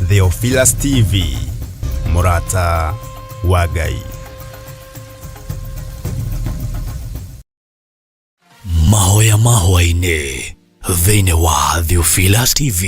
Theophilus TV, mũrata wa Ngai. Mahoya ma hwaĩ-inĩ thĩinĩ wa Theophilus TV.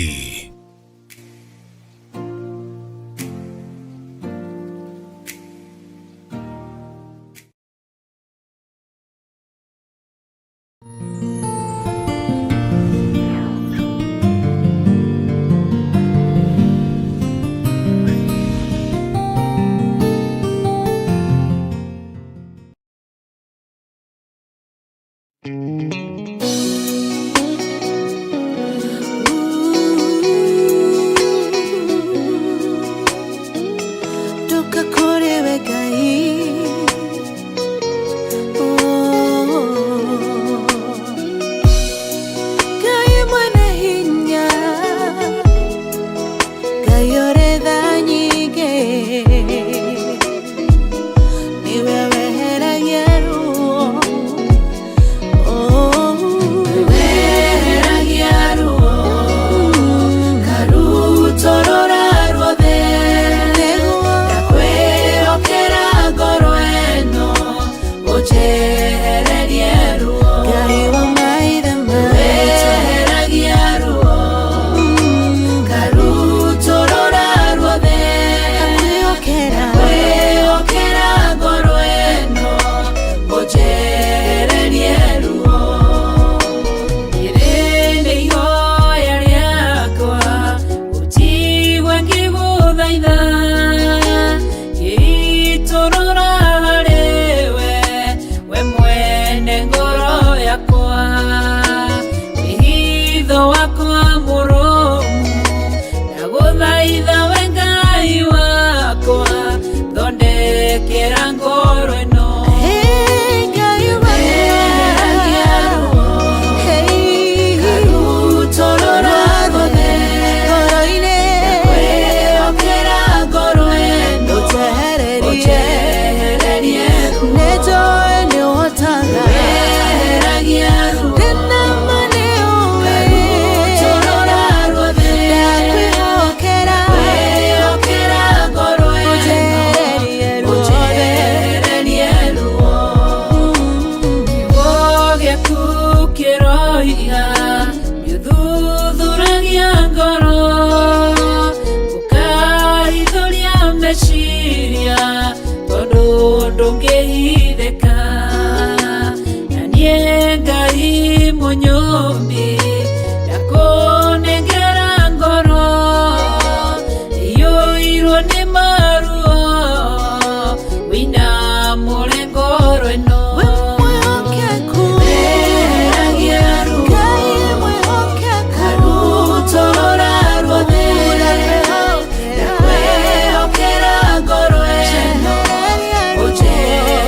Ndoka kũrĩ we Ngai. Oh. Ngai mwene hinya, Ngai ũrĩ tha nyingĩ, nĩwe weheragia ruo. Oh. Weheragia ruo karutũrũra ruothe. Nĩguo. Ndakwĩhokera ngoro ĩno ũnjehererie ruo. Ngai wa maithe maitũ. Weheragia ruo karutũrũra ruothe. Ndakwĩhokera. Ndakwĩhokera ngoro ĩno ũnjehererie ruo. Rĩrĩ nĩ ihoya rĩakwa ũnjigue ngĩgũthaitha, ngĩitũrũra harĩ we, we mwene ngoro yakwa. Wĩhitho wakwa mũrũmu, ndagũthaitha we Ngai wakwa, thondekera ngoro ĩno. Hey, Ngai wakwa. Weheragia ruo Hey. karutũrũra ruothe. Ngoro-inĩ. Ndakwĩhokera ngoro ĩno Ũnjehererie. ũnjehererie ruo. Nĩnjũĩ nĩũhotaga. Weheragia ruo Ndĩna ma nĩũĩ. karutũrũra ruothe. Ndakwĩhokera. Ndakwĩhokera ngoro ĩno Ũnjehererie ruothe. ũnjehererie ruo. Kiugo gĩaku kĩroiga nĩũthuthuragia ngoro, ũkahithũria meciria tondũ ndũngĩhithĩka. Na niĩ Ngai mũnyũmbi ndakũnengera ngoro iyũirwo nĩ maruo, wĩinamũre ngoro ĩno. We mwĩhokeku. Weheragia ruo Ngai mwĩhokeku. karutũrũra ruothe. Ndakwĩhokera. Ndakwĩhokera ngoro ĩno Njehereria ruo. ũnjehererie.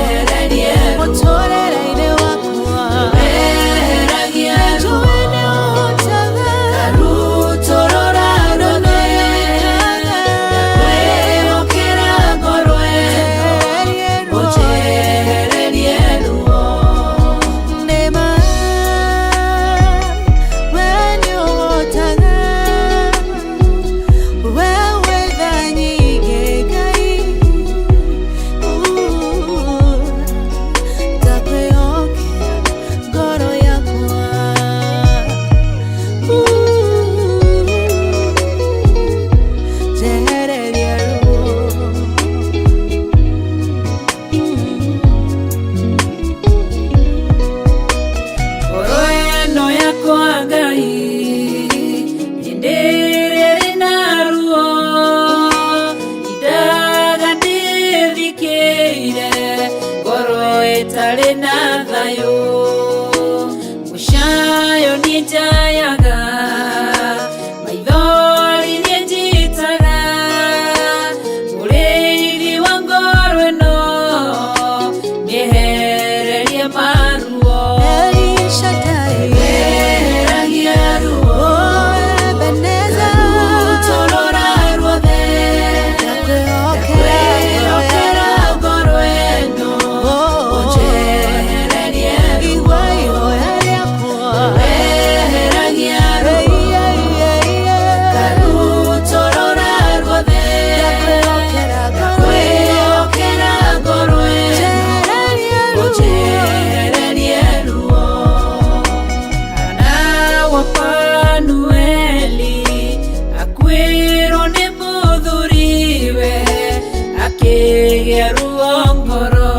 Akĩgĩa ruo ngoro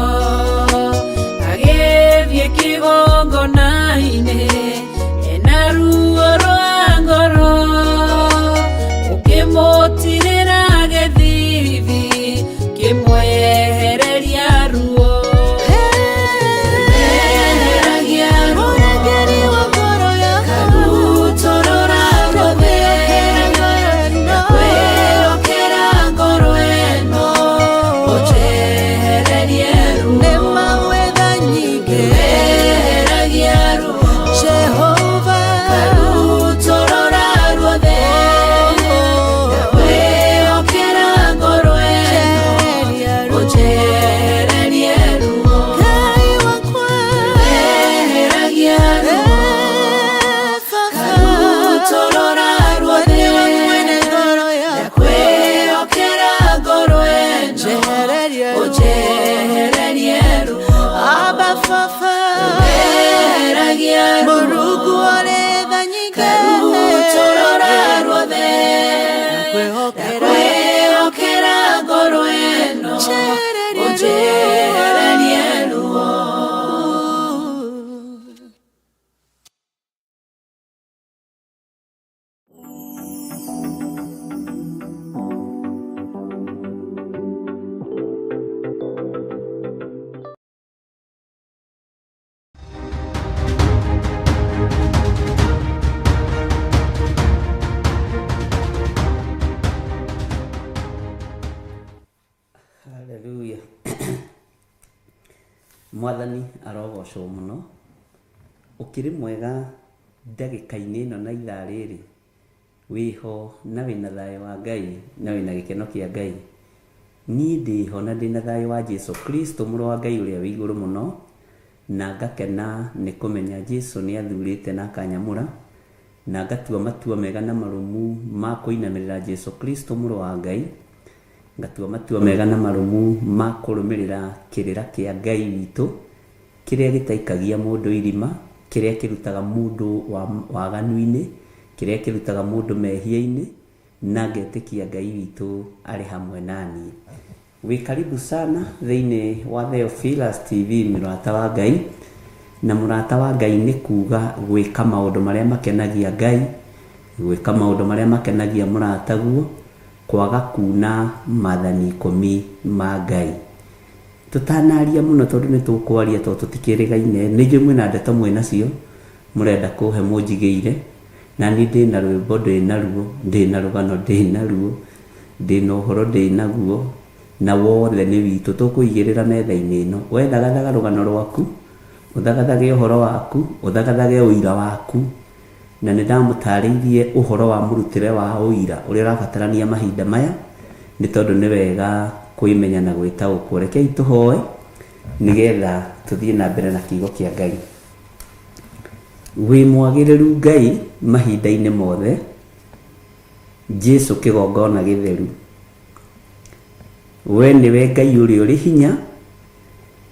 agĩthiĩ kĩgongona-inĩ ena ruo rwa ngoro ũkĩmũtirĩra gĩthithi kĩmwehereria ruo Eheragia ruo Mũrangĩri wa ngoro yakwa Karutorora ruothe Ndakwĩhokera ngoro ĩno ũnjehererie ruo Nĩ mawetha nyingĩ Eheragia ruo Jehova Karutorora ruothe Ndakwĩhokera ngoro ĩno Njehereria ruo ũnjehererie ruo Ngai wakwa Eheragia ruo Karutorora ruothe Nĩwe mwene ngoro yakwa Ndakwĩhokera ngoro ĩno Njehereria ruo ũnjehererie ruo Abba Baba Eheragia ruo Mũrungu ũrĩ tha nyingĩ Karutorora ruothe Ndakwĩhokera Ndakwĩhokera ngoro ĩno Njehereria ruo. ũnjehererie ruo Haleluya. Mwathani arogocwo mũno. Ũkĩrĩ mwega ndagĩka-inĩ ĩno na ithaa rĩrĩ, wĩho na wĩna thayũ wa Ngai na wĩna gĩkeno kĩa Ngai. Niĩ ndĩho na ndĩna thayũ wa Jesu Kristo mũrũ wa Ngai ũrĩa wĩ igũrũ mũno, na ngakena nĩ kũmenya Jesu nĩ athurĩte na akanyamũra, na ngatua matua mega na marũmu ma kũinamĩrĩra Jesu Kristo mũrũ wa Ngai, ngatua matua mega na marũmu ma kũrũmĩrĩra kĩrĩra kĩa Ngai witũ, kĩrĩa gĩtaikagia mũndũ irima, kĩrĩa kĩrutaga mũndũ waganu-inĩ, kĩrĩa kĩrutaga mũndũ mehia-inĩ, na ngetĩkia Ngai witũ arĩ hamwe naniĩ. Wĩ karibu sana thĩinĩ wa Theophilus TV mũrata wa Ngai, na mũrata wa Ngai nĩ kuga gwĩka maũndũ marĩa makenagia Ngai, gwĩka maũndũ marĩa makenagia mũrataguo, kwaga kuna maathani ikũmi ma Ngai. Tũtanaria mũno tondũ nĩ tũkwaria tondũ tũtikĩrĩgaine, nĩ njũĩ mwĩna ndeto mwĩnacio, mũrenda kũhe mũnjigĩire, na niĩ ndĩna rwĩmbo ndĩnaruo, ndĩna rũgano ndĩnaruo, ndĩna ũhoro ndĩnaguo, na wothe nĩ witũ tũkũigĩrĩra metha-inĩ ĩno. We thagathaga rũgano rwaku, ũthagathage ũhoro waku, ũthagathage ũira waku, na nĩ ndamũtarĩirie ũhoro wa mũrutĩre wa ũira ũrĩa ũrabatarania mahinda maya, nĩ tondũ nĩ wega kwĩmenya na gwĩtaũkwo. Rekei tũhoe nĩgetha tũthiĩ na mbere na kiugo kĩa Ngai. Wĩ mwagĩrĩru Ngai mahinda-inĩ mothe, Jesu kĩgongona gĩtheru. We nĩwe Ngai ũrĩa ũrĩ hinya,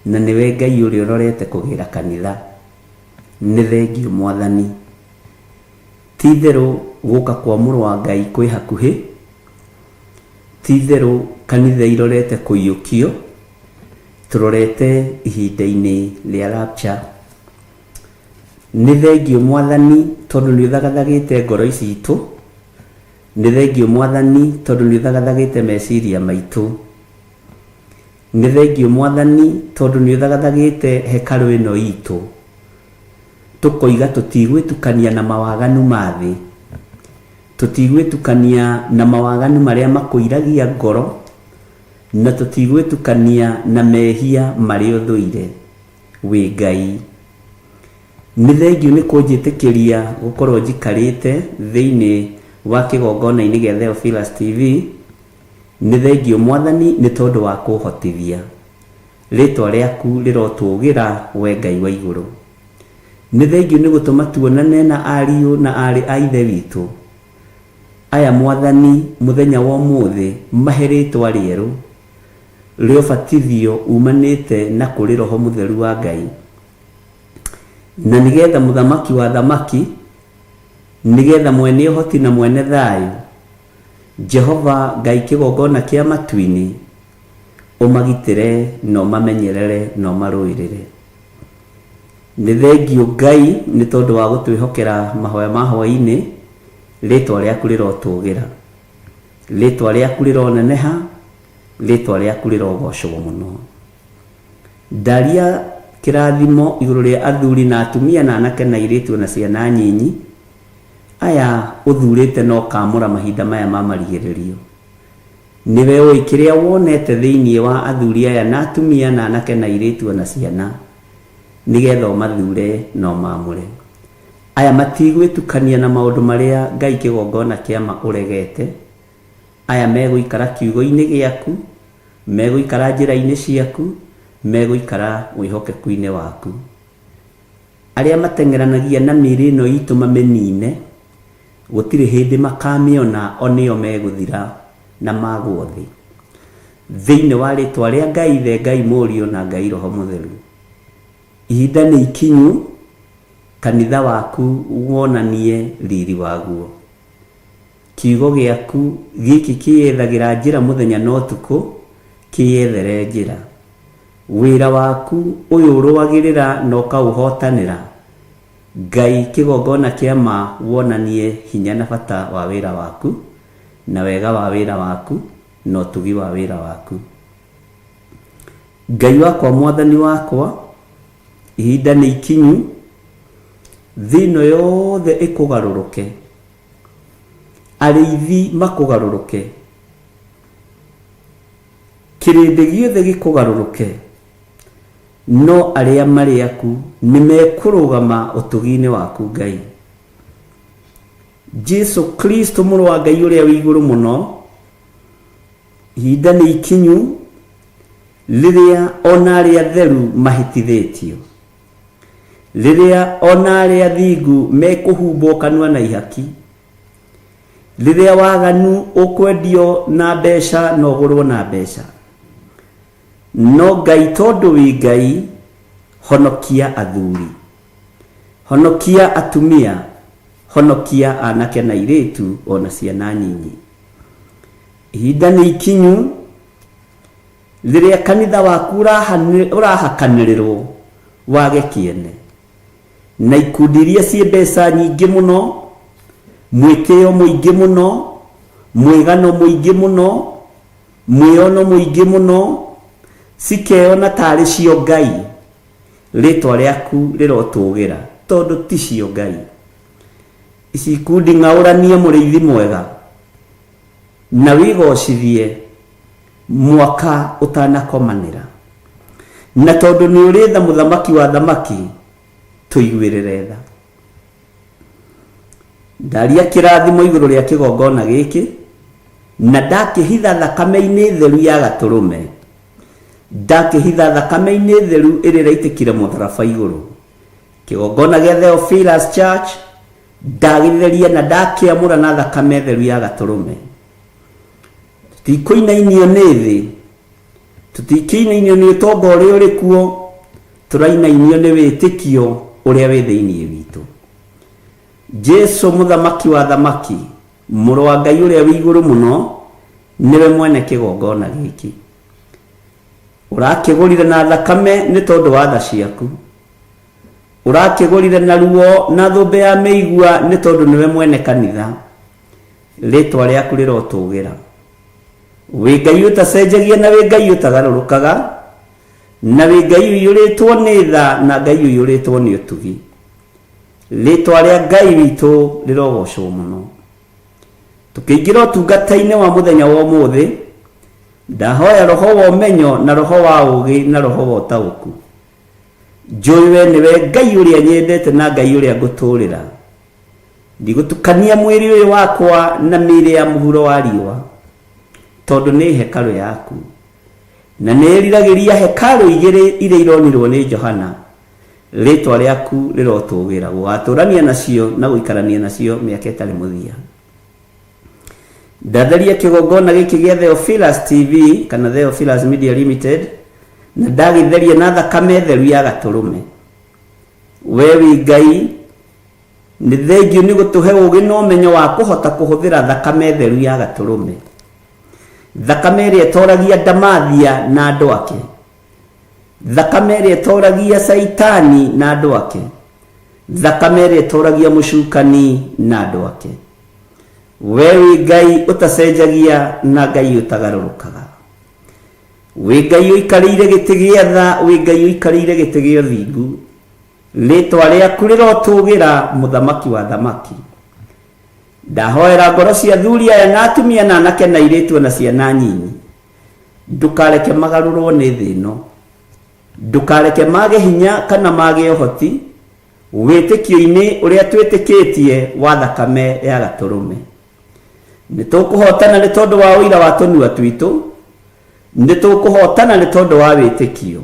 na nĩwe Ngai ũrĩa ũrorete kũgĩra kanitha. Nĩ thengiũ Mwathani. Ti itherũ gũka kwa mũrũ wa Ngai kwĩ hakuhĩ, ti itherũ kanitha irorete kũiyũkio, tũrorete ihinda-inĩ rĩa rapture. Nĩ thengiũ Mwathani tondũ nĩ ũthagathagĩte ngoro citũ, nĩ thengiũ Mwathani tondũ nĩ ũthagathagĩte meciria maitũ, nĩ thengiũ Mwathani tondũ nĩ ũthagathagĩte hekarũ ĩno itũ, tũkoiga tũtigwĩtukania na mawaganu ma thĩ, tũtigwĩtukania na mawaganu marĩa makũiragia ngoro, na tũtigwĩtukania na mehia marĩa ũthũire. Wĩ Ngai. Nĩ thengiũ nĩ kũnjĩtĩkĩria gũkorwo njikarĩte thĩinĩ wa kĩgongona-inĩ gĩa Theophilus TV. Nĩ thengiũ Mwathani nĩ tondũ wa kũhotithia. Rĩtwa rĩaku rĩrotũgĩra we Ngai wa igũrũ. Nĩ thengiũ nĩ gũtũma tuonane na ariũ na aarĩ a Ithe witũ. Aya Mwathani mũthenya wa ũmũthĩ mahe rĩtwa rĩerũ rĩa ũbatithio umanĩte na kũrĩ Roho Mũtheru wa Ngai. Na nĩgetha mũthamaki wa thamaki, nĩgetha mwene ũhoti na mwene thayũ, Jehova Ngai kĩgongona kĩa matu-inĩ, Ũmagitĩre na ũmamenyerere na ũmarũĩrĩre. Nĩ thengiũ Ngai nĩ tondũ wa gũtwĩhokera mahoya ma hwaĩ-inĩ, rĩtwa rĩaku rĩrotũgĩra, rĩtwa rĩaku rĩroneneha, rĩtwa rĩaku rĩrogocwo mũno. Ndaria kĩrathimo igũrũ rĩa athuri na atumia na anake na airĩtu na ciana nyinyi, aya ũthurĩte na ũkamũra mahinda maya ma marigĩrĩrio. Nĩwe ũĩ kĩrĩa wonete thĩinĩ wa athuri aya na atumia na anake na airĩtu o na ciana, nĩgetha ũmathure na ũmaamũre. Aya matigwĩtukania na maũndũ marĩa Ngai kĩgongona kĩa ma ũregete. Aya megũikara kiugo-inĩ gĩaku, megũikara njĩra-inĩ ciaku, megũikara wĩhokeku-inĩ waku. Arĩa mateng'eranagia na mĩĩrĩ ĩno itũ mamĩnine, gũtirĩ hĩndĩ makamĩona, o nĩo megũthira na magwo thĩ. Thĩinĩ wa rĩtwa rĩa Ngai Ithe, Ngai Mũriũ na Ngai Roho Mũtheru. Ihinda nĩ ikinyu kanitha waku wonanie riri waguo. Kiugo gĩaku gĩkĩ kĩyethagĩra njĩra mũthenya na ũtukũ, kĩyethere njĩra. Wĩra waku ũyũ ũrũagĩrĩra na ũkaũhotanĩra, Ngai kĩgongona kĩa ma wonanie hinya na bata wa wĩra waku, na wega wa wĩra waku, na ũtugi wa wĩra waku. Ngai wakwa Mwathani wakwa, ihinda nĩ ikinyu, thĩ ĩno yothe ĩkũgarũrũke, arĩithi makũgarũrũke, kĩrĩndĩ gĩothe gĩkũgarũrũke, no arĩa marĩ aku nĩ mekũrũgama ũtugi-inĩ waku Ngai. Jesu Kristo mũrũ wa Ngai ũrĩa wĩ igũrũ mũno, ihinda nĩ ikinyu rĩrĩa ona arĩa atheru mahĩtithĩtio, rĩrĩa ona arĩa athingu mekũhumbwo kanua na ihaki, rĩrĩa waganu ũkwendio na mbeca na ũgũrwo na mbeca. No Ngai tondũ wĩ Ngai, honokia athuri, honokia atumia, honokia anake na airĩtu ona ciana nyinyi. Ihinda nĩ ikinyu rĩrĩa kanitha waku ũrahakanĩrĩrwo wage kĩene na ikundi iria ciĩ mbeca nyingĩ mũno, mwĩtĩo mũingĩ mũno, mwĩgano mũingĩ mũno, mwĩono mũingĩ mũno, cikeyona tarĩ cio Ngai. Rĩtwa rĩaku rĩrotũgĩra tondũ ti cio Ngai. Ici ikundi ng'aũranie mũrĩithi mwega na wĩgocithie mwaka ũtanakomanĩra. Na tondũ nĩ ũrĩ tha mũthamaki wa thamaki, tũiguĩrĩre tha. Ndaria kĩrathimo igũrũ rĩa kĩgongona gĩkĩ, na ndakĩhitha thakame-inĩ theru ya gatũrũme, ndakĩhitha thakame-inĩ theru ĩrĩa ĩraitĩkire mũtharaba igũrũ. Kĩgongona gĩa Theophilus Church ndagĩtheria na ndakĩamũra na thakame theru ya gatũrũme. Tũtikũinainio nĩ thĩ, tũtikĩinainio nĩ ũtonga ũrĩa ũrĩ kuo, tũrainainio nĩ wĩtĩkio ũrĩa wĩ thĩinĩ witũ. Jesu mũthamaki wa thamaki, mũrũ wa Ngai ũrĩa wĩ igũrũ mũno, nĩwe mwene kĩgongona gĩkĩ. Ũrakĩgũrire na thakame nĩ tondũ wa tha ciaku. Ũrakĩgũrire na ruo na thũmbĩ ya mĩigua nĩ tondũ nĩwe mwene kanitha. Rĩtwa rĩaku rĩrotũgĩra. Wĩ Ngai ũtacenjagia na wĩ Ngai ũtagarũrũkaga, na wĩ Ngai ũiyũrĩtwo nĩ tha na Ngai ũiyũrĩtwo nĩ ũtugi. Rĩtwa rĩa Ngai witũ rĩrogocwo mũno. Tũkĩingĩra ũtungata-inĩ wa mũthenya wa ũmũthĩ, ndahoya roho wa ũmenyo na roho wa ũũgĩ na roho wa ũtaũku. Njũĩ we nĩwe Ngai ũrĩa nyendete na Ngai ũrĩa ngũtũũrĩra. Ndigũtukania mwĩrĩ ũyũ wakwa na mĩĩrĩ ya mũhuro wa riũa, tondũ nĩ hekarũ yaku. Na nĩĩriragĩria hekarũ igĩrĩ iria ironirwo nĩ Johana. Rĩĩtwa rĩaku rĩrotũũgĩra, gũgatũũrania nacio na gũikarania nacio mĩaka ĩtarĩ mũthia. Ndatheria kĩgongona gĩkĩ gĩa Theophilus TV kana Theophilus Media Limited na ndagĩtheria na thakame theru ya gatũrũme. We wĩ Ngai, nĩ thengiũ nĩ gũtũhe ũũgĩ na ũmenyo wa kũhota kũhũthĩra thakame theru ya gatũrũme. Thakame ĩrĩa ĩtoragia Ndamathia na andũ ake. Thakame ĩrĩa ĩtoragia Caitani na andũ ake. Thakame ĩrĩa ĩtoragia mũcukani na andũ ake. We wĩ Ngai ũtacenjagia na Ngai ũtagarũrũkaga. Wĩ Ngai ũikarĩire gĩtĩ gĩa tha, wĩ Ngai ũikarĩire gĩtĩ gĩa ũthingu. Rĩtwa rĩaku rĩrotũgĩra mũthamaki wa thamaki. Ndahoera ngoro cia athuri aya na atumia na anake na airĩtu na ciana nyinyi. Ndũkareke magarũrwo nĩ thĩ ĩno. Ndũkareke mage hinya kana mage ũhoti wĩtĩkio-inĩ ũrĩa twĩtĩkĩtie wa thakame ya gatũrũme. Nĩ tũkũhotana nĩ tondũ wa ũira wa tũnua twitũ, nĩ tũkũhotana nĩ tondũ wa wĩtĩkio.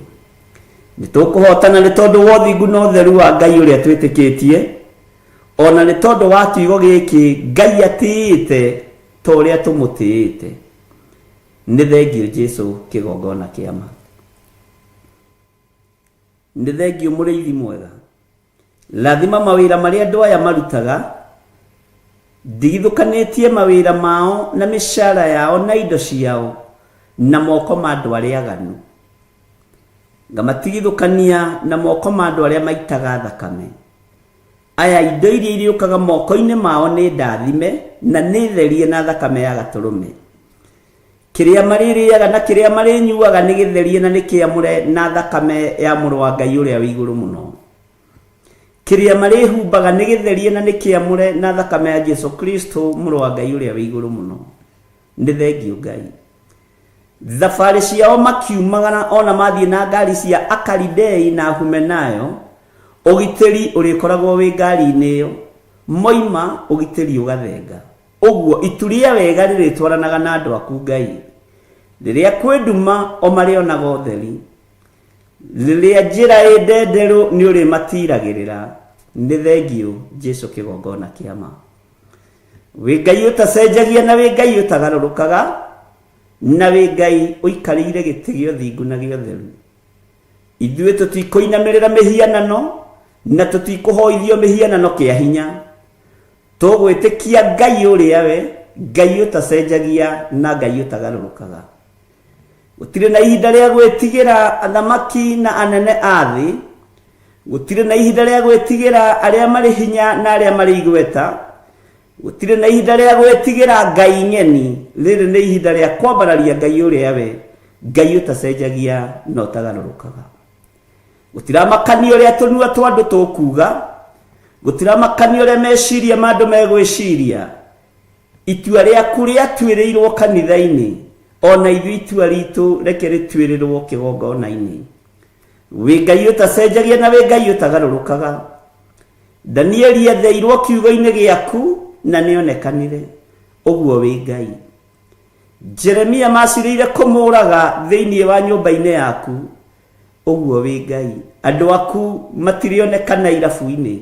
Nĩ tũkũhotana nĩ tondũ wa ũthingu na ũtheru wa Ngai ũrĩa twĩtĩkĩtie, ona nĩ tondũ wa kiugo gĩkĩ Ngai atĩĩte ta ũrĩa tũmũtĩĩte. Nĩ thengiũ Jesu kĩgongona kĩa ma. Nĩ thengiũ mũrĩithi mwega. Rathima mawĩra marĩa andũ aya marutaga, ndigithũkanĩtie mawĩra mao na mĩcara yao na indo ciao na moko ma andũ arĩa aganu. Ngamatigithũkania na moko ma andũ arĩa maitaga thakame. Aya indo iria irĩũkaga moko-inĩ mao nĩ ndathime na nĩ therie na thakame ya gatũrũme. Kĩrĩa marĩrĩaga na kĩrĩa marĩnyuaga nĩ gĩtherie na nĩ kĩamũre na thakame ya mũrũ wa Ngai ũrĩa wĩ igũrũ mũno. Kĩrĩa marĩhumbaga nĩ gĩtherie na nĩ kĩamũre na thakame ya Jesu Kristo mũrũ wa Ngai ũrĩa wĩ igũrũ mũno. Nĩ thengiũ Ngai. Thabarĩ ciao makiumagara ona mathiĩ na ngari cia Akalidei na Humenayo, ũgitĩri ũrĩkoragwo wĩ ngari-inĩ ĩyo. Moima ũgitĩri ũgathenga. Ũguo itu rĩa wega rĩrĩtwaranaga na andũ aku Ngai. Rĩrĩa kwĩ nduma o marĩonaga ũtheri. Rĩrĩa njĩra ĩ ndenderũ nĩ ũrĩmatiragĩrĩra. Nĩ thengiũ Jesu kĩgongona kĩa ma. Wĩ Ngai ũtacenjagia na wĩ Ngai ũtagarũrũkaga na wĩ Ngai ũikarĩire gĩtĩ gĩa ũthingu na gĩa ũtheru. Ithuĩ tũtikũinamĩrĩra mĩhianano na tũtikũhoithio mĩhianano kĩa hinya. Tũgwĩtĩkia Ngai ũrĩa we, Ngai ũtacenjagia na Ngai ũtagarũrũkaga. Gũtirĩ na ihinda rĩa gwĩtigĩra athamaki na anene a thĩ. Gũtirĩ na ihinda rĩa gwĩtigĩra arĩa marĩ hinya na arĩa marĩ igweta. Gũtirĩ na ihinda rĩa gwĩtigĩra Ngai ng'eni. Rĩrĩ nĩ ihinda rĩa kwambararia Ngai ũrĩa we, Ngai ũtacenjagia na ũtagarũrũkaga. Gũtiramakania ũrĩa tũnua twa andũ tũkuga, gũtiramakania ũrĩa meciria ma andũ megwĩciria. Itua rĩaku rĩatuĩrĩirwo kanitha-inĩ, ona ithuĩ itua ritũ reke rĩtuĩrĩrwo kĩgongona-inĩ. Wĩ Ngai ũtacenjagia na wĩ Ngai ũtagarũrũkaga. Danieli etheirwo kiugo-inĩ gĩaku na nĩonekanire. Ũguo wĩ Ngai. Jeremia macirĩire kũmũraga thĩinĩ wa nyũmba-inĩ yaku. Ũguo wĩ Ngai. Andũ aku matirĩonekana irabu-inĩ.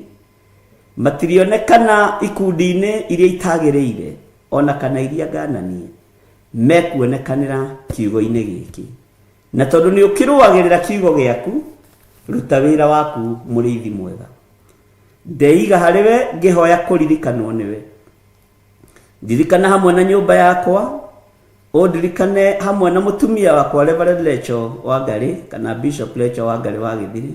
Matirĩonekana ikundi-inĩ iria itagĩrĩire ona kana iria ngananie. Mekuonekanĩra kiugo-inĩ gĩkĩ. Na tondũ nĩ ũkĩrũagĩrĩra kiugo gĩaku, ruta wĩra waku mũrĩithi mwega. Ndeiga harĩ we ngĩhoya kũririkanwo nĩwe. Ndirikana hamwe na nyũmba yakwa, ũndirikane hamwe na mũtumia wakwa Reverend Lecho Wangari kana Bishop Lecho Wangari wa Gĩthiri.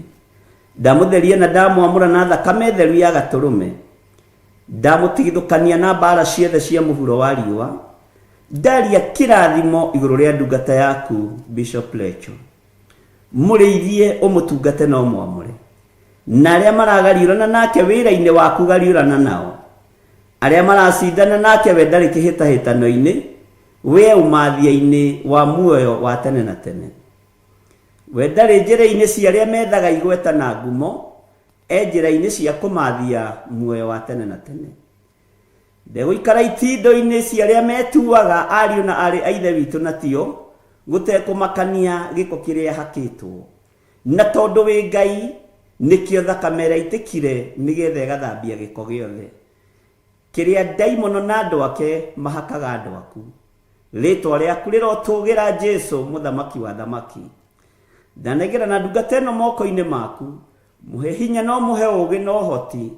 Ndamũtheria na ndamwamũra na thakame theru ya gatũrũme. Ndamũtigithũkania na mbara ciothe cia mũhuro wa riũa. Ndaria kĩrathimo igũrũ rĩa ndungata yaku Bishop Lecho. Mũrĩithie ũmũtungate na ũmwamũre. Na arĩa maragariũrana nake wĩra-inĩ waku gariũrana nao. Arĩa maracindana nake we ndarĩ kĩhĩtahĩtano-inĩ, we ũmathia-inĩ wa muoyo wa tene na tene. We ndarĩ njĩra-inĩ cia arĩa methaga igweta na ngumo, e njĩra-inĩ cia kũmathia muoyo wa tene na tene. Ndegũikara itindo-inĩ cia arĩa metuaga ariũ na aarĩ a Ithe witũ na tio, gũtekũmakania gĩko kĩrĩa hakĩtwo. Na tondũ wĩ Ngai, nĩkĩo thakame ĩraitĩkire nĩgetha ĩgathambia gĩko gĩothe. Kĩrĩa ndaimono na andũ ake mahakaga andũ aku. Rĩtwa rĩaku rĩrotũgĩra Jesu mũthamaki wa thamaki. Ndanengera na ndungata ĩno moko-inĩ maku, mũhe hinya no mũhe ũũgĩ na ũhoti,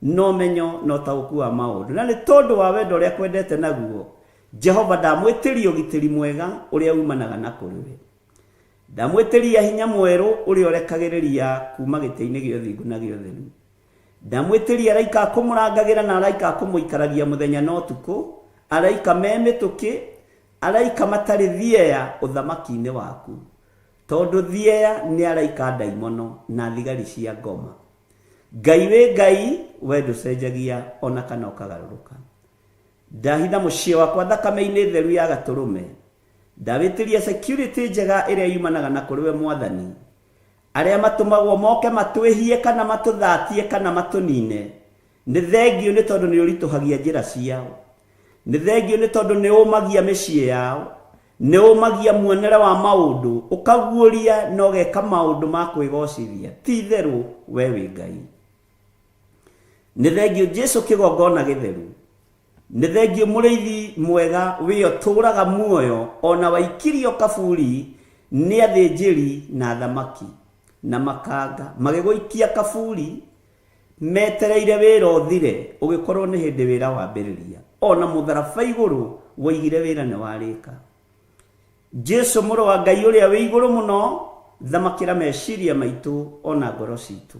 na ũmenyo na ũtaũku wa maũndũ. Na nĩ tondũ wa wendo ũrĩa kwendete naguo, Jehova ndamwĩtĩria ũgitĩri mwega ũrĩa umanaga na kũrĩ we. Ndamwĩtĩria hinya mwerũ ũrĩa ũrekagĩrĩria kuma gĩtĩ-inĩ gĩa ũthingu na gĩa ũtheru. Ndamwĩtĩria araika a kũmũrangagĩra na araika a kũmũikaragia mũthenya na ũtukũ, araika me mĩtũkĩ, araika matarĩ thieya ũthamaki-inĩ waku. Tondũ thieya nĩ araika ndaimono na thigari cia ngoma. Ngai wĩ Ngai, we ndũcenjagia ona kana ũkagarũrũka. Ndahitha mũciĩ wakwa thakame-inĩ theru ya gatũrũme. Ndawĩtĩria security njega ĩrĩa yumanaga na kũrĩ we Mwathani. Arĩa matũmagwo moke matwĩhie kana matũthatie kana matũnine, nĩ thengiũ nĩ tondũ nĩ ũritũhagia njĩra ciao. Nĩ thengiũ nĩ tondũ nĩ ũmagia mĩciĩ yao, nĩ ũmagia muonere wa maũndũ, ũkaguũria na ũgeka maũndũ ma kwĩgocithia. Ti itherũ we wĩ Ngai. Nĩ thengiũ Jesu kĩgongona gĩtheru. Nĩ thengiũ mũrĩithi mwega wĩ ũtũũraga muoyo ona waikirio kaburi nĩ athĩnjĩri na athamaki na makanga magĩgũikia kaburi metereire wĩra ũthire ũgĩkorwo nĩ hĩndĩ wĩra wambĩrĩria. Ona mũtharaba igũrũ woigire wĩra nĩ warĩka. Jesu mũrũ wa Ngai ũrĩa wĩ igũrũ mũno, thamakĩra meciria maitũ ona ngoro citũ.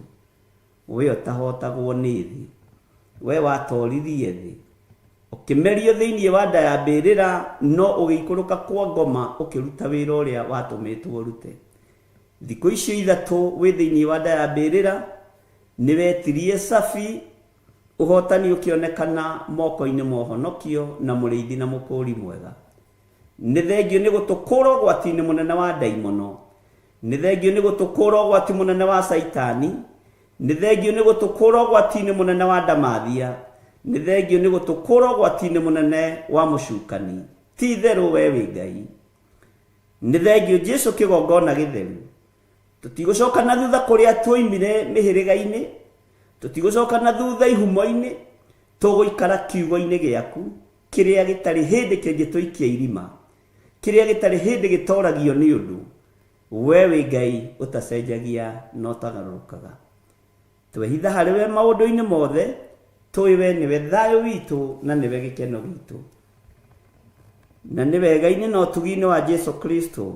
We ũtahotagwo nĩ thĩ, we watoririe thĩ, ũkĩmerio thĩinĩ wa nda ya mbĩrĩra, no ũgĩikũrũka kwa ngoma ũkĩruta wĩra ũrĩa watũmĩtwo ũrute. Thikũ icio ithatũ wĩ thĩinĩ wa nda ya mbĩrĩra, nĩ wetirie cabi, ũhotani ũkĩonekana moko-inĩ ma ũhonokio na mũrĩithi na mũkũũri mwega. Nĩ thengiũ nĩ gũtũkũra ũgwati-inĩ mũnene wa ndaimono. Nĩ thengiũ nĩ gũtũkũra ũgwati mũnene wa Caitani. Nĩ thengiũ nĩ gũtũkũra ũgwati-inĩ mũnene wa ndamathia. Nĩ thengiũ nĩ gũtũkũra ũgwati-inĩ mũnene wa mũcukani. Ti itherũ we wĩ Ngai. Nĩ thengiũ Jesu kĩgongona gĩtheru. Tũtigũcoka na thutha kũrĩa twoimire mĩhĩrĩga-inĩ, tũtigũcoka na thutha ihumo-inĩ, tũgũikara kiugo-inĩ gĩaku, kĩrĩa gĩtarĩ hĩndĩ kĩngĩtũikia irima, kĩrĩa gĩtarĩ hĩndĩ gĩtoragio nĩ ũndũ. We wĩ Ngai ũtacenjagia na ũtagarũrũkaga. Twehitha harĩ we maũndũ-inĩ mothe, tũĩ we nĩwe thayũ witũ na nĩwe gĩkeno gitũ. Na nĩ wega-inĩ na ũtugi-inĩ wa Jesu Kristo,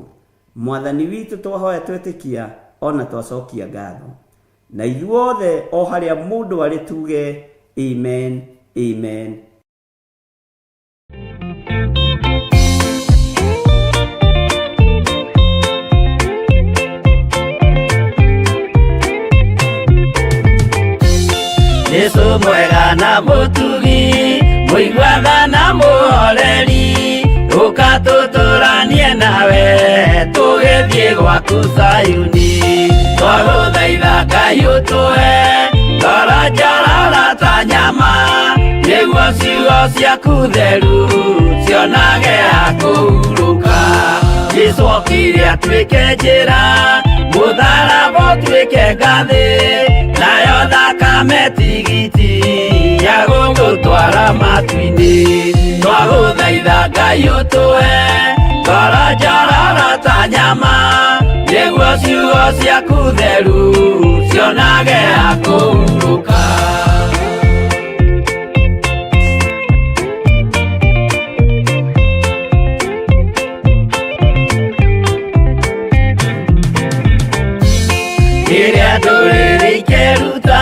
Mwathani witũ twahoya twetĩkia ona twacokia ngatho. Na ithuothe o harĩa mũndũ arĩ tuge amen, amen. Jesu mwega na mũtugi, mũiguaga na mũhoreri, ũka tũtũranie nawe, tũgĩthiĩ gwaku Zayuni. Twagũthaitha Ngai ũtũhe ngoro njororo ta nyama, nĩguo ciugo ciaku theru cionage ha kũhurũka. Jesu okire atuĩke njĩra, mũtharaba ũtuĩke ngathĩ, nayo thakame tigiti ya gũgũtwara matu-inĩ. Twagũthaitha Ngai ũtũhe ngoro njororo ta nyama, nĩguo ciugo ciaku theru cionage ha kũhurũka. Rĩrĩa ndũrĩrĩ ikeruta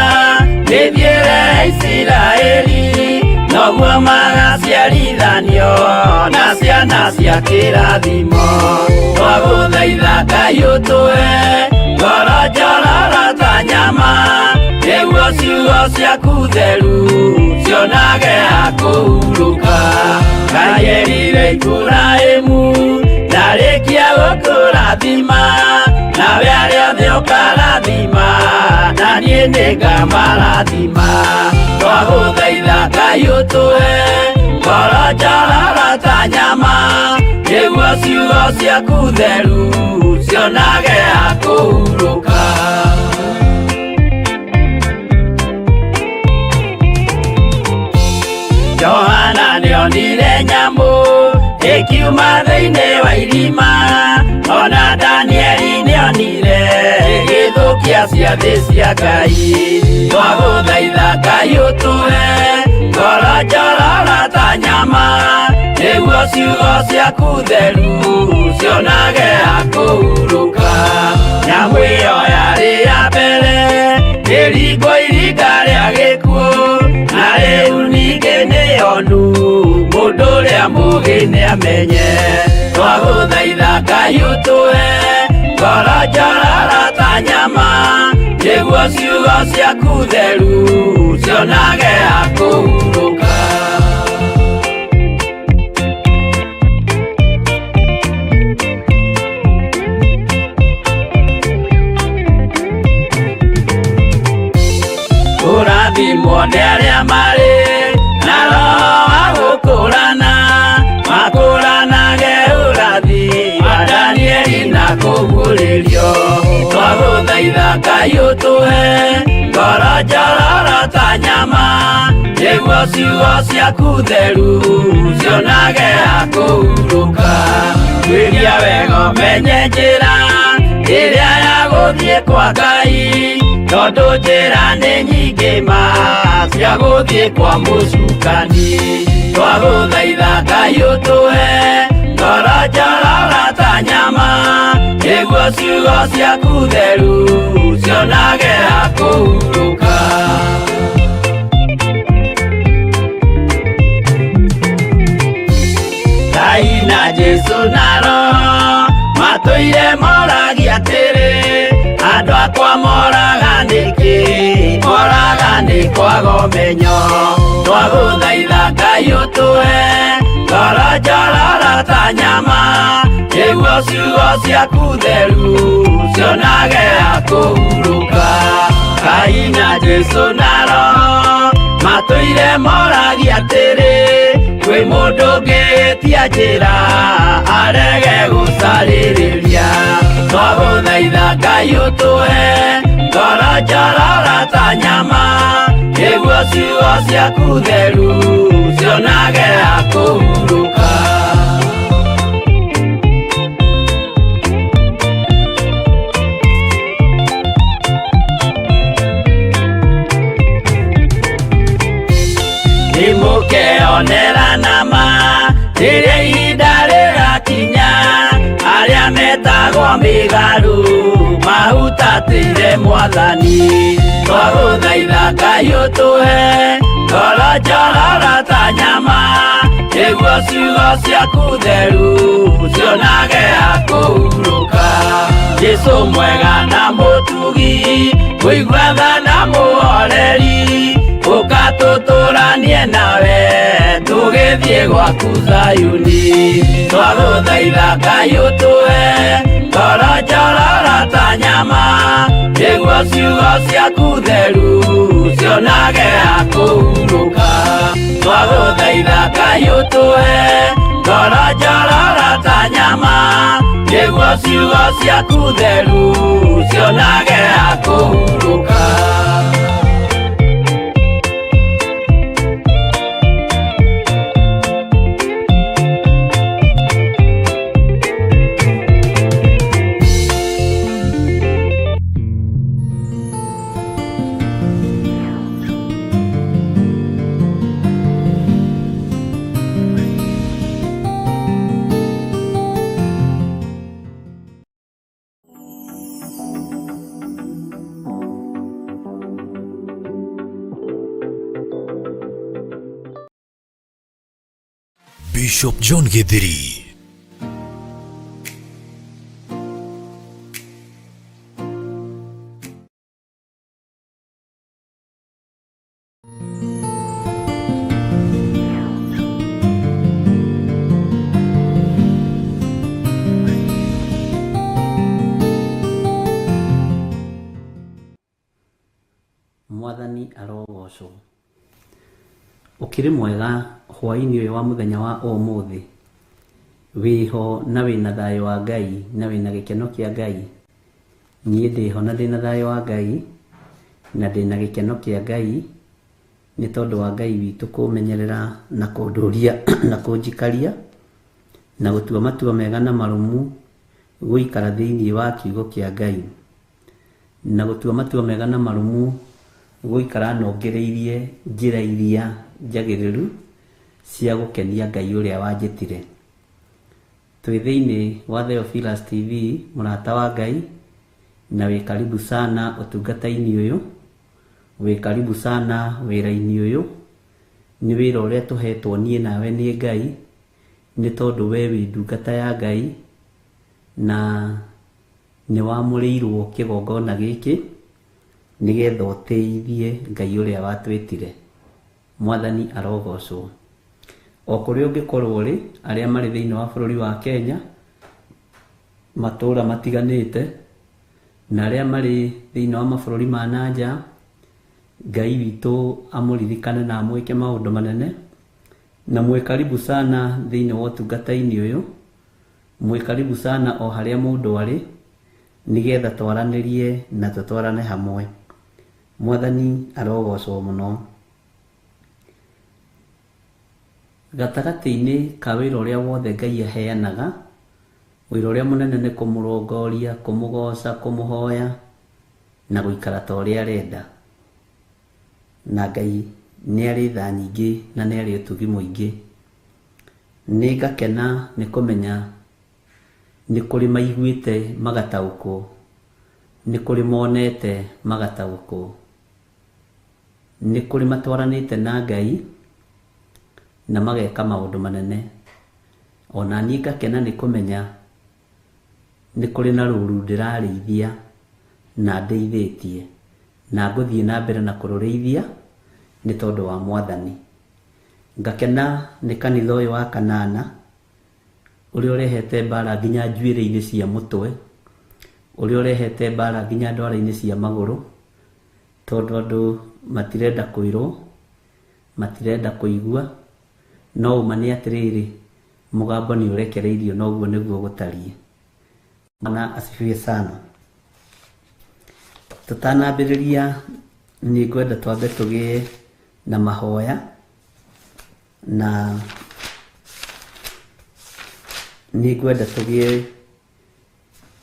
mĩthiĩre ya Isiraeli, noguo magaciarithanio na ciana cia kĩrathimo. Twagũthaitha Ngai ũtũhe ngoro njororo ta nyama, nĩguo ciugo ciaku theru cionage ha kũhurũka. Ngai erire Iburahĩmu, ndarĩkia gũkũrathima, nawe arĩa othe ũkarathima, na niĩ nĩngamarathima. Twagũthaitha Ngai ũtũhe ngoro njororo ta nyama, nĩguo ciugo ciaku theru cionage ha kũhurũka. Johana nĩonire nyamũ ĩkiuma thĩinĩ wa irima, ona Danieli nĩonire ĩgĩthũkia ciathĩ cia Ngai. Twagũthaitha Ngai ũtũhe ngoro njororo ta nyama, nĩguo Nĩguo ciugo ciaku theru cionage ha kũhurũka. Nyamũ ĩyo yarĩ ya mbere ĩringwo iringa rĩa gĩkuũ, na rĩu ningĩ nĩyonu mũndũ ũrĩa mũũgĩ nĩamenye. Twagũthaitha Ngai ũtũhe ngoro njororo ta nyama, nĩguo ciugo ciaku theru cionage ha kũhurũka. Kũrathimwo nĩ arĩa marĩ na roho wa gũkũrana, makũranage ũrathi wa Danieli na kũguũrĩrio. Twagũthaitha Ngai ũtũhe ngoro njororo ta nyama, nĩguo ciugo ciaku theru cionage ha kũhurũka. Tuĩria wega ũmenye njĩra ĩrĩa ya gũthiĩ kwa Ngai, tondũ njĩra nĩ nyingĩ ma cia gũthiĩ kwa mũcukani. Twagũthaitha Ngai ũtũhe ngoro njororo ta nyama, nĩguo ciugo ciaku theru cionage ha kũhurũka. Ngai na Jesũ na Roho matũire moragia atĩrĩ, andũ akwa moraga nĩkĩ? Moraga nĩ kwaga ũmenyo. Twagũthaitha Ngai ũtũhe ngoro njororo ta nyama, nĩguo ciugo ciaku theru cionage ha kũhurũka. Ngai na Jesũ na Roho matũire moragia atĩrĩ, kwĩ mũndũ ũngĩtia njĩra arege gũcarĩrĩria. Twagũthaitha Ngai ũtũhe ngoro njororo ta nyama, nĩguo ciugo ciaku theru cionage ha kũhurũka. Nĩmũkeonera nama rĩrĩa ihinda rĩgakinya, arĩa metagwo mĩgarũ mahutatĩire Mwathani. Twagũthaitha Ngai ũtũhe ngoro njororo ta nyama, nĩguo ciugo ciaku theru cionage ha kũhurũka. Jesũ mwega na mũtugi, mũigua tha na mũhoreri, ũka tũtũranie nawe tũgĩthiĩ gwaku Zayuni. Twagũthaitha Ngai ũtũhe ngoro njororo ta nyama, nĩguo ciugo ciaku theru cionage ha kũhurũka. Twagũthaitha Ngai ũtũhe ngoro njororo ta nyama, nĩguo ciugo ciaku theru cionage ha kũhurũka. Bishop John Githiri. Mwathani arogocwo. Ũkĩrĩ mwega hwaĩ-inĩ ũyũ wa mũthenya wa ũmũthĩ, wĩho na wĩna thayũ wa Ngai na wĩna gĩkeno kĩa Ngai. Niĩ ndĩho na ndĩna thayũ wa Ngai na ndĩna gĩkeno kĩa Ngai, nĩ tondũ wa Ngai witũ kũmenyerera na kũndũria na kũnjikaria na gũtua matua mega na marũmu gũikara thĩinĩ wa kiugo kĩa Ngai, na gũtua matua mega na marũmu gũikara nongereirie njĩra iria njagĩrĩru cia gũkenia Ngai ũrĩa wanjĩtire. Twĩ thĩinĩ wa Theophilus TV, mũrata wa Ngai, na wĩ karibu sana ũtungata-inĩ ũyũ, wĩ karibu sana wĩra-inĩ ũyũ. Nĩ wĩra ũrĩa tũhetwo niĩ nawe nĩ Ngai, nĩ tondũ we wĩ ndungata ya Ngai na nĩ wamũrĩirwo kĩgongona gĩkĩ nĩgetha ũtĩithie Ngai ũrĩa watwĩtire. Mwathani arogocwo. O kũrĩa ũngĩkorwo ũrĩ, arĩa marĩ thĩinĩ wa bũrũri wa Kenya, matũũra matiganĩte, na arĩa marĩ thĩinĩ wa mabũrũri ma na nja, Ngai witũ amũririkane na amwĩke maũndũ manene. Na mwĩ karibu sana thĩinĩ wa ũtungata-inĩ ũyũ, mwĩ karibu sana o harĩa mũndũ arĩ, nĩgetha twaranĩrie na tũtwarane hamwe. Mwathani arogocwo mũno. Gatagatĩ-inĩ ka wĩra ũrĩa wothe Ngai aheanaga, wĩra ũrĩa mũnene nĩ kũmũrongoria, kũmũgoca, kũmũhoya na gũikara ta ũrĩa arenda. Na Ngai nĩ arĩ tha nyingĩ na nĩ arĩ ũtugi mũingĩ. Nĩ ngakena nĩ kũmenya nĩ kũrĩ maiguĩte magataũkwo, nĩ kũrĩ monete magataũkwo, nĩ kũrĩ matwaranĩte na Ngai na mageka maũndũ manene. Ona niĩ ngakena nĩ kũmenya nĩ kũrĩ na rũru ndĩrarĩithia na ndeithĩtie, na ngũthiĩ na mbere na kũrũrĩithia nĩ tondũ wa Mwathani. Ngakena nĩ kanitha ũyũ wa Kanana ũrĩa ũrehete mbara nginya njuĩrĩ-inĩ cia mũtwe, ũrĩa ũrehete mbara nginya ndwara-inĩ cia magũrũ, tondũ andũ matirenda kwĩrwo, matirenda kũigua, no ũma nĩ atĩrĩrĩ, mũgambo nĩ ũrekereirio na ũguo nĩguo gũtariĩ. Bwana asifiwe sana. Tũtanambĩrĩria nĩ ngwenda twambe tũgĩe na mahoya, na nĩ ngwenda tũgĩe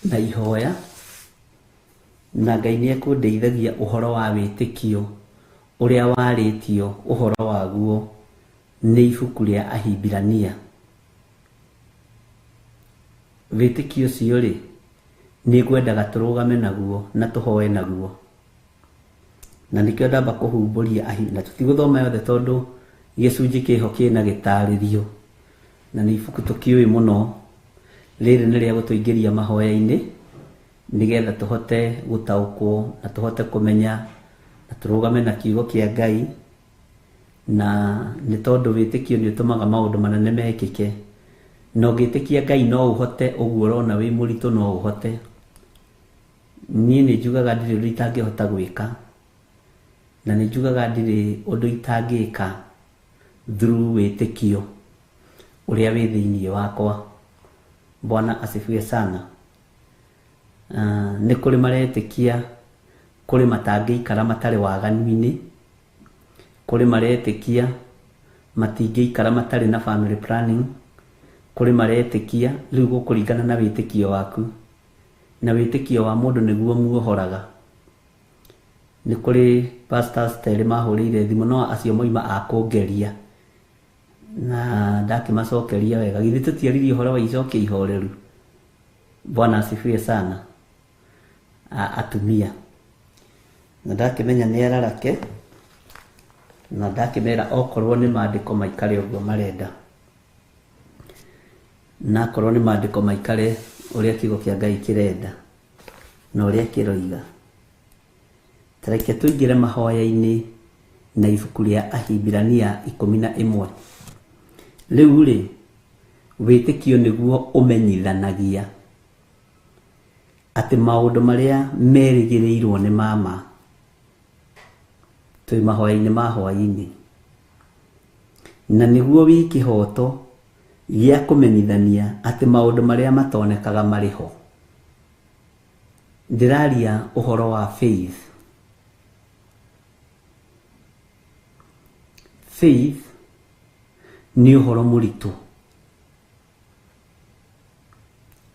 na ihoya, na Ngai nĩ ekũndeithagia ũhoro wa wĩtĩkio ũrĩa warĩtio ũhoro waguo nĩ ibuku rĩa Ahibirania. Wĩtĩkio ũcio rĩ, nĩ ngwendaga tũrũgame naguo na tũhoe naguo, na nĩkĩo ndamba kũhumbũria na tũtigũthoma yothe tondũ gĩcunjĩ kĩho kĩna gĩtarĩrio, na nĩ ibuku tũkĩũĩ mũno. Rĩrĩ nĩ rĩa gũtũingĩria mahoya-inĩ nĩgetha tũhote gũtaũkwo na tũhote kũmenya na tũrũgame na kiugo kĩa Ngai, na nĩ tondũ wĩtĩkio nĩ ũtũmaga maũndũ manene mekĩke. Na ũngĩtĩkia Ngai no ũhote ũguo ũrona wĩ mũritũ, no ũhote. Niĩ nĩ njugaga ndirĩ ũndũ itangĩhota gwĩka, na nĩ njugaga ndirĩ ũndũ itangĩka through wĩtĩkio ũrĩa wĩ thĩinĩ wakwa. Bwana asifiwe sana. Nĩ kũrĩ maretĩkia, kũrĩ matangĩikara matarĩ waganu-inĩ, kũrĩ maretĩkia matingĩikara matarĩ na family planning, kũrĩ maretĩkia. Rĩu gũkũringana na wĩtĩkio waku, na wĩtĩkio wa mũndũ nĩguo muohoraga. Nĩ kũrĩ pastors terĩ mahũrĩire thimũ, no acio moima a kũngeria, na ndakĩmacokeria wega. Githĩ tũtiaririe ũhoro wa icokia ihoreru? Bwana asifiwe sana. Atumia, na ndakĩmenya nĩ ararake, na ndakĩmera okorwo nĩ maandĩko maikare ũguo marenda, na akorwo nĩ maandĩko maikare ũrĩa kiugo kĩa Ngai kĩrenda na ũrĩa kĩroiga. Tareke tũingĩre mahoya-inĩ na ibuku rĩa Ahibirania 11. Rĩu rĩ, wĩtĩkio nĩguo ũmenyithanagia atĩ maũndũ marĩa merĩgĩrĩirwo nĩ mama. Twĩ mahoya-inĩ ma hwaĩ-inĩ, na nĩguo wĩ kĩhoto gĩa kũmenyithania atĩ maũndũ marĩa matonekaga marĩ ho. Ndĩraria ũhoro wa faith. Faith nĩ ũhoro mũritũ,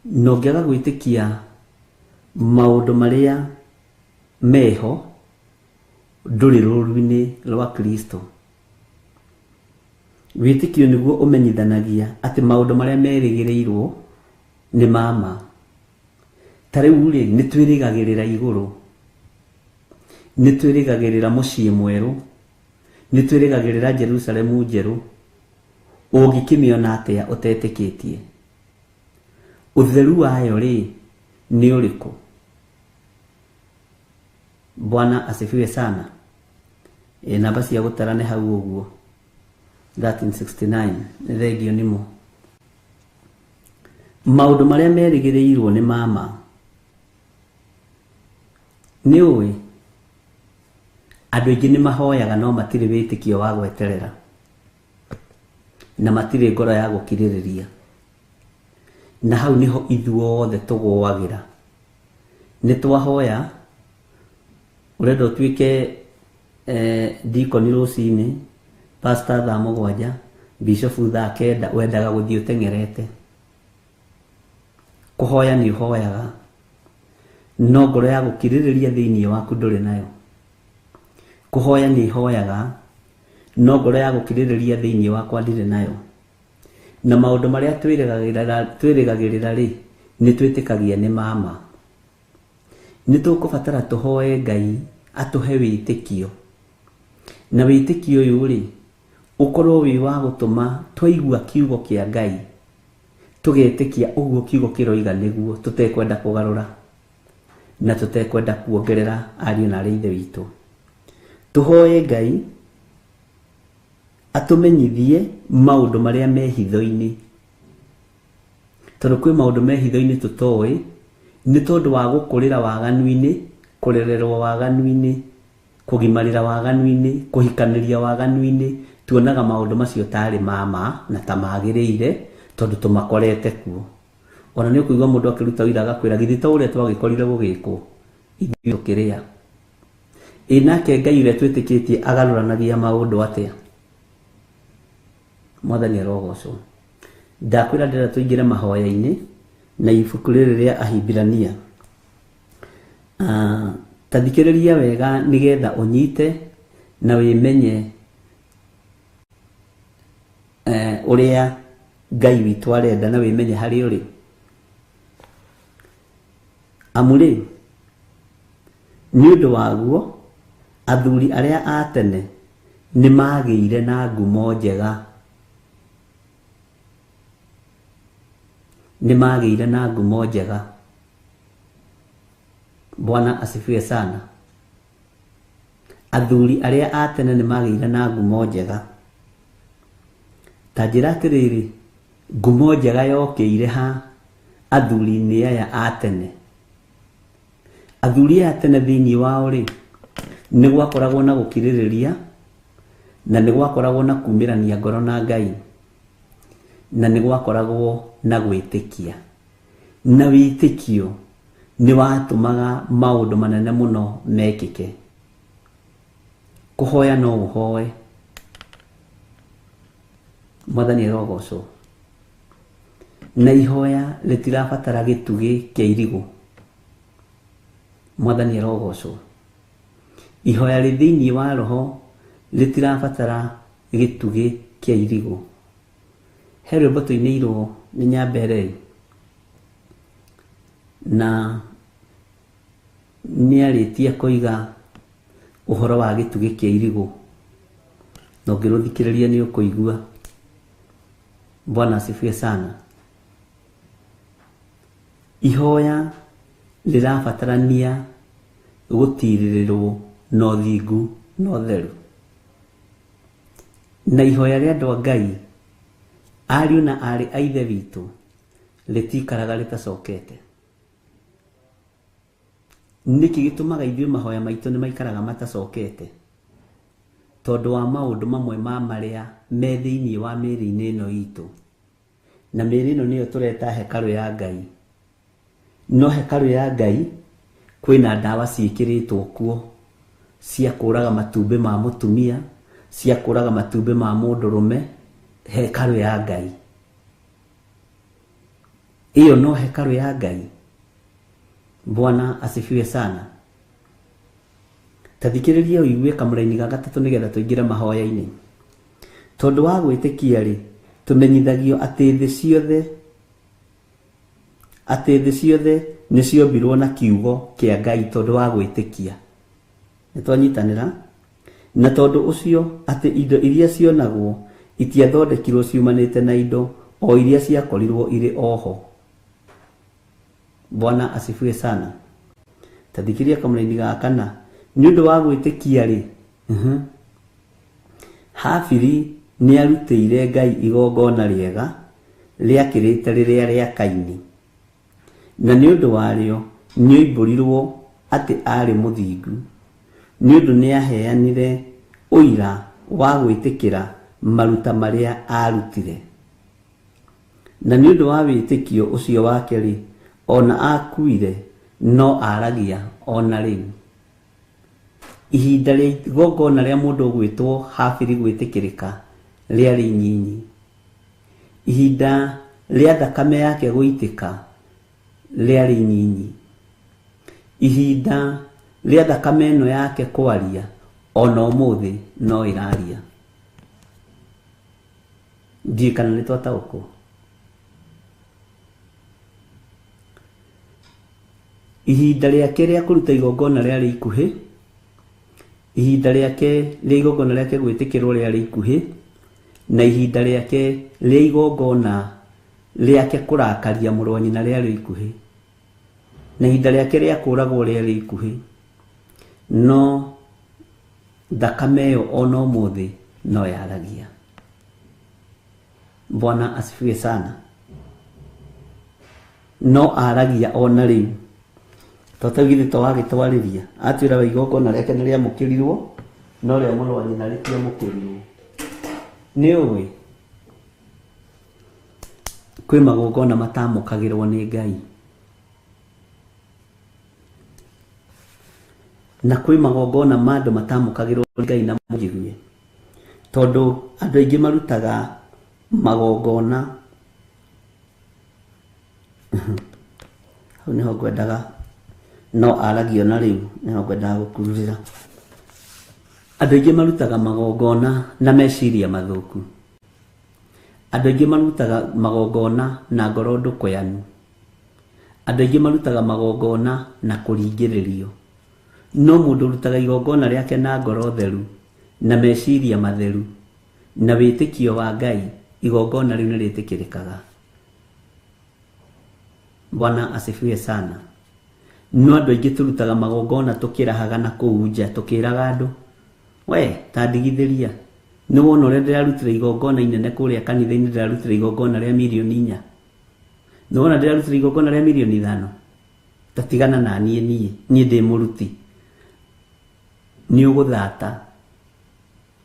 na ũngĩaga gwĩtĩkia maũndũ marĩa meho, ndũrĩ rũru-inĩ rwa Kristo. Wĩtĩkio nĩguo ũmenyithanagia atĩ maũndũ marĩa merĩgĩrĩirwo nĩ ma ma. Ta rĩu rĩ, nĩ twĩrĩgagĩrĩra igũrũ, nĩ twĩrĩgagĩrĩra mũciĩ mwerũ, nĩ twĩrĩgagĩrĩra Jerusalemu njerũ. Ũngĩkĩmĩona atĩa ũtetĩkĩtie? Ũtheru wayo rĩ nĩ ũrĩkũ? Bwana asifiwe sana. Namba cia gũtara nĩ hau ũguo 1369. Nĩ thengio nĩmo. Maũndũ marĩa merĩgĩrĩirwo nĩ ma ma. Nĩ ũĩ andũ aingĩ nĩ mahoyaga no matirĩ wĩtĩkio wa gweterera na matirĩ ngoro ya gũkirĩrĩria, na hau nĩho ithuothe tũgũagĩra. Nĩ twahoya ũrenda ũtuĩke dikoni rũcinĩ, pastor thaa 7, bishofu thaa 9, wendaga gũthiĩ ũteng'erete. Kũhoya nĩ ũhoyaga, no ngoro ya gũkirĩrĩria thĩinĩ waku ndũrĩ nayo. Kũhoya nĩ hoyaga, no ngoro ya gũkirĩrĩria thĩinĩ wakwa ndirĩ nayo. Na maũndũ marĩa twĩrĩgagĩrĩra rĩ, nĩ twĩtĩkagia nĩ ma ma. Nĩ tũkũbatara tũhoe Ngai atũhe wĩtĩkio, na wĩtĩkio ũyũ rĩ ũkorwo wĩ wa gũtũma twaigua kiugo kĩa Ngai tũgetĩkia ũguo kiugo kĩroiga nĩguo, tũtekwenda kũgarũra na tũtekwenda kuongerera ariũ na arĩ ithe witũ. Tũhoe Ngai atũmenyithie maũndũ marĩa me hitho-inĩ, tondũ kwĩ maũndũ me hitho-inĩ tũtoĩ nĩ tondũ wa gũkũrĩra waganu-inĩ, kũrererwo waganu-inĩ, kũgimarĩra waganu-inĩ, kũhikanĩria waganu-inĩ. Tuonaga maũndũ macio tarĩ ma ma na ta magĩrĩire tondũ tũmakorete kuo. Ona nĩ ũkũigua mũndũ akĩruta ũira agakwĩra githĩ to ũrĩa twagĩkorire gũgĩkwo ithuĩ tũkĩrĩa. Ĩ nake Ngai ũrĩa twĩtĩkĩtie agarũranagia maũndũ atĩa? Mwathani arogocwo. Ndakwĩra ndĩrenda tũingĩre mahoya-inĩ na ibuku rĩrĩ rĩa Ahibirania. Ta thikĩrĩria wega nĩgetha ũnyite na wĩmenye ũrĩa Ngai witũ arenda na wĩmenye harĩa ũrĩ. Amu rĩ, nĩ ũndũ waguo athuri arĩa a tene nĩ magĩire na ngumo njega. Nĩ magĩire na ngumo njega. Bwana asifiwe sana. Athuri arĩa a tene nĩ magĩire na ngumo njega. Ta njĩra atĩrĩrĩ, ngumo njega yokĩire ha athuri-inĩ aya a tene? Athuri aya tene thĩinĩ wao rĩ, nĩ gwakoragwo na gũkirĩrĩria na nĩ gwakoragwo na kumĩrania ngoro na Ngai na nĩ gwakoragwo na gwĩtĩkia. Na wĩtĩkio nĩ watũmaga maũndũ manene mũno mekĩke. Kũhoya no ũhoe, Mwathani arogocwo. Na ihoya rĩtirabatara gĩtugĩ kĩa irigũ. Mwathani arogocwo. Ihoya rĩ thĩinĩ wa roho rĩtirabatara gĩtugĩ kĩa irigũ. He rwĩmbo tũinĩirwo nĩ Nyambere na nĩarĩtie koiga ũhoro wa gĩtugĩ kĩa irigũ, na ũngĩrũthikĩrĩria nĩ ũkũigua. Bwana asifiwe sana. Ihoya rĩrabatarania gũtirĩrĩrwo na ũthingu na ũtheru. Na ihoya rĩa andũ a Ngai, ariũ na aarĩ a ithe witũ, rĩtikaraga rĩtacokete. Nĩkĩ gĩtũmaga ithuĩ mahoya maitũ nĩ maikaraga matacokete? Tondũ wa maũndũ mamwe ma marĩa me thĩinĩ wa mĩĩrĩ-inĩ ĩno itũ. Na mĩĩrĩ ĩno nĩyo tũreta hekarũ ya Ngai. No hekarũ ya Ngai kwĩna ndawa ciĩkĩrĩtwo kuo cia kũraga matumbĩ ma mũtumia, cia kũraga matumbĩ ma mũndũrũme. Hekarũ ya Ngai iyo no hekarũ ya Ngai. Bwana asifiwe sana. Ta thikĩrĩria ũigue kamũraini ga gatatũ nĩgetha tũingĩre mahoya-inĩ. Tondũ wa gwĩtĩkia rĩ, tũmenyithagio atĩ thĩ ciothe nĩ ciombirwo na kiugo kĩa Ngai tondũ wa gwĩtĩkia. Nĩ twanyitanĩra? Na tondũ ũcio atĩ indo iria cionagwo itiathondekirwo ciumanĩte na indo o iria ciakorirwo irĩ oho. Bwana asifiwe sana. Tathikiria kamũraini ga kana. Nĩ ũndũ wa gwĩtĩkia rĩ, Habili nĩarutĩire Ngai igongona rĩega rĩakĩrĩte rĩrĩa rĩa Kaini, na nĩ ũndũ warĩo nĩoimbũrirwo atĩ aarĩ mũthingu, nĩ ũndũ nĩaheanire ũira wa gwĩtĩkĩra maruta marĩa aarutire. Na nĩ ũndũ wa wĩtĩkio ũcio wake rĩ, ona akuire no aragia ona rĩu. Ihinda rĩa igongona rĩa mũndũ ũgwĩtwo Habili gwĩtĩkĩrĩka rĩarĩ inyinyi. Ihinda rĩa thakame yake gũitĩka rĩarĩ inyinyi. Ihinda rĩa thakame ĩno yake kwaria ona ũmũthĩ no ĩraria. Ndiũĩ kana nĩ twataũkwo. Ihinda rĩake rĩa kũruta igongona rĩarĩ ikuhĩ, ihinda rĩake rĩa igongona rĩake gwĩtĩkĩrwo rĩarĩ ikuhĩ, na ihinda rĩake rĩa igongona rĩake kũrakaria mũrũ wa nyina rĩarĩ ikuhĩ, na ihinda rĩake rĩa kũragwo rĩarĩ ikuhĩ. No thakame ĩyo ona ũmũthĩ no yaragia. Bwana asifiwe sana. No aragia ona rĩu. Tata githĩ to wagĩtwarĩria atwĩra wa igongona rĩake nĩ rĩamũkĩrirwo no rĩa mũrũ wa nyina rĩtiamũkĩrirwo. Nĩ ũĩ kwĩ magongona matamũkagĩrwo nĩ Ngai, na kwĩ magongona ma andũ matamũkagĩrwo nĩ Ngai na mũnjigue, tondũ andũ aingĩ marutaga magongona. Hau nĩho ngwendaga no aragio na rĩu nĩho ngwendaga gũkururĩra. Andũ aingĩ marutaga magongona na meciria mathũku. Andũ aingĩ marutaga magongona na ngoro ndũkũyanu. Andũ aingĩ marutaga magongona na kũringĩrĩrio. No mũndũ ũrutaga igongona rĩake na ngoro theru na meciria matheru na wĩtĩkio wa Ngai, igongona rĩu nĩrĩtĩkĩrĩkaga. Bwana asifiwe sana. No andũ aingĩ tũrutaga magongona tũkĩrahaga na kũu nja tũkĩraga andũ, we ta ndigithĩria, nĩ wona ũrĩa ndĩrarutĩra igongona inene kũrĩa kanitha-inĩ, ndĩrarutĩra igongona rĩa mirioni 4, nĩ wona ndĩrarutĩra igongona rĩa mirioni 5, ta tigana na niĩ, niĩ ndĩ mũruti. Nĩ ũgũthata.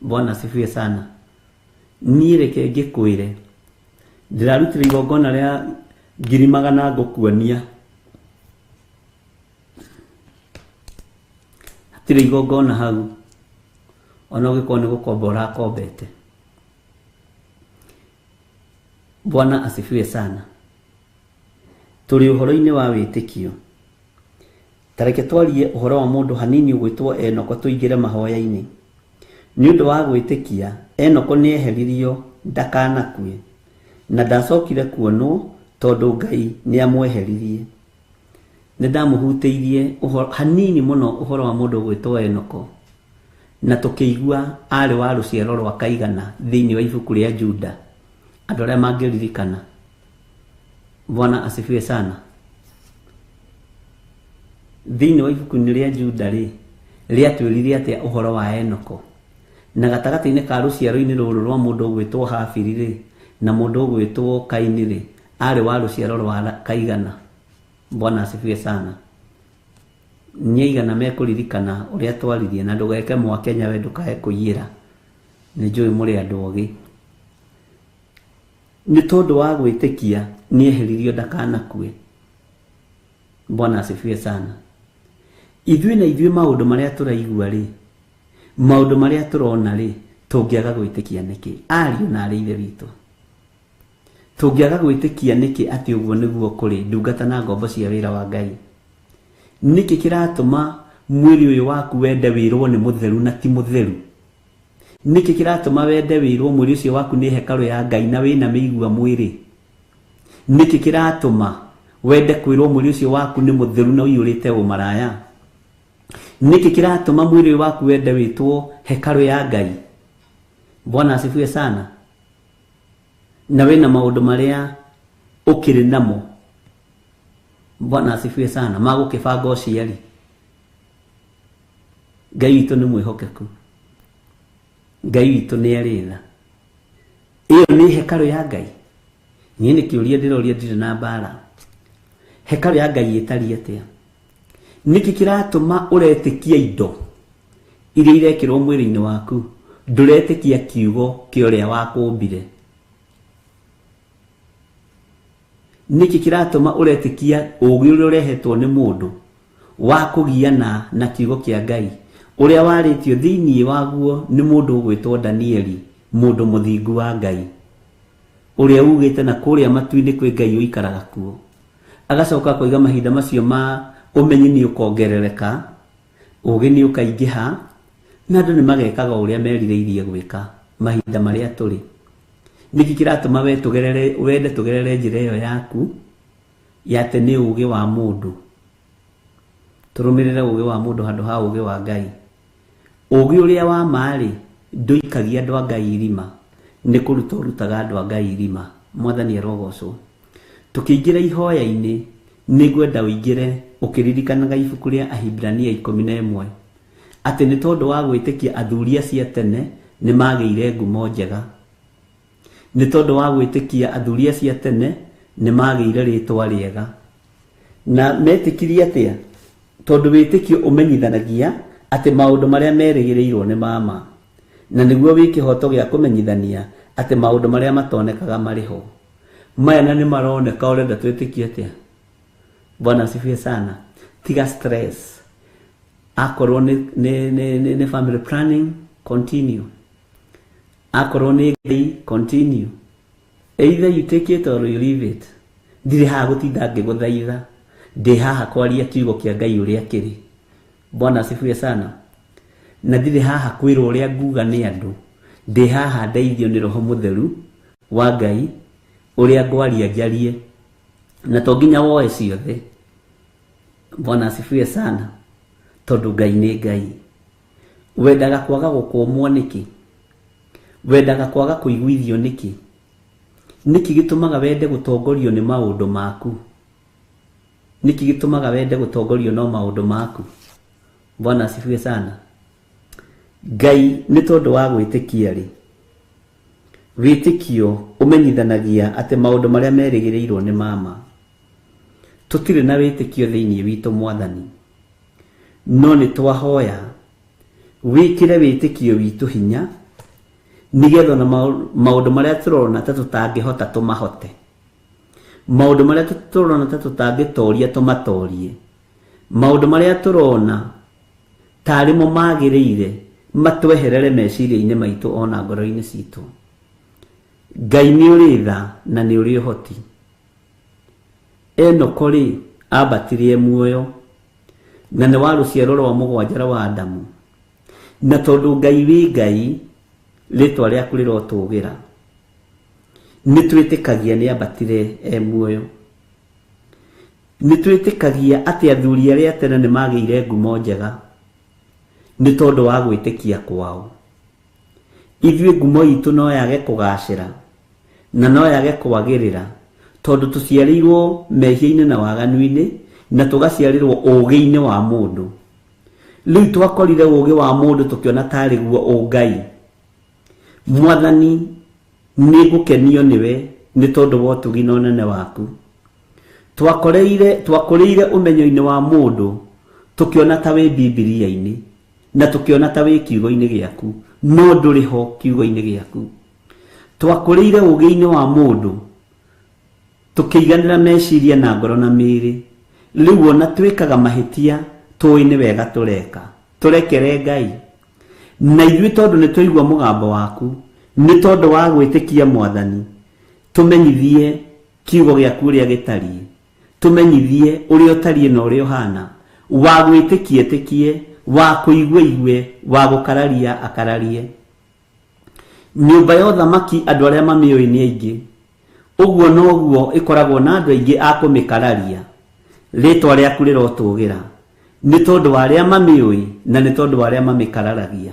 Bwana asifiwe sana. Niĩ reke ngĩkwĩre, ndĩrarutĩra igongona rĩa 100,000 ngũkuonia. Hatirĩ igongona hau, ona ũngĩkorwo nĩ gũkomba ũrakombete. Bwana asifiwe sana. Tũrĩ ũhoro-inĩ wa wĩtĩkio. Ta reke twarie ũhoro wa mũndũ hanini ũgwĩtwo Enoko tũingĩre mahoya-inĩ. Nĩ ũndũ wa gwĩtĩkia, Enoko nĩeheririo ndakanakue, na ndacokire kuonwo tondũ Ngai nĩamweheririe. Nĩ ndamũhutĩirie hanini mũno ũhoro wa mũndũ ũgwĩtwo Enoko, na tũkĩigua arĩ wa rũciaro rwa Kaigana thĩinĩ wa ibuku rĩa Juda, andũ arĩa mangĩririkana. Bwana asifiwe sana. Thĩinĩ wa ibuku-inĩ rĩa Juda rĩ, rĩatwĩrire atĩa ũhoro wa Enoko? Na gatagatĩ-inĩ ka rũciaro-inĩ rũrũ rwa mũndũ ũgwĩtwo Habili rĩ, na mũndũ ũgwĩtwo Kaini rĩ, arĩ wa rũciaro rwa Kaigana. Bwana asifiwe sana. Nĩ aigana mekũririkana ũrĩa twaririe, na ndũgeke mwakenya we ndũkae kũiyĩra, nĩ njũĩ mũrĩ andũ ogĩ. Nĩ tondũ wa gwĩtĩkia nĩeheririo ndakanakue. Bwana asifiwe sana. Ithuĩ na ithuĩ maũndũ marĩa tũraigua rĩ, maũndũ marĩa tũrona rĩ, tũngĩaga gwĩtĩkia nĩkĩ? Ariũ na arĩ ithe witũ, tũngĩaga gwĩtĩkia nĩkĩ atĩ ũguo nĩguo kũrĩ, ndungata na ngombo cia wĩra wa Ngai? Nĩkĩ kĩratũma mwĩrĩ ũyũ waku wende wĩrwo nĩ mũtheru na ti mũtheru? Nĩkĩ kĩratũma wende wĩrwo mwĩrĩ ũcio waku nĩ hekarũ ya Ngai na wĩna mĩigua mwĩrĩ? Nĩkĩ kĩratũma wende kwĩrwo mwĩrĩ ũcio waku nĩ mũtheru na ũiyũrĩte ũmaraya? Nĩkĩ kĩratũma mwĩrĩ ũyũ waku wende wĩtwo hekarũ ya Ngai? Bwana asifiwe sana. Na wĩna maũndũ marĩa ũkĩrĩ namo, Bwana asifiwe sana, magũkĩbanga ũciari. Ngai witũ nĩ mwĩhokeku, Ngai witũ nĩ arĩ tha. Ĩyo nĩ hekarũ ya Ngai. Niĩ nĩ kĩũria ndĩroria, ndirĩ na mbara. Hekarũ ya Ngai ĩtariĩ atĩa? Nĩkĩ kĩratũma ũretĩkia indo iria irekĩrwo mwĩrĩ-inĩ waku, ndũretĩkia kiugo kĩa ũrĩa wakũmbire? Nĩkĩ kĩratũma ũretĩkia ũũgĩ ũrĩa ũrehetwo nĩ mũndũ wa kũgiana na kiugo kĩa Ngai ũrĩa warĩtio thĩinĩ waguo nĩ mũndũ ũgwĩtwo Danieli, mũndũ mũthingu wa Ngai, ũrĩa ugĩte na kũrĩa matu-inĩ kwĩ Ngai ũikaraga kuo. Agacoka akoiga mahinda macio ma ũmenyi nĩ ũkongerereka, ũũgĩ nĩ ũkaingĩha, na andũ nĩ magekaga ũrĩa merirĩirie gwĩka mahinda marĩa tũrĩ. Nĩkĩ kĩratũma we tũgerere, wende tũgerere njĩra ĩyo yaku ya atĩ nĩ ũũgĩ wa mũndũ? Tũrũmĩrĩre ũũgĩ wa mũndũ handũ ha ũũgĩ wa Ngai. Ũũgĩ ũrĩa wa ma-rĩ, ndũikagia andũ a Ngai irima, nĩ kũruta ũrutaga andũ a Ngai irima. Mwathani arogocwo. Tũkĩingĩra ihoya-inĩ, nĩngwenda ũingĩre ũkĩririkanaga ibuku rĩa Ahibirania 11, atĩ nĩ tondũ wa gwĩtĩkia athuri acio a tene nĩ magĩire ngumo njega. Nĩ tondũ wa gwĩtĩkia athuri acio a tene nĩ magĩire rĩtwa rĩega. Na metĩkirie atĩa? Tondũ wĩtĩkio ũmenyithanagia atĩ maũndũ marĩa merĩgĩrĩirwo nĩ ma ma, na nĩguo wĩ kĩhoto gĩa kũmenyithania atĩ maũndũ marĩa matonekaga marĩ ho. Maya na nĩ maroneka, ũrenda twĩtĩkie atĩa? Bwana asifiwe sana. Tiga stress. Akorwo nĩ family planning, continue. Akorwo nĩ Ngai, continue. Either you take it or you leave it. Ndirĩ haha gũtinda ngĩgũthaitha, ndĩ haha kwaria kiugo kĩa Ngai ũrĩa kĩrĩ. Bwana asifiwe sana. Na ndirĩ haha kwĩrwo ũrĩa nguga nĩ andũ, ndĩ haha ndeithio nĩ Roho Mũtheru wa Ngai ũrĩa ngwaria njarie, na to nginya woe ciothe. Bwana asifiwe sana. Tondũ Ngai nĩ Ngai. Wendaga kwaga gũkũmwo nĩkĩ? Wendaga kwaga kũiguithio nĩkĩ? Nĩkĩ gĩtũmaga wende gũtongorio nĩ maũndũ maku? Nĩkĩ gĩtũmaga wende gũtongorio no maũndũ maku? Bwana asifiwe sana. Ngai nĩ tondũ wa gwĩtĩkia rĩ, wĩtĩkio ũmenyithanagia atĩ maũndũ marĩa merĩgĩrĩirwo nĩ ma ma. Tũtirĩ na wĩtĩkio thĩinĩ witũ Mwathani, no nĩ twahoya wĩkĩre wĩtĩkio witũ hinya, nĩgetha ona maũndũ marĩa tũrona ta tũtangĩhota tũmahote, maũndũ marĩa tũrona ta tũtangĩtoria tũmatorie, maũndũ marĩa tũrona tarĩ mo magĩrĩire matweherere meciria-inĩ maitũ ona ngoro-inĩ citũ. Ngai nĩ ũrĩ tha na nĩ ũrĩ ũhoti. Enoko rĩ, ambatire muoyo na nĩ wa rũciaro rwa mũgwanja rwa Adamu. Na tondũ Ngai wĩ Ngai, rĩtwa rĩaku rĩrotũgĩra. Nĩ twĩtĩkagia nĩ ambatire e muoyo. Nĩ twĩtĩkagia atĩ athuri arĩa tene nĩ magĩire ngumo njega nĩ tondũ wa gwĩtĩkia kwao. Ithuĩ ngumo itũ no yage kũgacĩra na no yage kwagĩrĩra tondũ tũciarĩirwo mehia-inĩ na waganu-inĩ na tũgaciarĩrwo ũũgĩ-inĩ wa mũndũ. Rĩu twakorire ũũgĩ wa mũndũ tũkĩona tarĩ guo ũngai. Mwathani, nĩ ngũkenio nĩwe nĩ tondũ wa ũtugi na ũnene waku. Twakũrĩire ũmenyo-inĩ wa mũndũ tũkĩona ta wĩ Bibilia-inĩ na tũkĩona ta wĩ kiugo-inĩ gĩaku, no ndũrĩ ho kiugo-inĩ gĩaku. Twakũrĩire ũũgĩ-inĩ wa mũndũ tũkĩiganĩra meciria na ngoro na mĩĩrĩ. Rĩu ona twĩkaga mahĩtia tũĩ nĩ wega tũreka, tũrekere Ngai. Na ithuĩ tondũ nĩ twaigua mũgambo waku, nĩ tondũ wa gwĩtĩkia Mwathani, tũmenyithie kiugo gĩaku ũrĩa gĩtariĩ, tũmenyithie ũrĩa ũtariĩ na ũrĩa ũhana. Wa gwĩtĩkia ĩtĩkie, wa kũigua igue, wa gũkararia akararie. Nyũmba ya ũthamaki andũ arĩa mamĩũĩ nĩ aingĩ, ũguo noguo ĩkoragwo na andũ aingĩ a kũmĩkararia. Rĩtwa rĩaku rĩrotũgĩra nĩ tondũ wa arĩa mamĩũĩ na nĩ tondũ wa arĩa mamĩkararagia.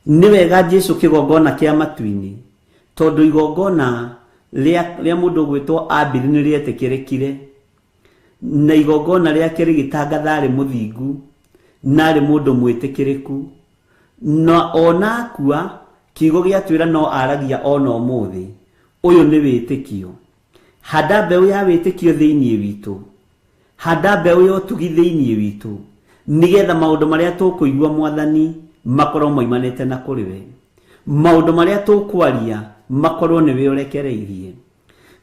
Nĩ wega Jesu kĩgongona kĩa matu-inĩ, tondũ igongona rĩa mũndũ ũgwĩtwo Abili nĩ rĩetĩkĩrĩkire, na igongona rĩake rĩgĩtangatha arĩ mũthingu na arĩ mũndũ mwĩtĩkĩrĩku, na ona akua kiugo gĩatwĩra no aragia ona ũmũthĩ. Ũyũ nĩ wĩtĩkio. Handa mbeũ ya wĩtĩkio thĩinĩ witũ, handa mbeũ ya ũtugi thĩinĩ witũ, nĩgetha maũndũ marĩa tũkũigua Mwathani makorwo moimanĩte na kũrĩ we, maũndũ marĩa tũkwaria makorwo nĩwe ũrekereirie,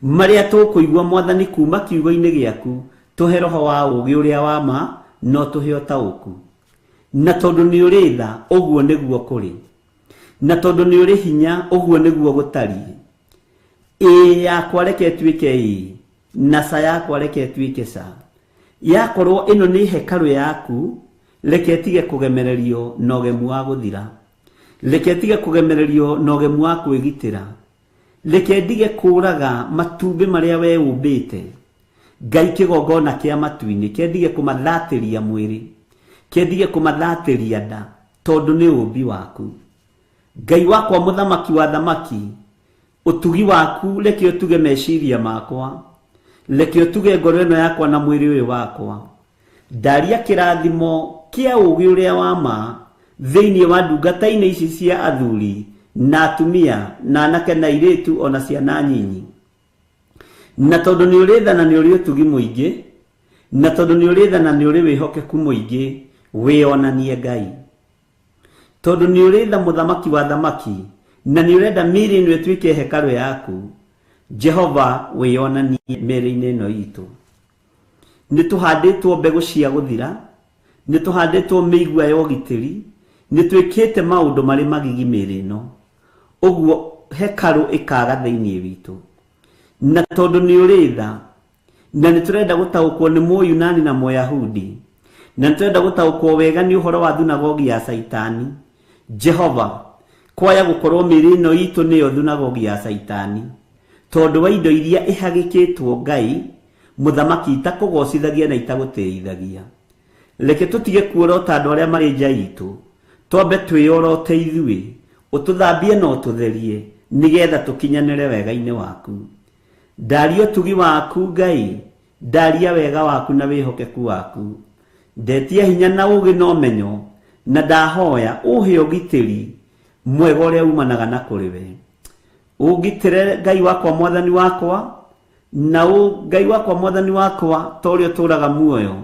marĩa tũkũigua Mwathani kuma kiugo-inĩ gĩaku, tũhe roho wa ũũgĩ ũrĩa wa ma no tũhe ũtaũku. Na tondũ nĩ ũrĩ tha, ũguo nĩguo kũrĩ, na tondũ nĩ ũrĩ hinya, ũguo nĩguo gũtariĩ. Ĩĩ yakwa reke ĩtuĩke ĩĩ, na ca yakwa reke ĩtuĩke ca. Yakorwo ĩno nĩ hekarũ yaku, reke ĩtige kũgemererio na ũgemu wa gũthira, reke ĩtige kũgemererio na ũgemu wa kwĩgitĩra, reke ndige kũraga matumbĩ marĩa we ũmbĩte. Ngai kĩgongona kĩa matu-inĩ, kĩendige kũmathatĩria mwĩrĩ, kĩendige kũmathatĩria nda, tondũ nĩ ũmbi waku. Ngai wakwa mũthamaki wa thamaki, ũtugi waku reke ũtuge meciria makwa, reke ũtuge ngoro ĩno yakwa na mwĩrĩ ũyũ wakwa. Ndaria kĩrathimo kĩa ũũgĩ ũrĩa wa ma thĩinĩ wa ndungata-inĩ ici cia athuri na atumia na anake na airĩtu ona ciana nyinyi. Na tondũ nĩ ũrĩ tha na nĩ ũrĩ ũtugi mũingĩ, na tondũ nĩ ũrĩ tha na nĩ ũrĩ wĩhokeku mũingĩ, wĩonanie Ngai. Tondũ nĩ ũrĩ tha mũthamaki wa thamaki, na nĩ ũrenda mĩĩrĩ ĩno ĩtuĩke hekarũ yaku, Jehova wĩonanie mĩĩrĩ-inĩ ĩno itũ. Nĩ tũhandĩtwo mbegũ cia gũthira, nĩ tũhandĩtwo mĩigua ya ũgitĩri, nĩ twĩkĩte maũndũ marĩ magigi mĩĩrĩ ĩno, ũguo hekarũ ĩkaga thĩinĩ witũ. Na tondũ nĩ ũrĩ tha, na nĩ tũrenda gũtaũkwo nĩ Mũyunani na Mũyahudi, na nĩ tũrenda gũtaũkwo wega nĩ ũhoro wa thunagogi ya Caitani, Jehova kwaya gũkorwo mĩĩrĩ ĩno itũ nĩyo thunagogi ya Caitani, tondũ wa indo iria ĩhagĩkĩtwo Ngai mũthamaki itakũgocithagia na itagũtĩithagia. Reke tũtige kuorota andũ arĩa marĩ nja itũ, twambe twĩyorote ithuĩ, ũtũthambie na ũtũtherie, nĩgetha tũkinyanĩre wega-inĩ waku. Ndaria ũtugi waku Ngai, ndaria wega waku na wĩhokeku waku. Ndetia hinya na ũũgĩ na ũmenyo, na ndahoya ũhe ũgitĩri mwega ũrĩa umanaga na kũrĩ we. Ũngitĩre Ngai wakwa mwathani wakwa, na Ngai wakwa mwathani wakwa ta ũrĩa ũtũũraga muoyo,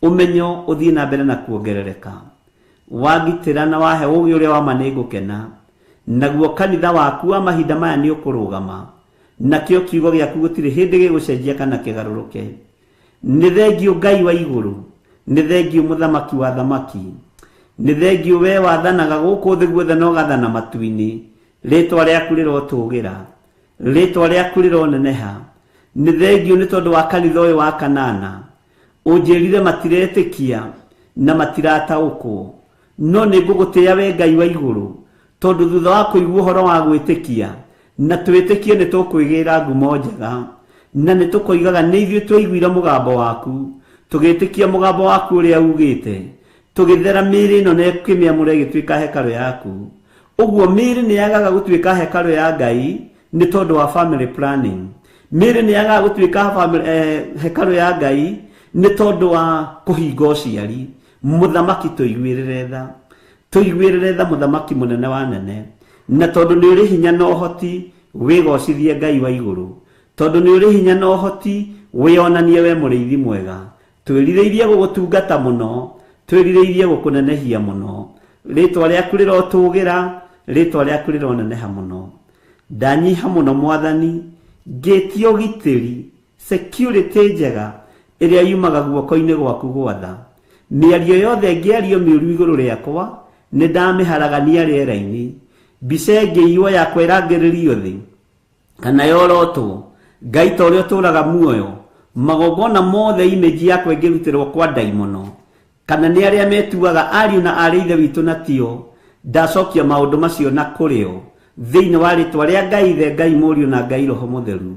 ũmenyo ũthiĩ na mbere na kuongerereka. Wangitĩra na wahe ũũgĩ ũrĩa wa ma nĩngũkena, naguo kanitha waku wa mahinda maya nĩ ũkũrũgama, nakĩo kiugo gĩaku gũtirĩ hĩndĩ gĩgũcenjia kana kĩgarũrũke. Nĩ thengio Ngai wa igũrũ, nĩ thengio mũthamaki wa thamaki, nĩ thengio we wathanaga gũkũ thĩ guothe na ũgathana matu-inĩ. Rĩtwa rĩaku rĩrotũgĩra, rĩtwa rĩaku rĩroneneha. Nĩ thengio nĩ tondũ wa kanitha ũyũ wa Kanana, ũnjĩrire matiretĩkia na matirataũkwo, no nĩ ngũgũtĩĩa we Ngai wa igũrũ, tondũ thutha wa kũigua ũhoro wa gwĩtĩkia na twĩtĩkie nĩ tũkwĩgĩra ngumo njega, na nĩ tũkoigaga nĩ ithuĩ twaiguire mũgambo waku, tũgĩtĩkia mũgambo waku ũrĩa ugĩte, tũgĩthera mĩĩrĩ ĩno na ĩkĩmĩamũra ĩgĩtuĩka hekarũ yaku. Ũguo mĩĩrĩ nĩ yagaga gũtuĩka hekarũ ya Ngai nĩ tondũ wa family planning. Mĩĩrĩ nĩ yagaga gũtuĩka hekarũ ya Ngai nĩ tondũ wa kũhinga ũciari. Mũthamaki tũiguĩrĩre tha, tũiguĩrĩre tha mũthamaki mũnene wa nene, na tondũ nĩ ũrĩ hinya na ũhoti wĩgocithie Ngai wa igũrũ, tondũ nĩ ũrĩ hinya na ũhoti wĩonanie we mũrĩithi mwega. Twĩrirĩirie gũgũtungata mũno, twĩrirĩirie gũkũnenehia mũno. Rĩtwa rĩaku rĩrotũgĩra, rĩtwa rĩaku rĩroneneha mũno. Ndanyiha mũno Mwathani, ngĩtie ũgitĩri, security njega ĩrĩa yumaga guoko-inĩ gwaku gwatha. Mĩario yothe ĩngĩario mĩũru igũrũ rĩakwa, nĩ ndamĩharagania rĩera-inĩ. Mbica ĩngĩiywo yakwa ĩrangĩrĩrio thĩ kana yorotwo, Ngai ta ũrĩa ũtũũraga muoyo, magongona mothe image yakwa ĩngĩrutĩrwo kwa ndaimono, kana nĩ arĩa metuaga ariũ na aarĩ ithe witũ na tio, ndacokia maũndũ macio na kũrĩ o. Thĩinĩ wa rĩtwa rĩa Ngai Ithe, Ngai Mũriũ na Ngai Roho Mũtheru.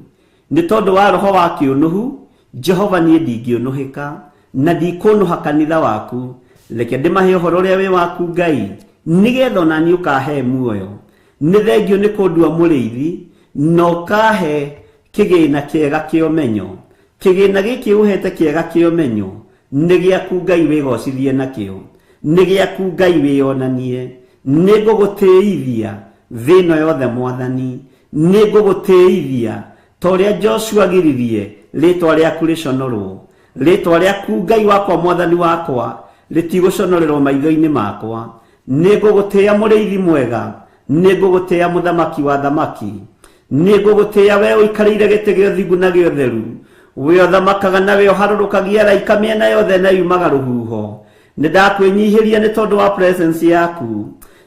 Nĩ tondũ wa roho wa kĩũnũhu, Jehova niĩ ndingĩũnũhĩka na ndikũnũha kanitha waku. Reke ndĩmahe ũhoro ũrĩa wĩ waku Ngai, nĩgetha ona niĩ ũkahe muoyo. Nĩ thengio nĩ kũndua mũrĩithi na ũkahe kĩgĩna kĩega kĩa ũmenyo. Kĩgĩna gĩkĩ ũhete kĩega kĩa ũmenyo nĩ gĩaku Ngai wĩgocithie nakĩo, nĩ gĩaku Ngai wĩyonanie. Nĩ ngũgũtĩithia thĩ ĩno yothe Mwathani, nĩ ngũgũtĩithia ta ũrĩa Joshua agiririe rĩtwa rĩaku rĩconorwo. Rĩtwa rĩaku Ngai wakwa Mwathani wakwa rĩtigũconorerwo maitho-inĩ makwa. Nĩ ngũgũtĩĩa mũrĩithi mwega, nĩ ngũgũtĩĩa mũthamaki wa thamaki, nĩ ngũgũtĩĩa we ũikarĩire gĩtĩ gĩa ũthingu na gĩa ũtheru, we ũthamakaga na we ũharũrũkagia araika mĩena yothe na yumaga rũhuho. Nĩ ndakwĩnyihĩria nĩ tondũ wa presence yaku,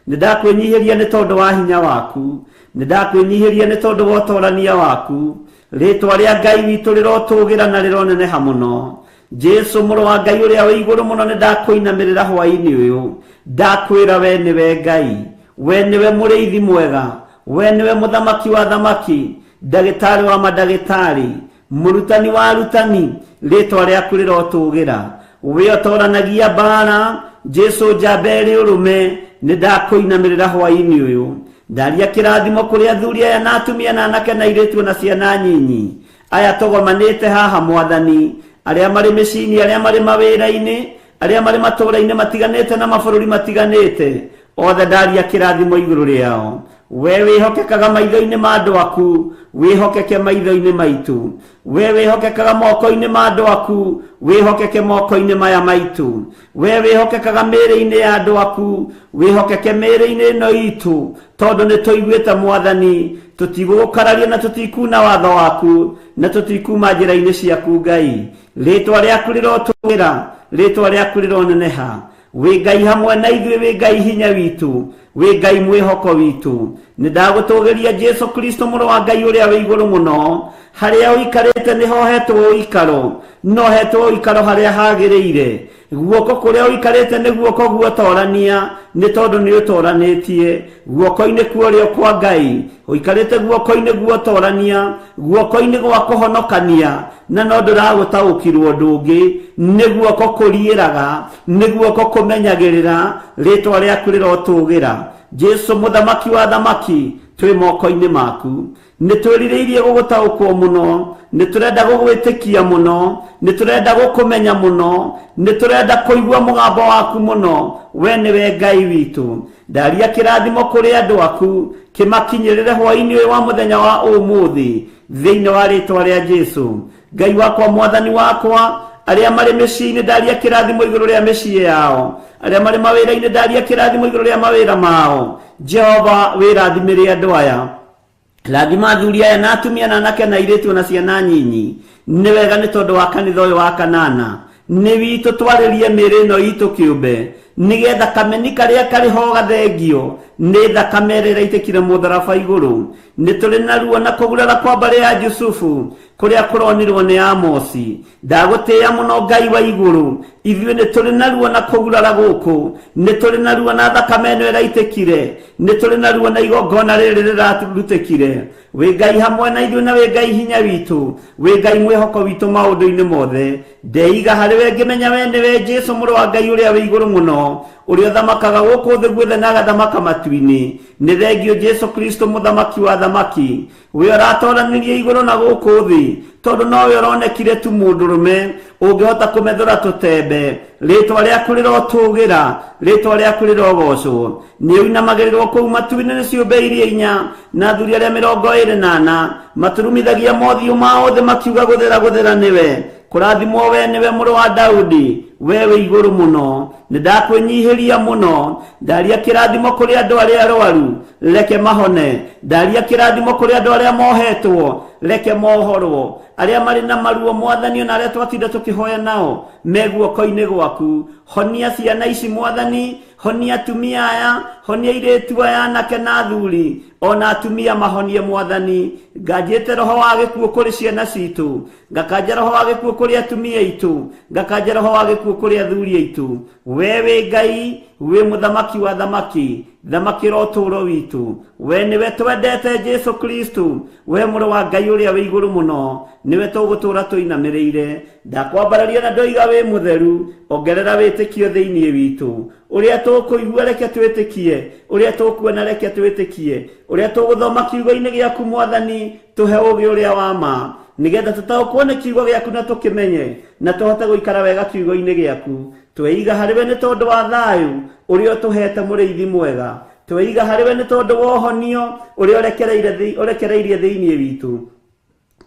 nĩ ndakwĩnyihĩria nĩ tondũ wa hinya waku, nĩ ndakwĩnyihĩria nĩ tondũ wa ũtorania waku. Rĩtwa rĩa Ngai witũ rĩrotũgĩra na rĩroneneha mũno. Jesu mũrũ wa Ngai ũrĩa wĩ igũrũ mũno, nĩ ndakũinamĩrĩra hwaĩ-inĩ ũyũ. Ndakwĩra we nĩwe Ngai, we nĩwe mũrĩithi mwega, we nĩwe mũthamaki wa thamaki, ndagĩtarĩ wa mandagĩtarĩ, mũrutani wa arutani. Rĩtwa rĩaku rĩrotũgĩra. We ũtoranagia mbara, Jesu njamba ĩrĩ ũrũme, nĩ ndakũinamĩrĩra hwaĩ-inĩ ũyũ. Ndaria kĩrathimo kũrĩ athuri aya na atumia na anake na airĩtu na ciana nyinyi aya tũgomanĩte haha Mwathani, arĩa marĩ mĩciĩ-inĩ, arĩa marĩ mawĩra-inĩ, arĩa marĩ matũũra-inĩ matiganĩte na mabũrũri matiganĩte, othe ndaria kĩrathimo igũrũ rĩao. We wĩhokekaga maitho-inĩ ma andũ aku, wĩhokeke maitho-inĩ maitũ. We wĩhokekaga moko-inĩ ma andũ aku, wĩhokeke moko-inĩ maya maitũ. We wĩhokekaga mĩĩrĩ-inĩ ya andũ aku, wĩhokeke mĩĩrĩ-inĩ ĩno itũ, tondũ nĩ tũiguĩte Mwathani, tũtigũgũkararia na tũtikuna watho waku, na tũtikuma njĩra-inĩ ciaku Ngai. Rĩtwa rĩaku rĩrotũgĩra, rĩtwa rĩaku rĩroneneha. Wĩ Ngai hamwe na ithuĩ, wĩ Ngai hinya witũ, wĩ Ngai mwĩhoko witũ. Nĩ ndagũtũgĩria Jesu Kristo mũrũ wa Ngai ũrĩa wĩ igũrũ mũno. Harĩa ũikarĩte nĩho hetwo ũikaro, no hetwo ũikaro harĩa hagĩrĩire. Guoko kũrĩa ũikarĩte nĩ guoko guotorania, nĩ tondũ nĩ ũtoranĩtie. Guoko-inĩ kuorĩo kwa Ngai ũikarĩte guoko-inĩ guotorania, guoko-inĩ gwa kũhonokania, na no ndũragũtaũkĩrwo ũndũ ũngĩ. Nĩ guoko kũriĩraga, nĩ guoko kũmenyagĩrĩra. Rĩtwa rĩaku rĩrotũgĩra. Jesu mũthamaki wa thamaki, twĩ moko-inĩ maku. Nĩ twĩrirĩirie gũgũtaũkwo mũno, nĩ tũrenda gũgwĩtĩkia mũno, nĩ tũrenda gũkũmenya mũno, nĩ tũrenda kũigua mũgambo waku mũno. We nĩwe Ngai witũ. Ndaria kĩrathimo kũrĩ andũ aku, kĩmakinyĩrĩre hwaĩ-inĩ ũyũ wa mũthenya wa ũmũthĩ, thĩinĩ wa rĩtwa rĩa Jesu. Ngai wakwa, Mwathani wakwa, arĩa marĩ mĩciĩ-inĩ ndaria kĩrathimo igũrũ rĩa mĩciĩ yao, arĩa marĩ mawĩra-inĩ ndaria kĩrathimo igũrũ rĩa mawĩra mao. Jehova wĩrathimĩre andũ aya. Rathima athuri aya na atumia na anake na airĩtu na ciana nyinyi. Nĩ wega nĩ tondũ wa kanitha ũyũ wa kanana nĩ witũ twarĩrie mĩĩrĩ ĩno itũ kĩũmbe, nĩgetha kameni karĩa karĩ ho gathengio nĩ thakame ĩrĩa ĩraitĩkire mũtharaba igũrũ. Nĩ tũrĩ na ruo na kũgurara kwa mbarĩ ya Jusufu kũrĩa kũronirwo nĩ Amosi. Ndagũtĩĩa mũno Ngai wa igũrũ, ithuĩ nĩ tũrĩ na ruo na kũgurara gũkũ, nĩ tũrĩ na ruo na thakame ĩno ĩraitĩkire, nĩ tũrĩ na ruo na igongona rĩrĩ rĩrarutĩkire. Wĩ Ngai hamwe na ithuĩ na wĩ Ngai hinya witũ, wĩ Ngai mwĩhoko witũ maũndũ-inĩ mothe. Ndeiga harĩ we ngĩmenya we nĩwe Jesu mũrũ wa Ngai ũrĩa wĩ igũrũ mũno, ũrĩa ũthamakaga gũkũ thĩ guothe na agathamaka matu-inĩ. Nĩ thengio Jesu Kristo mũthamaki wa thamaki, we ũratoranirie igũrũ na gũkũ thĩ, tondũ nowe ũronekire tu mũndũrũme ũngĩhota kũmethũra tũtembe. Rĩtwa rĩaku rĩrotũgĩra, rĩtwa rĩaku rĩrogocwo. Nĩ ũinamagĩrĩrwo kũu matu-inĩ nĩ ciũmbe iria inya na athuri arĩa 24 maturumithagia mothiũ mao thĩ makiuga gũthera gũthera nĩwe. Kũrathimwo we nĩwe mũrũ wa Daudi, we wĩ igũrũ mũno. Nĩ ndakwĩnyihĩria mũno. Ndaria kĩrathimo kũrĩ andũ arĩa arwaru, reke mahone. Ndaria kĩrathimo kũrĩ andũ arĩa mohetwo, reke mohorwo. Arĩa marĩ na maruo Mwathani, ona arĩa twatinda tũkĩhoya nao me guoko-inĩ gwaku. Honia ciana ici Mwathani, honia atumia aya, honia airĩtu aya anake na athuri, ona atumia mahonie Mwathani. Nganjĩte roho wa gĩkuũ kũrĩ ciana citũ, ngakanja roho wa gĩkuũ kũrĩ atumia aitũ, ngakanja roho wa gĩkuũ kũrĩ athuri aitũ. We We wĩ Ngai, wĩ mũthamaki wa thamaki, thamakĩra ũtũũro witũ. We nĩwe twendete Jesu Kristo, we mũrũ wa Ngai ũrĩa wĩ igũrũ mũno, nĩwe tũgũtũũra tũinamĩrĩire. Ndakwambararia na ndoiga wĩ mũtheru, ongerera wĩtĩkio thĩinĩ witũ. Ũrĩa tũkũigua reke twĩtĩkie, ũrĩa tũkuona reke twĩtĩkie, ũrĩa tũgũthoma kiugo-inĩ gĩaku Mwathani, tũhe ũũgĩ ũrĩa wa ma, nĩgetha tũtaũkwo nĩ kiugo gĩaku na tũkĩmenye, na tũhote gũikara wega kiugo-inĩ gĩaku. Tweiga harĩ we nĩ tondũ wa thayũ ũrĩa ũtũhete mũrĩithi mwega. Tweiga harĩ we nĩ tondũ wa ũhonio ũrĩa ũrekereirie thĩinĩ witũ.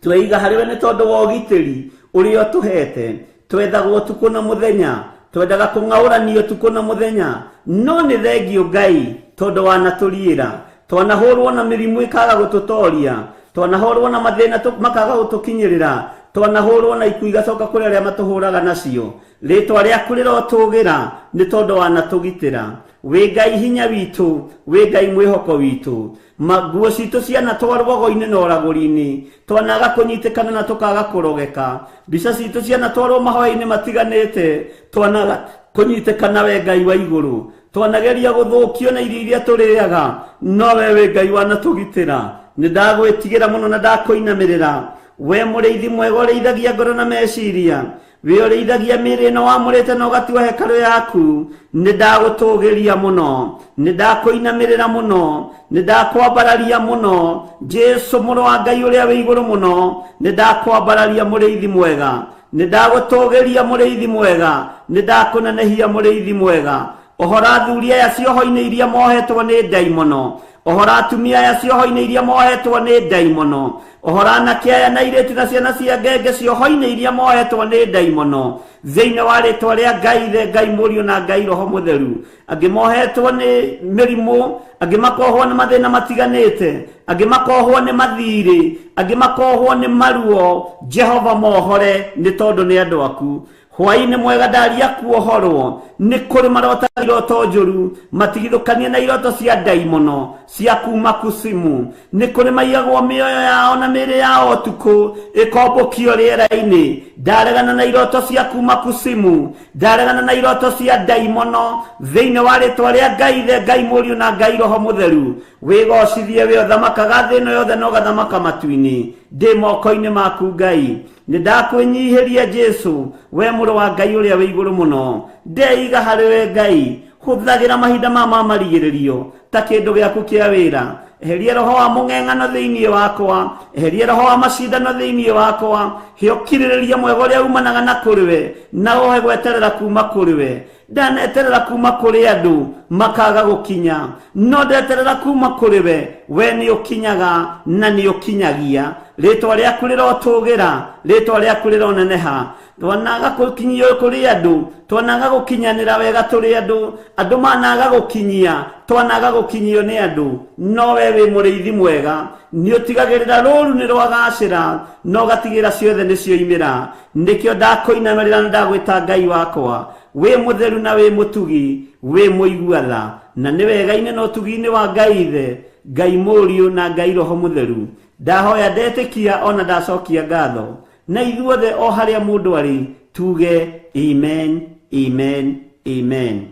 Tweiga harĩ we nĩ tondũ wa ũgitĩri ũrĩa ũtũhete. Twethagwo ũtukũ na mũthenya, twendaga kũng'aũranio ũtukũ na mũthenya, no nĩ thengio Ngai tondũ wanatũriĩra. Twanahũrwo na mĩrimũ ĩkaga gũtũtoria, twanahũrwo na mathĩna makaga gũtũkinyĩrĩra, twanahũrwo na ikuũ igacoka kũrĩ arĩa matũhũraga nacio. Rĩtwa rĩaku rĩrotũgĩra nĩ tondũ wanatũgitĩra. Wĩ Ngai hinya witũ, wĩ Ngai mwĩhoko witũ. Nguo citũ cianatwarwo go-inĩ na ũragũri-inĩ, twanaga kũnyitĩkana na tũkaga kũrogeka. Mbica citũ cianatwarwo mahoya-inĩ matiganĩte, twanaga kũnyitĩkana we Ngai wa igũrũ. Twanageria gũthũkio na irio iria tũrĩaga, no we wĩ Ngai wanatũgitĩra. Nĩ ndagwĩtigĩra mũno na ndakũinamĩrĩra. We mũrĩithi mwega ũrĩithagia ngoro na meciria, wĩ ũrĩithagia mĩĩrĩ ĩno wamũrĩte na ũgatua hekarũ yaku. Nĩ ndagũtũgĩria mũno, nĩ ndakũinamĩrĩra mũno, nĩ ndakwambararia mũno. Jesu mũrũ wa Ngai ũrĩa wĩ igũrũ mũno, nĩ ndakwambararia mũrĩithi mwega, nĩ ndagũtũgĩria mũrĩithi mwega, nĩ ndakũnenehia mũrĩithi mwega. Ũhora athuri aya cioho-inĩ iria mohetwo nĩ ndaimono, ũhora atumia aya cioho-inĩ iria mohetwo nĩ ndaimono, ũhora anake aya na airĩtu na ciana cia ngenge cioho-inĩ iria mohetwo nĩ ndaimono, thĩinĩ wa rĩtwa rĩa Ngai Ithe, Ngai Mũriũ na Ngai Roho Mũtheru. Angĩ mohetwo nĩ mĩrimũ, angĩ makohwo nĩ mathĩna matiganĩte, angĩ makohwo nĩ mathirĩ, angĩ makohwo nĩ maruo. Jehova mohore nĩ tondũ nĩ andũ aku. Hwaĩ-inĩ mwega ndaria kuohorwo nĩ kũrĩ marota iroto njũru, matigithũkanie na iroto cia ndaimono cia kuma kusimu. Nĩ kũrĩ maigagwo mĩoyo yao na mĩĩrĩ yao ũtukũ ĩkombũkio rĩera-inĩ. Ndaregana na iroto cia kuma kusimu, ndaregana na iroto cia ndaimono thĩinĩ wa rĩtwa rĩa Ngai Ithe, Ngai Mũriũ na Ngai Roho Mũtheru. Wĩgocithie wĩ ũthamakaga thĩ ĩno yothe na ũgathamaka matu-inĩ. Ndĩ moko-inĩ maku Ngai, nĩ ndakwĩnyihĩria Jesu, we mũrũ wa Ngai ũrĩa wĩ igũrũ mũno. Ndeiga harĩ we Ngai, hũthagĩra mahinda ma marigĩrĩrio ta kĩndũ gĩaku kĩa wĩra. Eheria roho wa mũng'eng'ano thĩinĩ wakwa, eheria roho wa macindano thĩinĩ wakwa. He ũkirĩrĩria mwega ũrĩa umanaga na kũrĩ we, na ũhe gweterera kuma kũrĩ we. Ndaneterera kuma kũrĩ andũ makaga gũkinya, no ndeterera kuma kũrĩ we. We nĩ ũkinyaga na nĩ ũkinyagia. Rĩtwa rĩaku rĩrotũgĩra, rĩtwa rĩaku rĩroneneha. Twanaga gũkinyio kũrĩ andũ, twanaga gũkinyanĩra wega tũrĩ andũ, andũ managa gũkinyia, twanaga gũkinyio nĩ andũ, no we wĩ mũrĩithi mwega. Nĩ ũtigagĩrĩra rũũru nĩ rwagacĩra, na ũgatigĩrĩra ciothe nĩ cioimĩra. Nĩkĩo ndakũinamĩrĩra na ndagwĩta Ngai wakwa. Wĩ mũtheru na wĩ mũtugi, wĩ mũigua tha, na nĩ wega-inĩ na ũtugi-inĩ wa Ngai Ithe, Ngai Mũriũ na Ngai Roho Mũtheru. Ndahoya ndetĩkia ona ndacokia ngatho, na ithuothe o harĩa mũndũ arĩ tuge amen, amen, amen.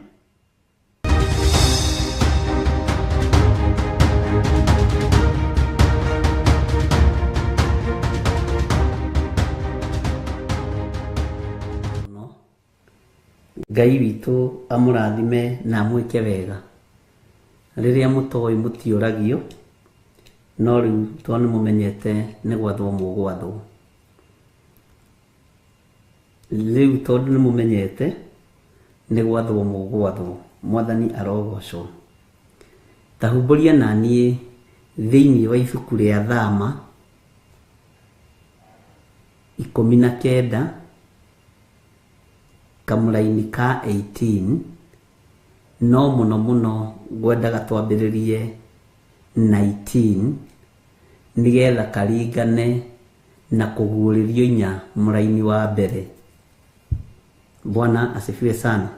Ngai witũ amũrathime na amwĩke wega. Rĩrĩa mũtoĩ mũtiũragio, no rĩu tondũ nĩ mũmenyete nĩ gwathwo mũgwathwo. Rĩu tondũ nĩ mũmenyete nĩ gwathwo mũgwathwo. Mwathani arogocwo. Ta humbũria na niĩ thĩinĩ wa ibuku rĩa Thama 19 kamũraini ka 18, no mũno mũno ngwendaga twambĩrĩrie 19 nĩgetha karingane na kũguũrĩrio inya mũraini wa mbere. Bwana asifiwe sana.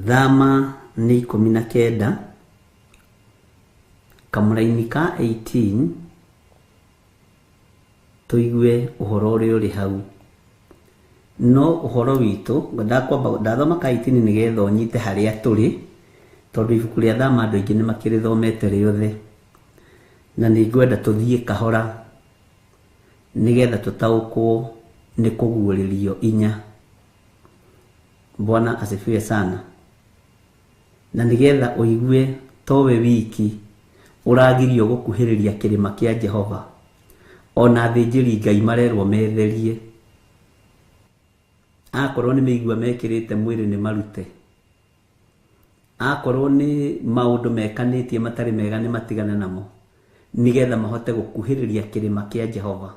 Thama nĩ 19 kamũraini ka 18, tũigue ũhoro ũrĩa ũrĩ hau. No ũhoro witũ ndakwamba ndathoma kaitini nĩgetha ũnyite harĩa tũrĩ, tondũ ibuku rĩa Thama andũ aingĩ nĩ makĩrĩthomete rĩothe, na nĩ ngwenda tũthiĩ kahora nĩgetha tũtaũkwo nĩ kũguũrĩrio inya. Bwana asifiwe sana. Na nĩgetha ũigue towe wiki ũragirio gũkuhĩrĩria kĩrĩma kĩa Jehova, ona athĩnjĩri Ngai marerwo metherie. Akorwo nĩ mĩigua mekĩrĩte mwĩrĩ nĩ marute, akorwo nĩ maũndũ mekanĩtie matarĩ mega nĩ matigane namo, nĩgetha mahote gũkuhĩrĩria kĩrĩma kĩa Jehova.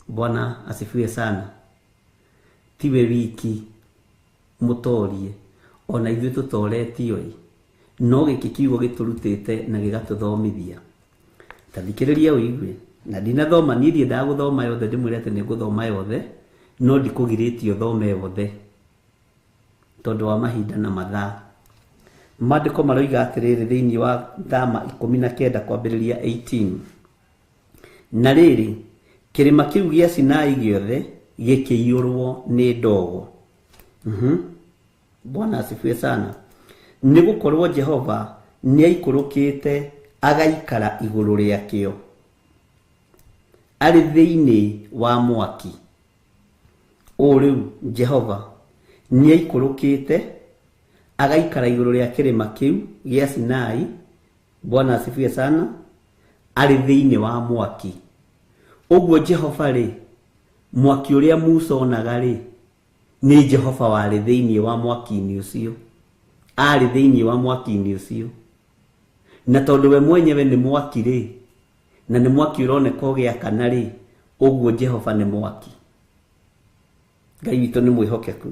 Bwana asifiwe sana. Tiwe wiki mũtorie, ona ithuĩ tũtoretio ĩ, no gĩkĩ kiugo gĩtũrutĩte na gĩgatũthomithia. Ta thikĩrĩria ũigue, na ndinathoma niĩ ndiendaga gũthoma yothe, ndĩmwĩre atĩ nĩ ngũthoma yothe, no ndikũgirĩtie ũthome yothe tondũ wa mahinda na mathaa. Maandĩko maroiga atĩrĩrĩ thĩinĩ wa Thama 19 kwambĩrĩria 18. Na rĩrĩ, kĩrĩma kĩu gĩa Sinai gĩothe gĩkĩiyũrwo nĩ ndogo. Bwana asifiwe sana. Nĩ gũkorwo Jehova nĩ aikũrũkĩte agaikara igũrũ rĩakĩo arĩ thĩinĩ wa mwaki. Ũũ rĩu Jehova nĩ aikũrũkĩte agaikara igũrũ rĩa kĩrĩma kĩu gĩa Sinai. Bwana asifiwe sana. Arĩ thĩinĩ wa mwaki. Ũguo Jehova rĩ, mwaki ũrĩa Musa onaga rĩ, nĩ Jehova warĩ thĩinĩ wa mwaki-inĩ ũcio, arĩ thĩinĩ wa mwaki-inĩ ũcio. Na tondũ we mwenyewe nĩ mwaki rĩ, na nĩ mwaki ũroneka ũgĩakana rĩ, ũguo Jehova nĩ mwaki. Ngai witũ nĩ mwĩhokeku.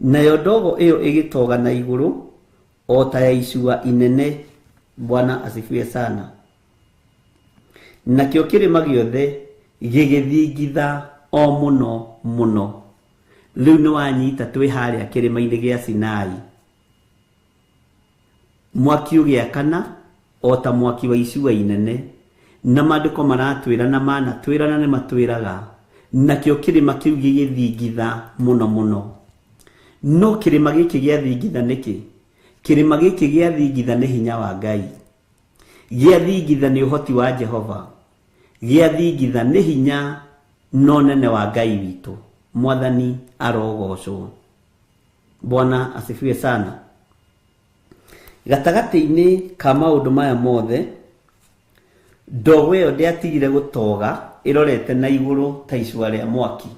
Nayo ndogo ĩyo ĩgĩtoga na igũrũ o ta ya icua inene. Bwana asifiwe sana. Nakĩo kĩrĩma gĩothe gĩgĩthingitha o mũno mũno. Rĩu nĩ wanyita twĩ harĩa kĩrĩma-inĩ gĩa Sinai, mwaki ũgĩakana o ta mwaki wa icua inene. Na maandĩko maratwĩra na manatwĩra na nĩ matwĩraga, nakĩo kĩrĩma kĩu gĩgĩthingitha mũno mũno. No kĩrĩma gĩkĩ gĩathingitha nĩkĩ? Kĩrĩma gĩkĩ gĩathingitha nĩ hinya wa Ngai, gĩathingitha nĩ ũhoti wa Jehova, gĩathingitha nĩ hinya no nene wa Ngai witũ. Mwathani arogocwo. Bwana asifiwe sana. Gatagatĩ-inĩ ka maũndũ maya mothe, ndogo ĩyo ndĩatigire gũtoga ĩrorete na igũrũ ta icua rĩa mwaki.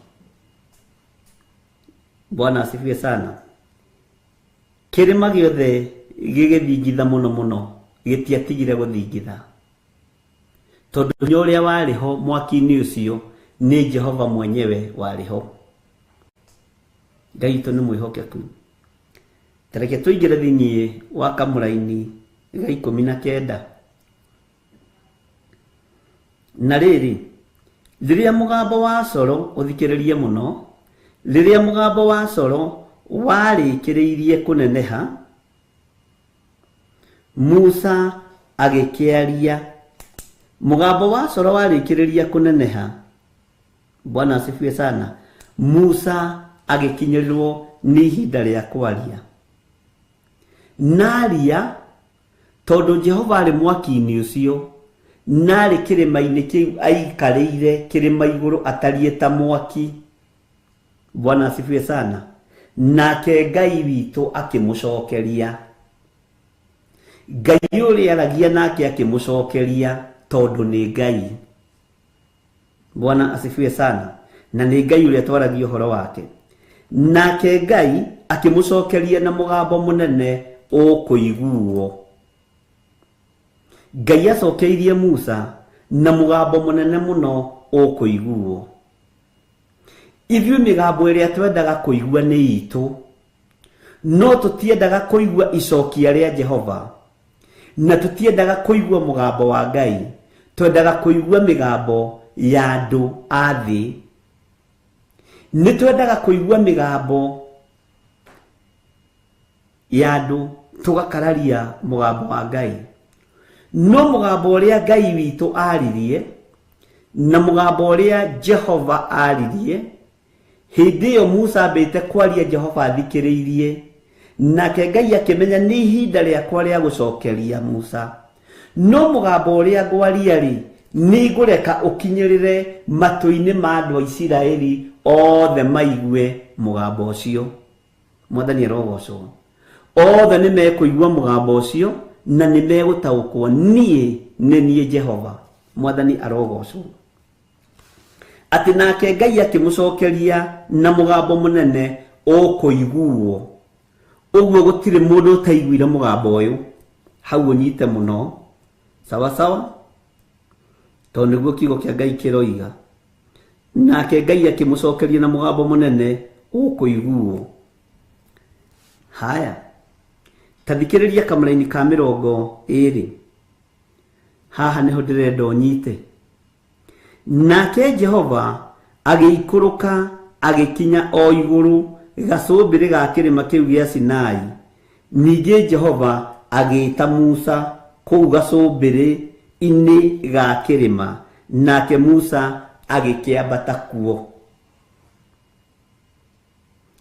Bwana asifiwe sana. Kĩrĩma gĩothe gĩgĩthingitha mũno mũno, gĩtiatigire gũthingitha, tondũ hinya ũrĩa warĩ ho mwaki-inĩ ũcio nĩ Jehova mwenyewe warĩ ho. Ngai witũ nĩ mwĩhokeku. Ta reke tũingĩre thĩinĩ wa kamũraini ga 19. Na rĩrĩ, rĩrĩa mũgambo wa coro, ũthikĩrĩrie mũno, rĩrĩa mũgambo wa coro warĩkĩrĩirie kũneneha, Musa agĩkĩaria. Mũgambo wa coro warĩkĩrĩria kũneneha, Bwana asifiwe sana, Musa agĩkinyĩrĩrwo nĩ ihinda rĩa kwaria. Naria, tondũ Jehova arĩ mwaki-inĩ ũcio, narĩ kĩrĩma-inĩ kĩu aikarĩire kĩrĩma igũrũ atariĩ ta mwaki. Bwana asifiwe sana. Nake Ngai witũ akĩmũcokeria. Ngai ũrĩa aragia nake akĩmũcokeria, tondũ nĩ Ngai. Bwana asifiwe sana. Na nĩ Ngai ũrĩa twaragia ũhoro wake. Nake Ngai akĩmũcokeria na mũgambo mũnene ũkũiguo. Ngai acokeirie Musa na mũgambo mũnene mũno ũkũiguo. Ithuĩ mĩgambo ĩrĩa twendaga kũigua nĩ itũ, no tũtiendaga kũigua icokia rĩa Jehova, na tũtiendaga kũigua mũgambo wa Ngai, twendaga kũigua mĩgambo ya andũ a thĩ. Nĩ twendaga kũigua mĩgambo ya andũ, tũgakararia mũgambo wa Ngai. No mũgambo ũrĩa Ngai witũ aririe na mũgambo ũrĩa Jehova aririe Hĩndĩ ĩyo Musa ambĩte kwaria Jehova athikĩrĩirie, nake Ngai akĩmenya nĩ ihinda rĩakwa rĩa gũcokeria Musa. No mũgambo ũrĩa ngwaria rĩ, nĩngũreka ũkinyĩrĩre matũ-inĩ ma andũ a Isiraeli othe maigue mũgambo ũcio. Mwathani arogocwo. Othe nĩ mekũigua mũgambo ũcio na nĩ megũtaũkwo niĩ nĩ niĩ Jehova. Mwathani arogocwo. Atĩ nake Ngai akĩmũcokeria na mũgambo mũnene ũkũiguo. Ũguo gũtirĩ mũndũ ũtaiguire mũgambo ũyũ. Hau ũnyite mũno. Sawa sawa? Tondũ nĩguo kiugo kĩa Ngai kĩroiga. Nake Ngai akĩmũcokeria na mũgambo mũnene ũkũiguo. Haya, ta thikĩrĩria kamũraini ka 20. Haha nĩho ndĩrenda ũnyite. Nake Jehova agĩikũrũka agĩkinya o igũrũ gacũmbĩrĩ ga kĩrĩma kĩu gĩa Sinai. Ningĩ Jehova agĩĩta Musa kũu gacũmbĩrĩ-inĩ ga kĩrĩma, nake Musa agĩkĩambata kuo.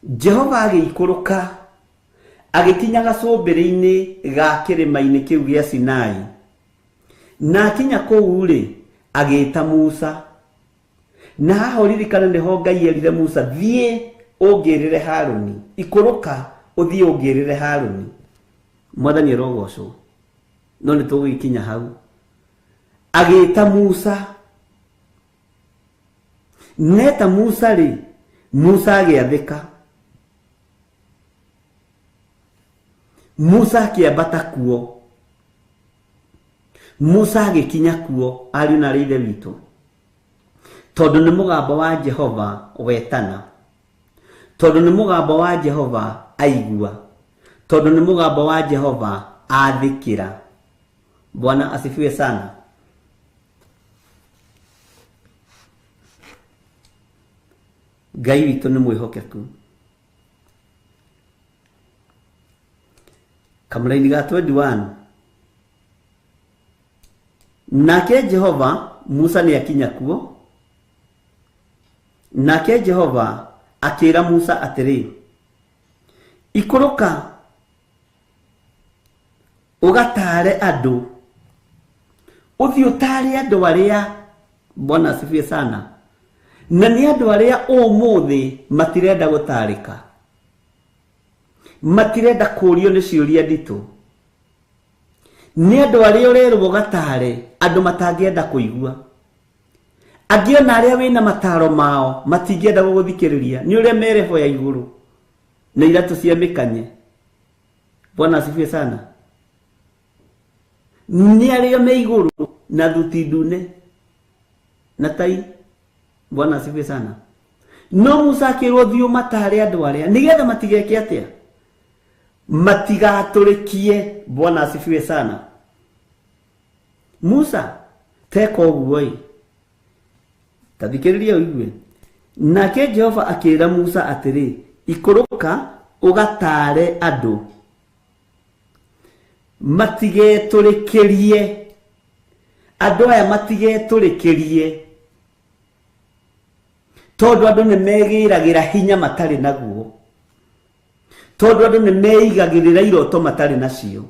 Jehova agĩikũrũka agĩkinya gacũmbĩrĩ-inĩ ga kĩrĩma-inĩ kĩu gĩa Sinai. Na akinya kũu rĩ, agĩĩta Musa. Na haha ũririkane nĩho Ngai erire Musa, thiĩ ũngĩrĩre Harũni, ikũrũka ũthiĩ ũngĩrĩre Harũni. Mwathani arogocwo. No nĩ tũgũgĩkinya hau. Agĩĩta Musa. Neta Musa rĩ, Musa agĩathĩka. Musa akĩambata kuo. Musa agĩkinya kuo, ariũ na aarĩ a Ithe witũ. Tondũ nĩ mũgambo wa Jehova wetana. Tondũ nĩ mũgambo wa Jehova aigua. Tondũ nĩ mũgambo wa Jehova athĩkĩra. Bwana asifiwe sana. Ngai witũ nĩ mwĩhokeku. Kamũraini ga 21. Nake Jehova, Musa nĩ akinya kuo. Nake Jehova akĩra Musa atĩrĩ, ikũrũka ũgataare andũ, ũthiĩ ũtaare andũ arĩa, Bwana asifiwe sana, na nĩ andũ arĩa ũmũthĩ matirenda gũtarĩka, matirenda kũũrio nĩ ciũria nditũ. Nĩ andũ arĩa ũrerwo ũgataare, andũ matangĩenda kũigua. Angĩ ona arĩa wĩna mataro mao matingĩenda gũgũthikĩrĩria, nĩ ũrĩa merebo ya igũrũ na iratũ cia mĩkanye. Bwana asifiwe sana. Nĩ arĩa me igũrũ na thuti ndune na tai. Bwana asifiwe sana. No Musa akĩrwo thiĩ ũmataare andũ arĩa nĩgetha matigeke atĩa, matigatũrĩkie. Bwana asifiwe sana. Musa teka ũguo ĩ, ta thikĩrĩria ũigue. Nake Jehova akĩra Musa atĩrĩ, ikũrũka ũgataare andũ matigetũrĩkĩrie, andũ aya matigetũrĩkĩrie, tondũ andũ nĩ megĩragĩra hinya matarĩ naguo, tondũ andũ nĩ meigagĩrĩra iroto matarĩ nacio.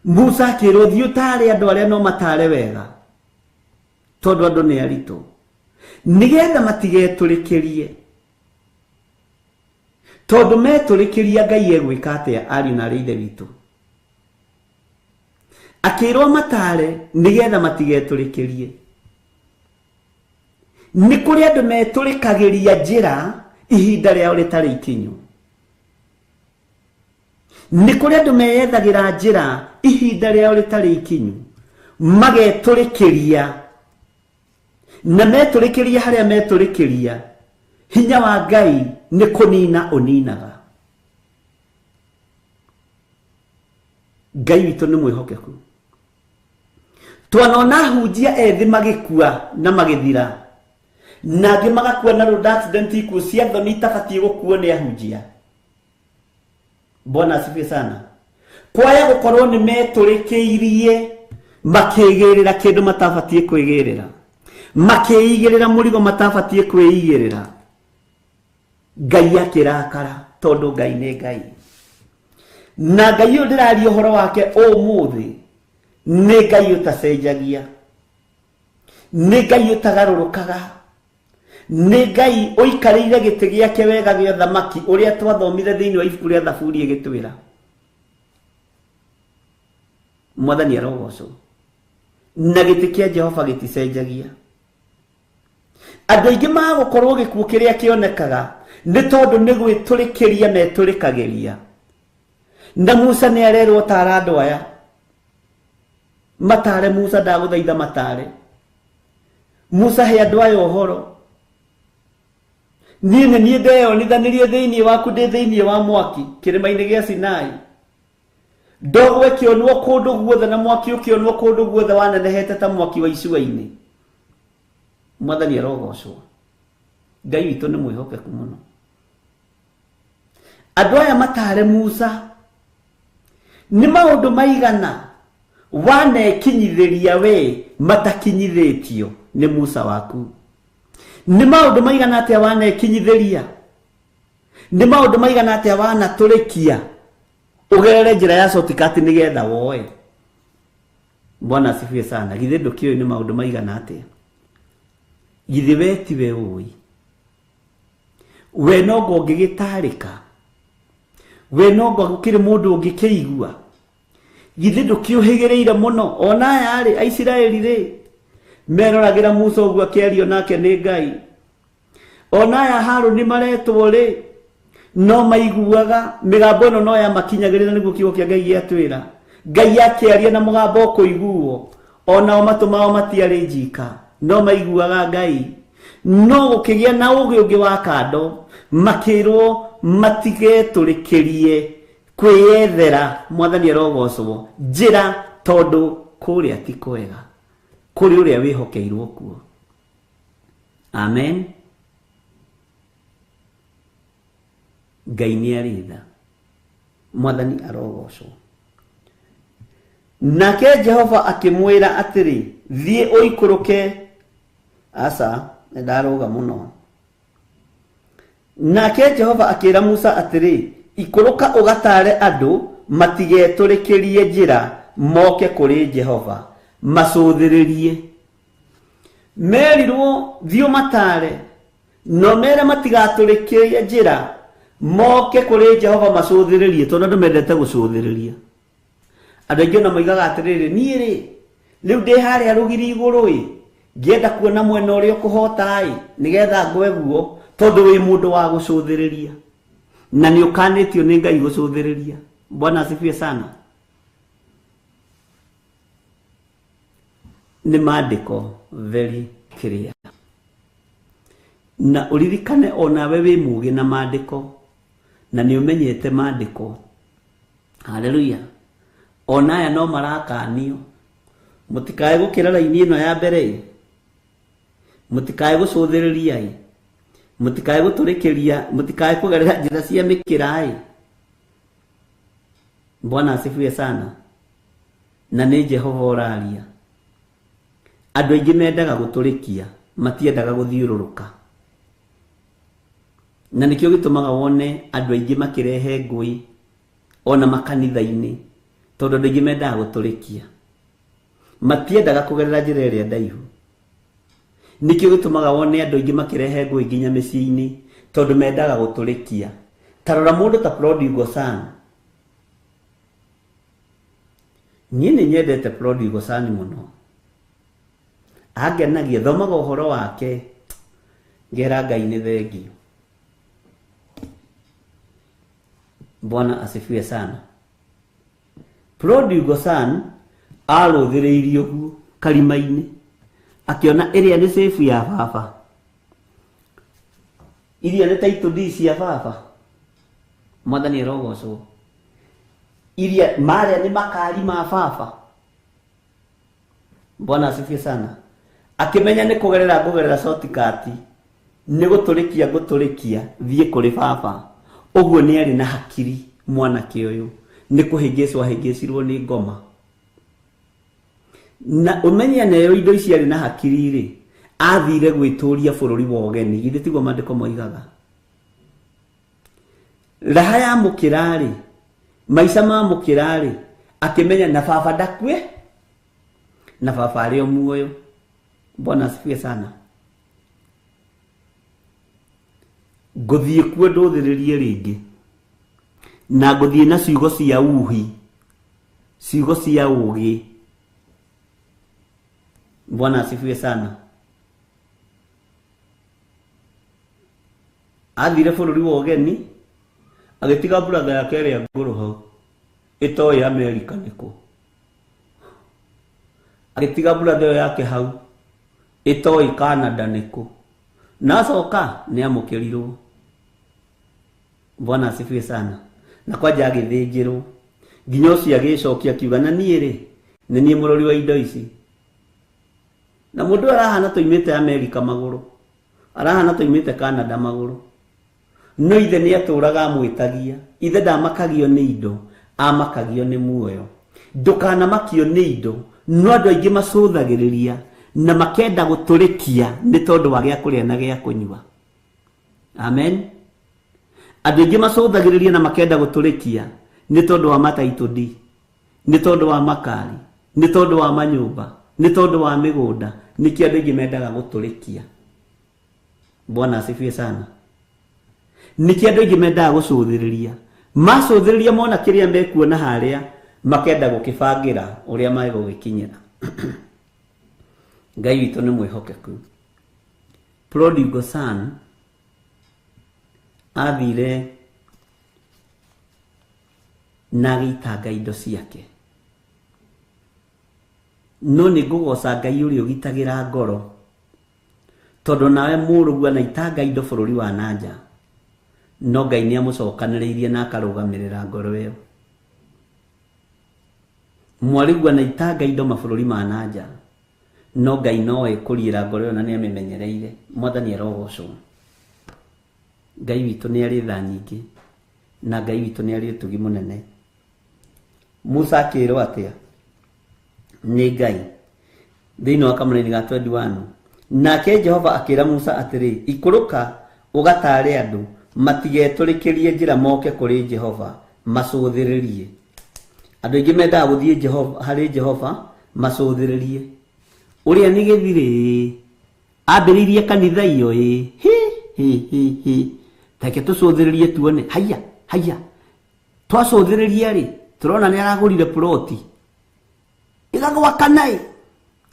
Musa akĩrwo thiĩ ũtaare andũ arĩa no mataare wega, tondũ andũ nĩ aritũ, nĩgetha matigetũrĩkĩrie, tondũ metũrĩkĩria Ngai egwĩka atĩa, ariũ na aarĩ a Ithe witũ. Akĩrwo mataare nĩgetha matigetũrĩkĩrie. Nĩ kũrĩ andũ metũrĩkagĩria njĩra ihinda rĩao rĩtarĩ ikinyu. Nĩ kũrĩ andũ meyethagĩra njĩra ihinda rĩao rĩtarĩ ikinyu, magetũrĩkĩria, na metũrĩkĩria harĩa metũrĩkĩria, hinya wa Ngai nĩ kũnina ũninaga. Ngai witũ nĩ mwĩhokeku. Twanona ahunjia ethĩ magĩkua na magĩthira, na angĩ magakua na road accident ikuũ cia thoni itabatiĩ gũkuo nĩ ahunjia. Bwana asifiwe sana. Kwaya gũkorwo nĩ metũrĩkĩirie makĩgĩrĩra kĩndũ matabatiĩ kwĩgĩrĩra, makĩigĩrĩra mũrigo matabatiĩ kwĩigĩrĩra. Ngai akĩrakara tondũ Ngai nĩ Ngai. Na Ngai ũyũ ndĩraria ũhoro wake ũmũthĩ nĩ Ngai ũtacenjagia, nĩ Ngai ũtagarũrũkaga, nĩ Ngai ũikarĩire gĩtĩ gĩake wega gĩa thamaki ũrĩa twathomire thĩinĩ wa ibuku rĩa Thaburi ĩgĩtwĩra. Mwathani arogocwo. Na gĩtĩ kĩa Jehova gĩticenjagia. Andũ aingĩ magũkorwo gĩkuũ kĩrĩa kĩonekaga nĩ tondũ nĩ gwĩtũrĩkĩria metũrĩkagĩria. Na Musa nĩ arerwo tara andũ aya matare. Musa ndagũthaitha matare. Musa he andũ aya ũhoro. Niĩ nĩ niĩ ndeyonithanirie thĩinĩ waku ndĩ thĩinĩ wa mwaki kĩrĩma-inĩ gĩa Sinai. Ndogo ĩkĩonwo kũndũ guothe na mwaki ũkĩonwo kũndũ guothe wanenehete ta mwaki wa icua-inĩ. Mwathani arogocwo. Ngai witũ nĩ mwĩhokeku mũno. Andũ aya matare Musa nĩ maũndũ maigana wanekinyithĩria we matakinyithĩtio nĩ Musa waku. Nĩ maũndũ maigana atĩa wanekinyithĩria, nĩ maũndũ maigana atĩa wanatũrĩkia ũgerere njĩra ya shortcut nĩgetha woe. Bwana asifiwe sana. Githĩ ndũkĩũĩ nĩ maũndũ maigana atĩa? Githĩ we tiwe ũĩ? We nongo ũngĩgĩtarĩka, we nongo gũkĩrĩ mũndũ ũngĩkĩigua. Githĩ ndũkĩũhĩgĩrĩire mũno? Ona aya rĩ, Aisiraeli rĩ, meroragĩra Musa ũguo akĩario nake nĩ Ngai. Ona aya Harũni maretwo rĩ, no maiguaga mĩgambo ĩno no yamakinyagĩrĩra nĩguo kiugo kĩa Ngai gĩatwĩra. Ngai akĩaria na mũgambo ũkũiguo, onao matũ mao matiarĩ njika, no maiguaga Ngai. No gũkĩgĩa na ũgĩ ũngĩ wa kando, makĩrwo matigetũrĩkĩrie kwĩyethera. Mwathani arogocwo njĩra, tondũ kũrĩa ti kwega kũrĩ ũrĩa wĩhokeirwo kuo. Amen. Ngai nĩ arĩ tha. Mwathani arogocwo. Nake Jehova akĩmwĩra atĩrĩ, thiĩ ũikũrũke. Aca, nĩ ndarũga mũno. Nake Jehova akĩra Musa atĩrĩ, ikũrũka ũgatare andũ matigetũrĩkĩrie njĩra moke kũrĩ Jehova macũthĩrĩrie. Merirwo thiĩ ũmatare, no mere matigatũrĩkĩrie njĩra moke kũrĩ Jehova macũthĩrĩrie, tondũ andũ mendete gũcũthĩrĩria. Andũ aingĩ ona moigaga atĩrĩrĩ, niĩ rĩ rĩu ndĩ harĩa rũgiri igũrũ ĩ, ngĩenda kuona mwena ũrĩa ũkũhota ĩ, nĩgetha ngwe guo, tondũ wĩ mũndũ wa gũcũthĩrĩria na nĩ ũkanĩtio nĩ Ngai gũcũthĩrĩria. Bwana asifiwe sana. Nĩ maandĩko very clear. Na ũririkane onawe wĩ mũgĩ na maandĩko, na nĩ ũmenyete maandĩko. Haleluya. Ona aya no marakanio, mũtikae gũkĩra raini ĩno ya mbere ĩ, mũtikae gũcũthĩrĩria ĩ, mũtikae gũtũrĩkĩria, mũtikae kũgerera njĩra cia mĩkĩra ĩ. Bwana asifiwe sana. Na nĩ Jehova ũraria. Andũ aingĩ mendaga gũtũrĩkia, matiendaga gũthiũrũrũka. Na nĩkĩo gĩtũmaga wone andũ aingĩ makĩrehe ngũĩ ona makanitha-inĩ, tondũ andũ aingĩ mendaga gũtũrĩkia, matiendaga kũgerera njĩra ĩrĩa ndaihu. Nĩkĩo gĩtũmaga wone andũ aingĩ makĩrehe ngũĩ nginya mĩciĩ-inĩ, tondũ mendaga gũtũrĩkia. Ta rora mũndũ ta Prodigal Son. Niĩ nĩ nyendete Prodigal Son mũno. Angenagia, thomaga ũhoro wake, ngera Ngai nĩ thengio. Bwana asifiwe sana. Prodigal Son arũthĩrĩirio ũguo karima-inĩ, akĩona ĩrĩa nĩ safe ya baba, iria nĩ title deed cia baba. Mwathani arogocwo. Iria marĩa nĩ makari ma baba. Bwana asifiwe sana. Akĩmenya nĩ kũgerera ngũgerera shortcut, nĩ gũtũrĩkia ngũtũrĩkia thiĩ kũrĩ baba. Ũguo nĩ arĩ na hakiri mwanake ũyũ, nĩ kũhĩngĩcwo ahĩngĩcirwo nĩ ngoma. Na ũmenye neyo indo ici arĩ na hakiri rĩ, athire gwĩtũria bũrũri wa ũgeni. Githĩ tiguo maandĩko moigaga? Raha ya mũkĩra-rĩ, maica ma mũkĩra-rĩ, akĩmenya na baba ndakue, na baba arĩ o muoyo. Bwana asifiwe sana. Ngũthiĩ kuo ndũthĩrĩrie rĩngĩ, na ngũthiĩ na ciugo cia uhi, ciugo cia ũgĩ. Bwana asifiwe sana. Athire bũrũri wa ũgeni, agĩtiga brother yake ĩrĩa ngũrũ hau ĩtoĩ Amerika nĩkũ. Agĩtiga brother ĩyo yake hau ĩtoĩ Canada nĩkũ. Na acoka nĩ amũkĩrirwo. Bwana asifiwe sana. Na kwanja agĩthĩnjĩrwo nginya ũcio agĩcokia akiuga, na niĩ rĩ, nĩ niĩ mũrori wa indo ici. Na mũndũ arahana tũimĩte Amerika magũrũ, arahana tũimĩte Canada magũrũ. No ithe nĩ atũraga amwĩtagia. Ithe ndamakagio nĩ indo, amakagio nĩ muoyo. Ndũkanamakio nĩ indo, no andũ aingĩ macũthagĩrĩria na makenda gũtũrĩkia nĩ tondũ wa gĩa kũrĩa na gĩa kũnyua. Amen. Andũ aingĩ macũthagĩrĩria na makenda gũtũrĩkia nĩ tondũ wa mataitũ ndi, nĩ tondũ wa makari, nĩ tondũ wa manyũmba, nĩ tondũ wa mĩgũnda. Nĩkĩo andũ aingĩ mendaga gũtũrĩkia. Bwana asifiwe sana. Nĩkĩo andũ aingĩ mendaga gũcũthĩrĩria. Macũthĩrĩria mona kĩrĩa mekuona harĩa, makenda gũkĩbangĩra ũrĩa megũgĩkinyĩra. Ngai witũ nĩ mwĩhokeku. Prodigal son athire na agĩitanga indo ciake. No nĩ ngũgoca Ngai ũrĩa ũgitagĩra ngoro, tondũ nawe mũrũguo anaitanga indo bũrũri wa nanja, no Ngai nĩ amũcokanĩrĩirie na akarũgamĩrĩra ngoro ĩyo. Mwarĩguo anaitanga indo mabũrũri ma nanja, no Ngai no ekũriĩra ngoro ĩyo na nĩ amĩmenyereire. Mwathani arogocwo. Ngai witũ nĩ arĩ tha nyingĩ, na Ngai witũ nĩ arĩ ũtugi mũnene. Musa akĩrwo atĩa nĩ Ngai thĩinĩ wa kamũraini ga 21? Nake Jehova akĩra Musa atĩrĩ, ikũrũka ũgataare andũ matigetũrĩkĩrie njĩra moke kũrĩ Jehova macũthĩrĩrie. Andũ aingĩ mendaga gũthiĩ Jehova, harĩ Jehova macũthĩrĩrie. Ũrĩa nĩ gĩthirĩ ambĩrĩirie kanitha iyo ĩ, hi hi hi hi, take tũcũthĩrĩrie tuone. Haiya haiya, twacũthĩrĩria rĩ, tũrona nĩ aragũrire ploti ĩgagwakana ĩ,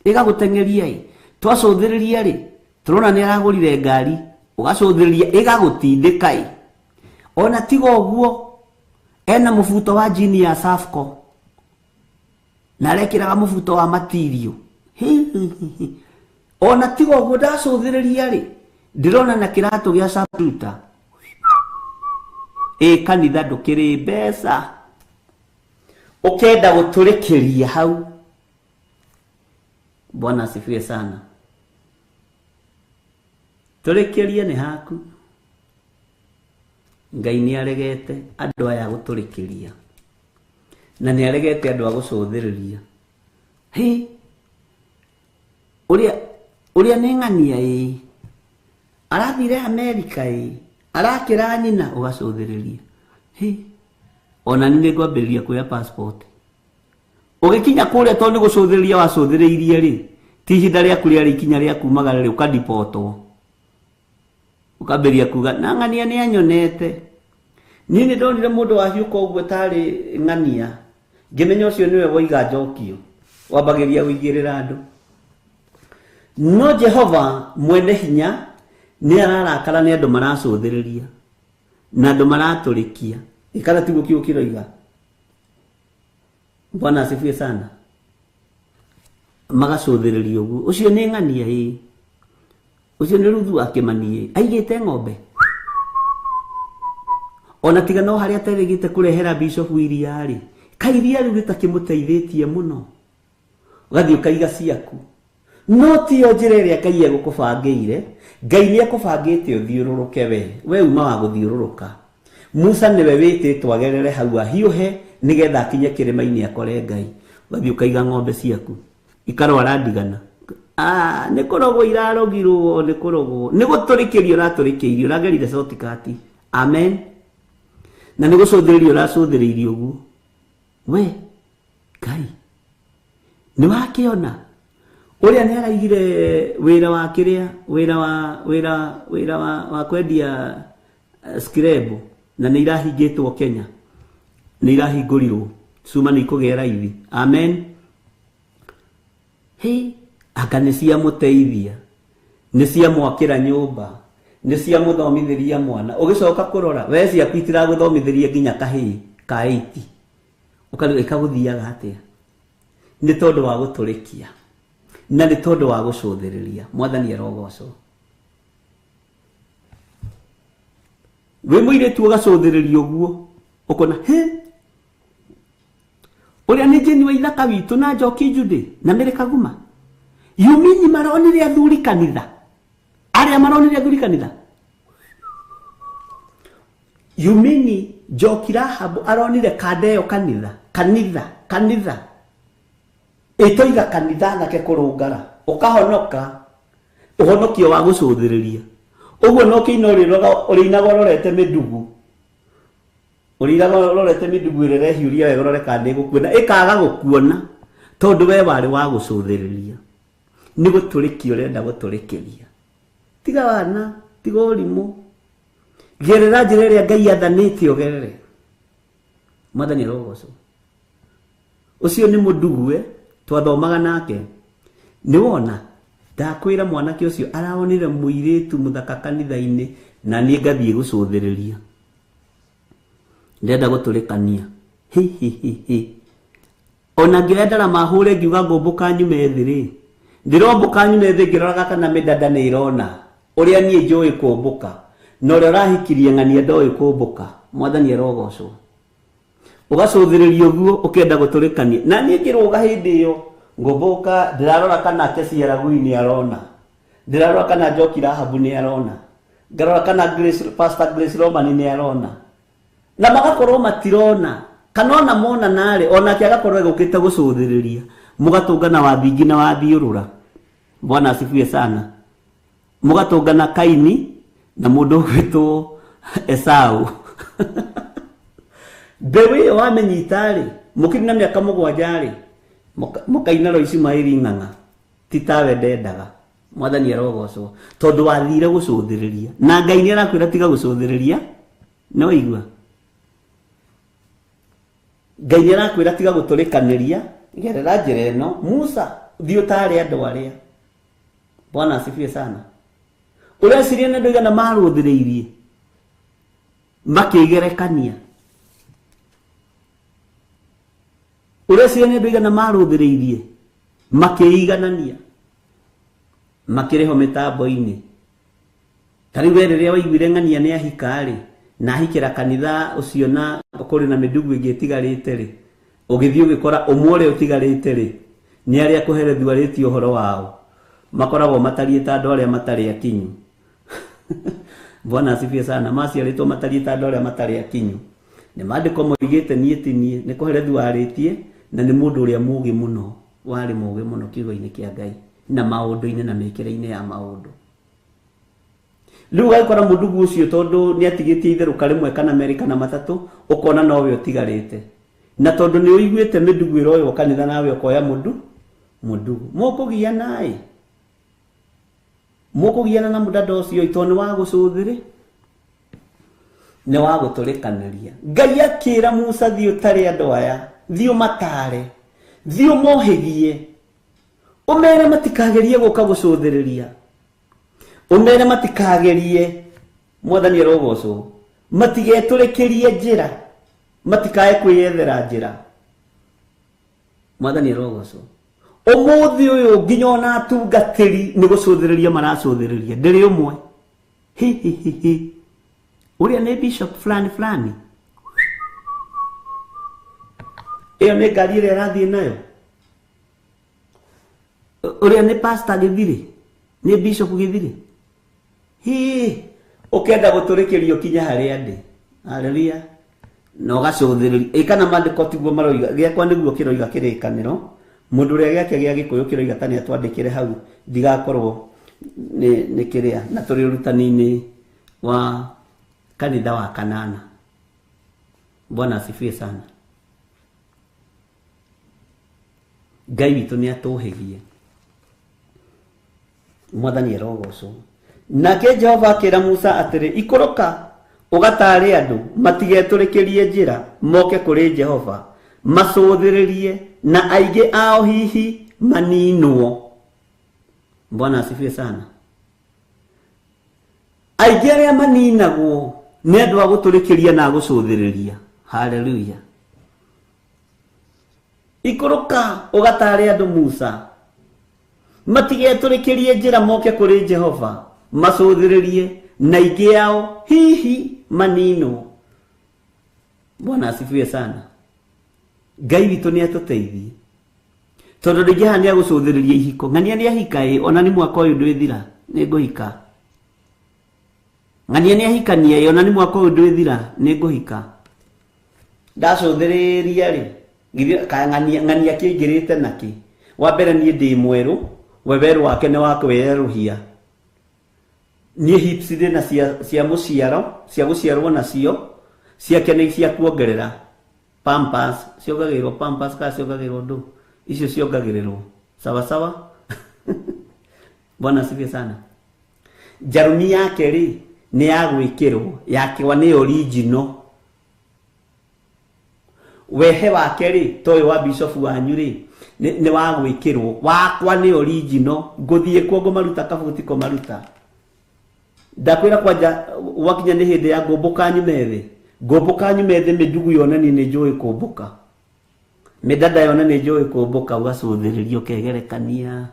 ĩgagũteng'eria ĩ. Twacũthĩrĩria rĩ, tũrona nĩ aragũrire ngari, ũgacũthĩrĩria ĩgagũtindĩka ĩ. Ona tiga ũguo, ena mũbuto wa jini ya Safco na arekĩraga mũbuto wa matirio. Ona tiga ũguo, ndacũthĩrĩria rĩ, ndĩrona na kĩratũ gĩa Saputa. Ĩ kanitha ndũkĩrĩ mbeca, ũkenda gũtũrĩkĩria hau. Bwana asifiwe sana. Tũrĩkĩrie nĩ haku. Ngai nĩ aregete andũ aya gũtũrĩkĩria, na nĩ aregete andũ a gũcũthĩrĩria. Hĩ, ũrĩa nĩ ng'ania ĩ, arathire Amerika ĩ, arakĩra nyina, ũgacũthĩrĩria. Hĩ, ona nĩ ngwambĩrĩria kuoya passport. Ũgĩkinya kũrĩa tondũ nĩ gũcũthĩrĩria wacũthĩrĩirie rĩ, ti ihinda rĩaku rĩarĩ ikinya rĩa kumagara rĩ, ũkadipotwo. Ũkambĩrĩria kuga na ng'ania nĩ anyonete. Niĩ nĩ ndonire mũndũ wahiũka ũguo tarĩ ng'ania, ngĩmenya ũcio nĩwe woiga njokio, wambagĩria kũigĩrĩra andũ. No Jehova mwene hinya nĩ ararakara nĩ andũ maracũthĩrĩria na andũ maratũrĩkia. Ikara tiguo kiugo kĩroiga. Bwana asifiwe sana. Magacũthĩrĩria ũguo, ũcio nĩ ng'ania ĩ, ũcio nĩ Ruthu akĩmanie, aigĩte ng'ombe. Ona tiga no harĩa aterĩgĩte kũrehera bishop iria rĩ, kairia rĩu rĩtakĩmũteithĩtie mũno, ũgathiĩ ũkaiga ciaku. No tiyo njĩra ĩrĩa Ngai egũkũbangĩire. Ngai nĩ ekũbangĩte ũthiũrũrũke we uma wa gũthiũrũrũka. Musa nĩwe wĩtĩtwo agerere hau ahiũhe nĩgetha akinye kĩrĩma-inĩ akore Ngai. Ũgathiĩ ũkaiga ng'ombe ciaku ikarwara ndigana. Ah, nĩ kũrogwo irarogirwo, nĩ kũrogwo, nĩ gũtũrĩkĩrio ũratũrĩkĩirio, ũragerire shortcut. Amen. Na nĩ gũcũthĩrĩria ũracũthĩrĩirie ũguo. We Ngai nĩ wakĩona ũrĩa nĩ araigire wĩra wa kĩrĩa wĩra wa wĩra wĩra wa kwendia screbo na nĩ irahingĩtwo Kenya, nĩ irahingũrirwo cuma nĩ ikũgĩa raithi. Amen. Hĩ, anga nĩ ciamũteithia, nĩ ciamwakĩra nyũmba, nĩ ciamũthomithĩria mwana. Ũgĩcoka kũrora we ciaku itiragũthomithĩria nginya kahĩĩ ka 8, ũkarigwo ĩkagũthiaga atĩa? Nĩ tondũ wa gũtũrĩkia na nĩ tondũ wa gũcũthĩrĩria. Mwathani arogocwo. Wĩ mũirĩtu ũgacũthĩrĩria ũguo ũkona hĩ, ũrĩa nĩ Jane wa ithaka witũ na Njoki Judy na Mary Kaguma, yumini maronire athuri kanitha, arĩa maronire athuri kanitha, yumini Njoki Rahabu aronire kanda ĩyo kanitha kanitha kanitha ĩtoiga kanitha nake kũrũngara, ũkahonoka ũhonokio wa gũcũthĩrĩria. Ũguo no kĩina ũrĩinaga ũrorete mĩndugu, ũrĩinaga ũrorete mĩndugu ĩrĩa ĩrehiũria wega ũrore kana nĩ ĩgũkuona, ĩkaga gũkuona tondũ we warĩ wa gũcũthĩrĩria. Nĩ gũtũrĩkia ũrenda gũtũrĩkĩria. Tiga wana, tiga ũrimũ, gerera njĩra ĩrĩa Ngai athanĩte ũgerere. Mwathani arogocwo. Ũcio nĩ mũndugue twathomaga nake. Nĩ wona ndakwĩra mwanake ũcio araonire mũirĩtu mũthaka kanitha-inĩ na niĩ ngathiĩ gũcũthĩrĩria, ndĩrenda gũtũrĩkania. Hi hi hi hi, ona ngĩoya ndarama hũre ngiuga ngũmbũka nyume thĩ rĩ, ndĩrombũka nyume thĩ ngĩroraga kana mĩdada nĩ ĩrona ũrĩa niĩ njũĩ kũmbũka, na ũrĩa ũrahikirie ng'ania ndoĩ kũmbũka. Mwathani arogocwo. Ũgacũthĩrĩria ũguo ũkenda gũtũrĩkania. Na niĩ ngĩrũga hĩndĩ ĩyo ngũmbũka, ndĩrarora kana Kesi Aragui nĩ arona, ndĩrarora kana Njoki Rahabu nĩ arona, ngarora kana Grace, Pastor Grace Romani nĩ arona, na magakorwo matirona, kana ona mona narĩ onake agakorwo egũkĩte gũcũthĩrĩria. Mũgatũngana wathingi na wathiũrũra. Bwana asifiwe sana. Mũgatũngana Kaini na mũndũ ũgwĩtwo Esau. Mbeũ ĩyo wamĩnyita rĩ, mũkĩrĩ na mĩaka 7 rĩ, mũkaina ro Ishumaeli ng'ang'a, ti tawe ndendaga. Mwathani arogocwo tondũ wathire gũcũthĩrĩria, na Ngai nĩ arakwĩra tiga gũcũthĩrĩria. Nĩ waigua? Ngai nĩ arakwĩra tiga gũtũrĩkanĩria, gerera njĩra ĩno. Musa, thiĩ ũtaare andũ arĩa. Bwana asifiwe sana. Ũreciria nĩ andũ aigana marũthĩrĩirie makĩgerekania? Ũreciria nĩ andũ aigana marũthĩrĩirie makĩiganania makĩrĩho mĩtambo-inĩ? Ta rĩu we rĩrĩa waiguire ng'ania nĩ ahika rĩ, na ahikĩra kanitha ũcio na kũrĩ na mĩndugu ĩngĩ ĩtigarĩte rĩ, ũgĩthiĩ ũgĩkora ũmwe ũrĩa ũtigarĩte rĩ, nĩ arĩa kũherethio arĩtie ũhoro wao, makoragwo matariĩ ta andũ arĩa matarĩ akinyu. Bwana asifiwe sana. Maciarĩtwo matariĩ ta andũ arĩa matarĩ akinyu. Nĩ maandĩko moigĩte niĩ ti niĩ, nĩ kũherethio arĩtie, na nĩ mũndũ ũrĩa mũũgĩ mũno, warĩ mũũgĩ mũno kiugo-inĩ kĩa Ngai na maũndũ-inĩ na mĩkĩre-inĩ ya maũndũ. Rĩu ũgakora mũndugu ũcio tondũ nĩ atigĩtie itherũka rĩmwe kana merĩ kana matatũ, ũkona nowe ũtigarĩte. Na tondũ nĩ ũiguĩte mĩndugu ĩroywo kanitha nawe ũkoya mũndugu. Mũkũgiana ĩ? Mũkũgiana na mũdada ũcio tondũ nĩ wa gũcũthĩrĩ, nĩ wa gũtũrĩkanĩria. Ngai akĩra Musa, thiĩ ũtare andũ aya, thiĩ ũmatare, thiĩ ũmohĩgie, ũmere matikagerie gũka gũcũthĩrĩria, ũmere matikagerie. Mwathani arogocwo. Matigetũrĩkĩrie njĩra, matikae kwĩyethera njĩra. Mwathani arogocwo. Ũmũthĩ ũyũ nginya ona atungatĩri nĩ gũcũthĩrĩria maracũthĩrĩria. Ndĩrĩ ũmwe. Hi hi hi hi, ũrĩa nĩ bishop fulani fulani, ĩyo nĩ ngari ĩrĩa arathiĩ nayo. Ũrĩa nĩ pastor Gĩthirĩ, nĩ bishop Gĩthirĩ. Hi, ũkenda gũtũrĩkĩrio kinya harĩa ndĩ. Haleluya. Na ũgacũthĩrĩria. Ĩ kana maandĩko tiguo maroiga, gĩakwa nĩguo kĩroiga kĩrĩkanĩro. Mũndũ ũrĩa gĩake gĩa Gĩkũyũ kĩroiga ta nĩ atwandĩkĩre hau, ndigakorwo nĩ kĩrĩa. Na tũrĩ ũrutani-inĩ wa kanitha wa kanana. Bwana asifiwe sana. Ngai witũ nĩ atũhĩgie. Mwathani arogocwo. Nake Jehova akĩra Musa atĩrĩ, ikũrũka ũgataare andũ matigetũrĩkĩrie njĩra moke kũrĩ Jehova macũthĩrĩrie na aingĩ ao hihi maninwo. Bwana asifiwe sana. Aingĩ arĩa maninagwo nĩ andũ a gũtũrĩkĩria na gũcũthĩrĩria. Haleluya. Ikũrũka ũgataare andũ Musa matigetũrĩkĩrie njĩra moke kũrĩ Jehova macũthĩrĩrie na aingĩ ao hihi maninwo. Bwana asifiwe sana. Ngai witũ nĩ atũteithie tondũ rĩngĩ haha nĩ agũcũthĩrĩria ihiko. Ng'ania nĩ ahika ĩ, ona nĩ mwaka ũyũ ndwĩthira nĩ ngũhika. Ng'ania nĩ ahikania ĩ, ona nĩ mwaka ũyũ ndwĩthira nĩ ngũhika. Ndacũthĩrĩria rĩ, ng'ania kĩingĩrĩte nakĩ? Wa mbere niĩ ndĩ mwerũ, we werũ wake nĩ wa kwĩyerũhia. Niĩ hips ndĩ na cia mũciaro, cia gũciarwo nacio, ciake nĩ cia kuongerera. Pampers, ciongagĩrĩrwo pampers kana ciongagĩrĩrwo ndũ? Icio ciongagĩrĩrwo. Sawa sawa? Bwana asifiwe sana. Njarũmi yake rĩ, nĩ ya gwĩkĩrwo, yakwa nĩ original. Wehe wake rĩ, toyũ wa bishop wanyu rĩ, nĩ wa gwĩkĩrwo, wakwa nĩ original. Ngũthiĩ kuo ngũmaruta kabuti kũmaruta. Ndakwĩra kwanja wakinya nĩ hĩndĩ ya ngũmbũka nyume thĩ. Ngũmbũka nyume thĩ mĩndugu yonanie nĩ njũĩ kũmbũka. Mĩdada yona nĩ njũĩ kũmbũka, ũgacũthĩrĩria ũkegerekania.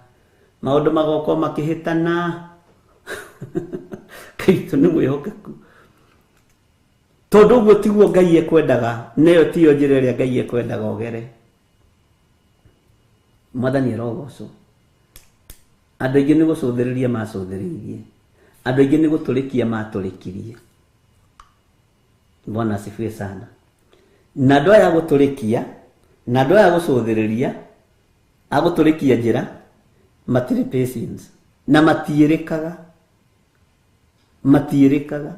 Maũndũ magoka makĩhĩtana. Kristo nĩ mwĩhokeku. Tondũ ũguo tiguo Ngai ekwendaga, neyo tiyo njĩra ĩrĩa Ngai ekwendaga ũgere. Mwathani arogocwo. Andũ aingĩ nĩ gũcũthĩrĩria macũthĩrĩirie. Andũ aingĩ nĩ gũtũrĩkia matũrĩkirie. Bwana asifiwe sana. Na andũ aya gũtũrĩkia, na andũ aya gũcũthĩrĩria, agũtũrĩkia njĩra, matirĩ patience. Na matiĩrĩkaga. Matiĩrĩkaga.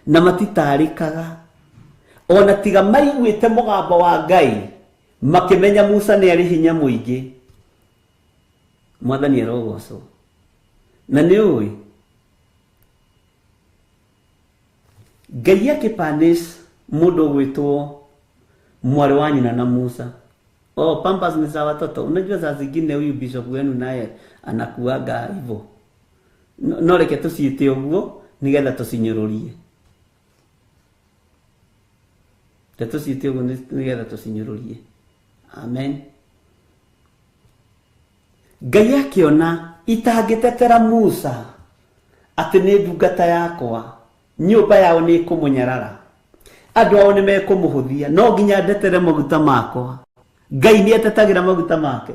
Na matitarĩkaga. Ona tiga maiguĩte mũgambo wa Ngai, makĩmenya Musa nĩ arĩ hinya mũingĩ. Mwathani arogocwo. Na nĩ ũĩ Ngai akĩpanish mũndũ ũgwĩtwo mwarĩ wa nyina na Musa. Oh, pampers ni za watoto. Unajua saa zingine huyu bishop wenu naye anakuaga hivyo. No reke tũciĩte ũguo nĩgetha tũcinyũrũrie. Reke tũciĩte ũguo nĩgetha tũcinyũrũrie. Amen. Ngai akĩona itangĩtetera Musa atĩ nĩ ndungata yakwa, nyũmba yao nĩ ĩkũmũnyarara, andũ ao nĩ mekũmũhũthia, no nginya ndetere maguta makwa. Ngai nĩ etetagĩra maguta make.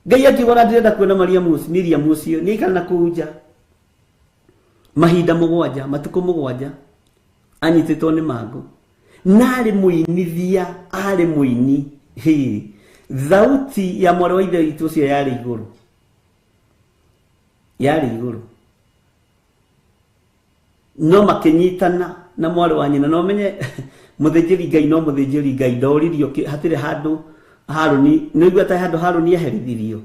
Ngai akiuga ona ndĩrenda kuona Miriam ũcio nĩ aikara na kũu nja mahinda mũgwanja, matukũ mũgwanja, anyitĩtwo nĩ mangũ. Na arĩ mũinithia, arĩ mũini. Hĩ, thauti ya mwarĩ wa ithe witũ ũcio yarĩ igũrũ. Yarĩ igũrũ. No makĩnyitana na mwarĩ wa nyina. No menye mũthĩnjĩri Ngai no mũthĩnjĩri Ngai ndoririo hatirĩ handũ Harũni, nĩguo atarĩ handũ Harũni aherithirio.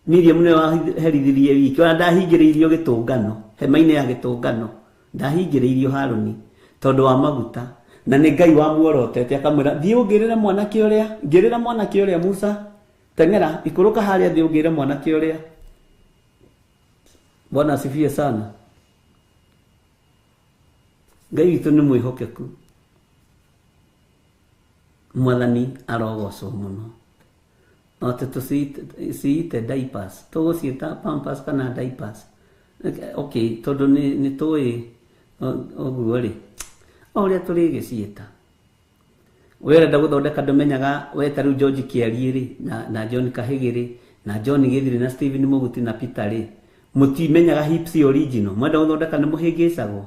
Miriam nĩwe waherithirie wiki, ona ndahingĩrĩirio gĩtũngano, hema-inĩ ya gĩtũngano, ndahingĩrĩirio Harũni tondũ wa maguta. Na nĩ Ngai wamuorotete akamwĩra, thiĩ ũngĩrĩre mwanake ũrĩa, ngĩrĩra mwanake ũrĩa Musa, teng'era, ikũrũka harĩa thiĩ ũngĩrĩre mwanake ũrĩa. Bwana asifiwe sana. Ngai witũ nĩ mwĩhokeku. Mwathani arogocwo mũno. No tũciite diapers, tũgũciĩta pampers kana diapers. Okay, tondũ nĩ tũĩ ũguo rĩ, o ũrĩa tũrĩgĩciĩta. We ũrenda gũthondeka ndũmenyaga we ta rĩu George Kĩarie rĩ, na John Kahĩgĩ rĩ, na John Gĩthiri na Stephen Mũguti na Peter rĩ, mũtimenyaga hips original. Mwenda gũthondeka nĩ mũhĩngĩcagwo.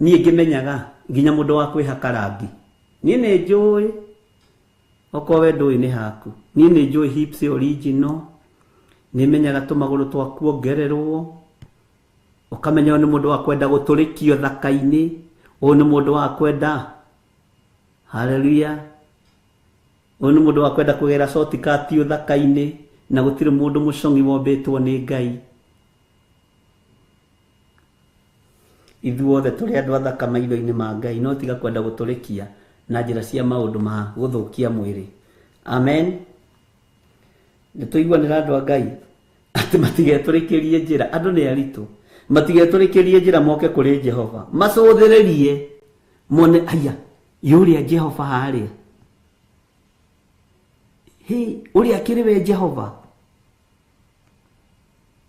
Niĩ ngĩmenyaga nginya mũndũ wa kwĩhaka rangi. Niĩ nĩ njũĩ, okorwo we ndũĩ nĩ haku. Niĩ nĩ njũĩ hips original. Nĩ menyaga tũmagũrũ twa kuongererwo. Ũkamenya ũyũ nĩ mũndũ wa kwenda gũtũrĩkio thaka-inĩ. Ũyũ nĩ mũndũ wa kwenda. Haleluya. Ũyũ nĩ mũndũ wa kwenda kũgera shortcut ũthaka-inĩ na gũtirĩ mũndũ mũcong'i wombĩtwo nĩ Ngai. Ithuothe tũrĩ andũ athaka maitho-inĩ ma Ngai, no tiga kwenda gũtũrĩkia na njĩra cia maũndũ ma gũthũkia mwĩrĩ. Amen. Nĩ tũiguanĩra andũ a Ngai atĩ matigetũrĩkĩrie njĩra. Andũ nĩ aritũ, matigetũrĩkĩrie njĩra moke kũrĩ Jehova, macũthĩrĩrie mone aya yũrĩa Jehova harĩa, hĩ ũrĩa akĩrĩ we Jehova,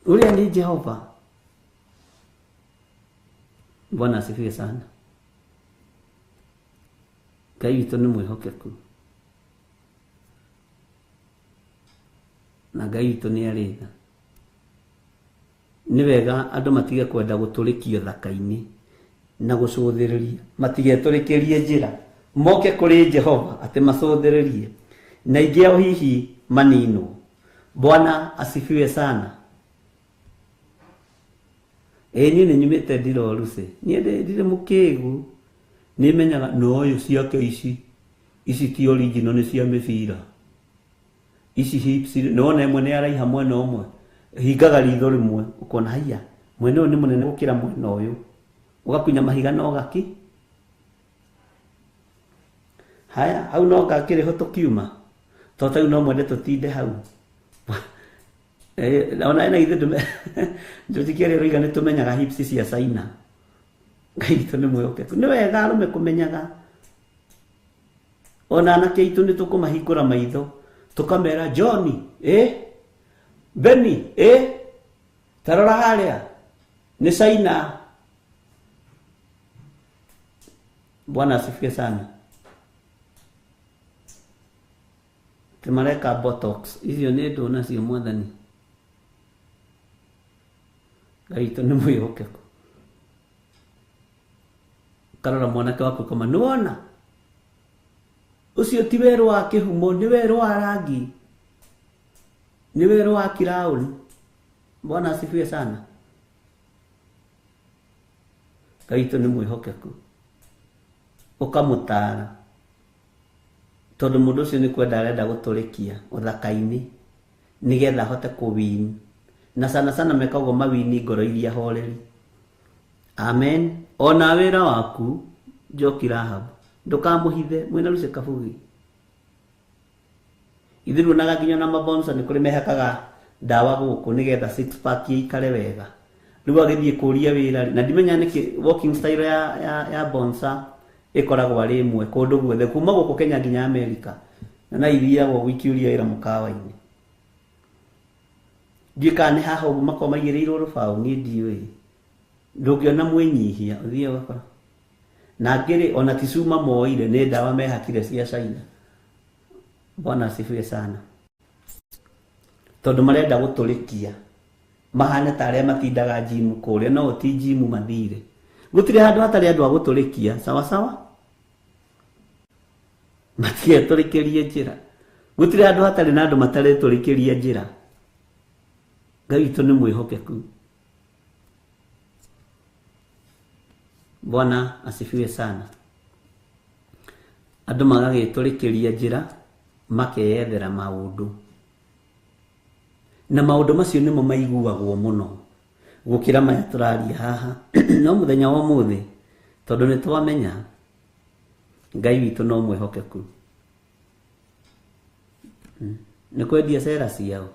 ũrĩa nĩ Jehova. Bwana asifiwe sana. Ngai witũ nĩ mwĩhokeku na Ngai witũ nĩ arĩ tha. Nĩ wega andũ matige kwenda gũtũrĩkio thaka-inĩ na gũcũthĩrĩria, matigetũrĩkĩrie njĩra, moke kũrĩ Jehova atĩ macũthĩrĩrie, na ingĩ ao hihi maninwo. Bwana asifiwe sana. Ĩĩ niĩ nĩ nyumĩte Ndiroruse, niĩ ndirĩ mũkĩgu, nĩ menyaga no ũyũ ciake ici, ici ti original, nĩ cia mĩbira. Ici hips nĩwona ĩmwe nĩ araiha mwena ũmwe, hingaga ritho rĩmwe ũkona haiya mwena ũyũ nĩ mũnene gũkĩra mwena ũyũ, ũgakunya mahiga no gaki. Haya hau no ngakĩrĩ ho tũkiuma, to ta rĩu no mwende tũtinde hau. Ona ena ithe ndume njũjikĩrĩ rũiga nĩ tũmenyaga hips cia China. Ngai witũ nĩ mwĩhokeku. Nĩ wega arũme kũmenyaga. Ona anake aitũ nĩ tũkũmahingũra maitho, tũkamera Johnny, Benny, tarora harĩa nĩ China. Bwana asifiwe sana. Tũmareka botox icio nĩ ndũ nacio mwathani. Ngai witũ nĩ mwĩhokeku. Karora mwanake waku kama nĩwona ũcio ti werũ wa kĩhumo, nĩ werũ wa rangi, nĩ werũ wa kiraũni. Bwana asifiwe sana. Ngai witũ nĩ mwĩhokeku. Ũkamũtaara tondũ mũndũ ũcio nĩ kwenda arenda gũtũrĩkia ũthaka-inĩ nĩgetha ahote kũwin, na sana sana meka ũguo mawini ngoro iria horeri. Amen. Ona wĩra waku Njoki Rahab ndũkamũhithe, mwĩna Lucy Kabugi. Ithuĩ tuonaga nginya na mabonsa nĩ kũrĩ mehakaga ndawa gũkũ nĩgetha six pack ĩikare wega. Rĩu agĩthiĩ kũria wĩra, na ndimenya nĩkĩ walking style ya bonsa ĩkoragwo arĩ ĩmwe kũndũ guothe kuma gũkũ Kenya nginya Amerika, na ithiagwo gũikĩũria wĩra mũkawa-inĩ. Ndiũĩ kana nĩ haha ũguo makoragwo maigĩrĩirwo rũbaũ, niĩ ndiũĩ. Ndũngĩona mwĩnyihia ũthiĩ ũgakora. Na angĩ rĩ, ona ti cuma moire, nĩ ndawa mehakire cia China. Bwana asifiwe sana. Tondũ marenda gũtũrĩkia mahane ta arĩa matindaga jimu kũrĩa, no ti jimu mathire. Gũtirĩ handũ hatarĩ andũ a gũtũrĩkia, sawa sawa. Matigetũrĩkĩrie njĩra. Gũtirĩ handũ hatarĩ na andũ mataretũrĩkĩria njĩra. Ngai witũ nĩ mwĩhokeku. Bwana asifiwe sana. Andũ magagĩtũrĩkĩria njĩra makeyethera maũndũ, na maũndũ macio nĩmo maiguagwo mũno gũkĩra maya tũraria haha. No mũthenya wa ũmũthĩ tondũ nĩ twamenya Ngai witũ no mwĩhokeku, nĩ kwendia cera ciao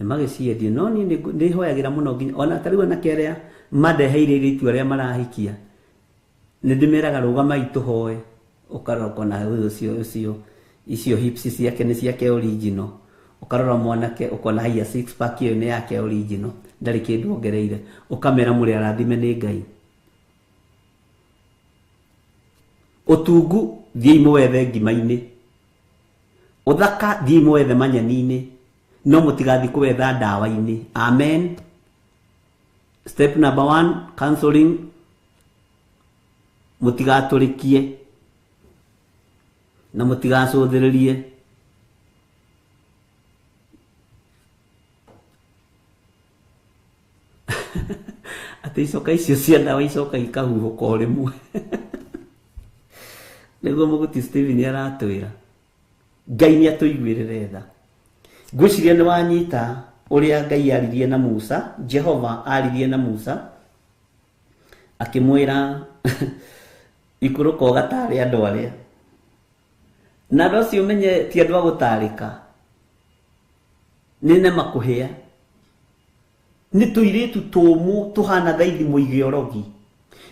nĩ magĩciendie, no niĩ nĩ hoyagĩra mũno nginya ona ta rĩu anake arĩa mandeheire itua rĩa marahikia, nĩ ndĩmeraga rũgamai tũhoe. Ũkarora ũkona ũyũ ũcio icio hips ciake nĩ ciake original, ũkarora mwanake ũkona haiya six pack ĩyo nĩ yake original, ndarĩ kĩndũ ongereire, ũkamera mũrĩ arathime nĩ Ngai. Ũtungu thiĩi mũwethe ngima-inĩ, ũthaka thiĩi mũwethe manyeni-inĩ, no mũtigathiĩ kũwetha ndawa-inĩ. Amen. Step number 1, counseling. Mũtigatũrĩkie na mũtigacũthĩrĩrie. Atĩ icoka icio cia ndawa icoka ikahuhũka o rĩmwe. Nĩguo Mũgũti Stephen aratwĩra. Ngai nĩ atũiguĩrĩre tha. Ngwĩciria nĩ wanyita ũrĩa Ngai aririe na Musa, Jehova aririe na Musa akĩmwĩra ikũrũka ũgatare andũ arĩa. Na andũ acio ũmenye ti andũ a gũtarĩka. Nĩ nema kũhĩa. Nĩ tũirĩtu tũmũ tũhana thaithi mũige ũrogi.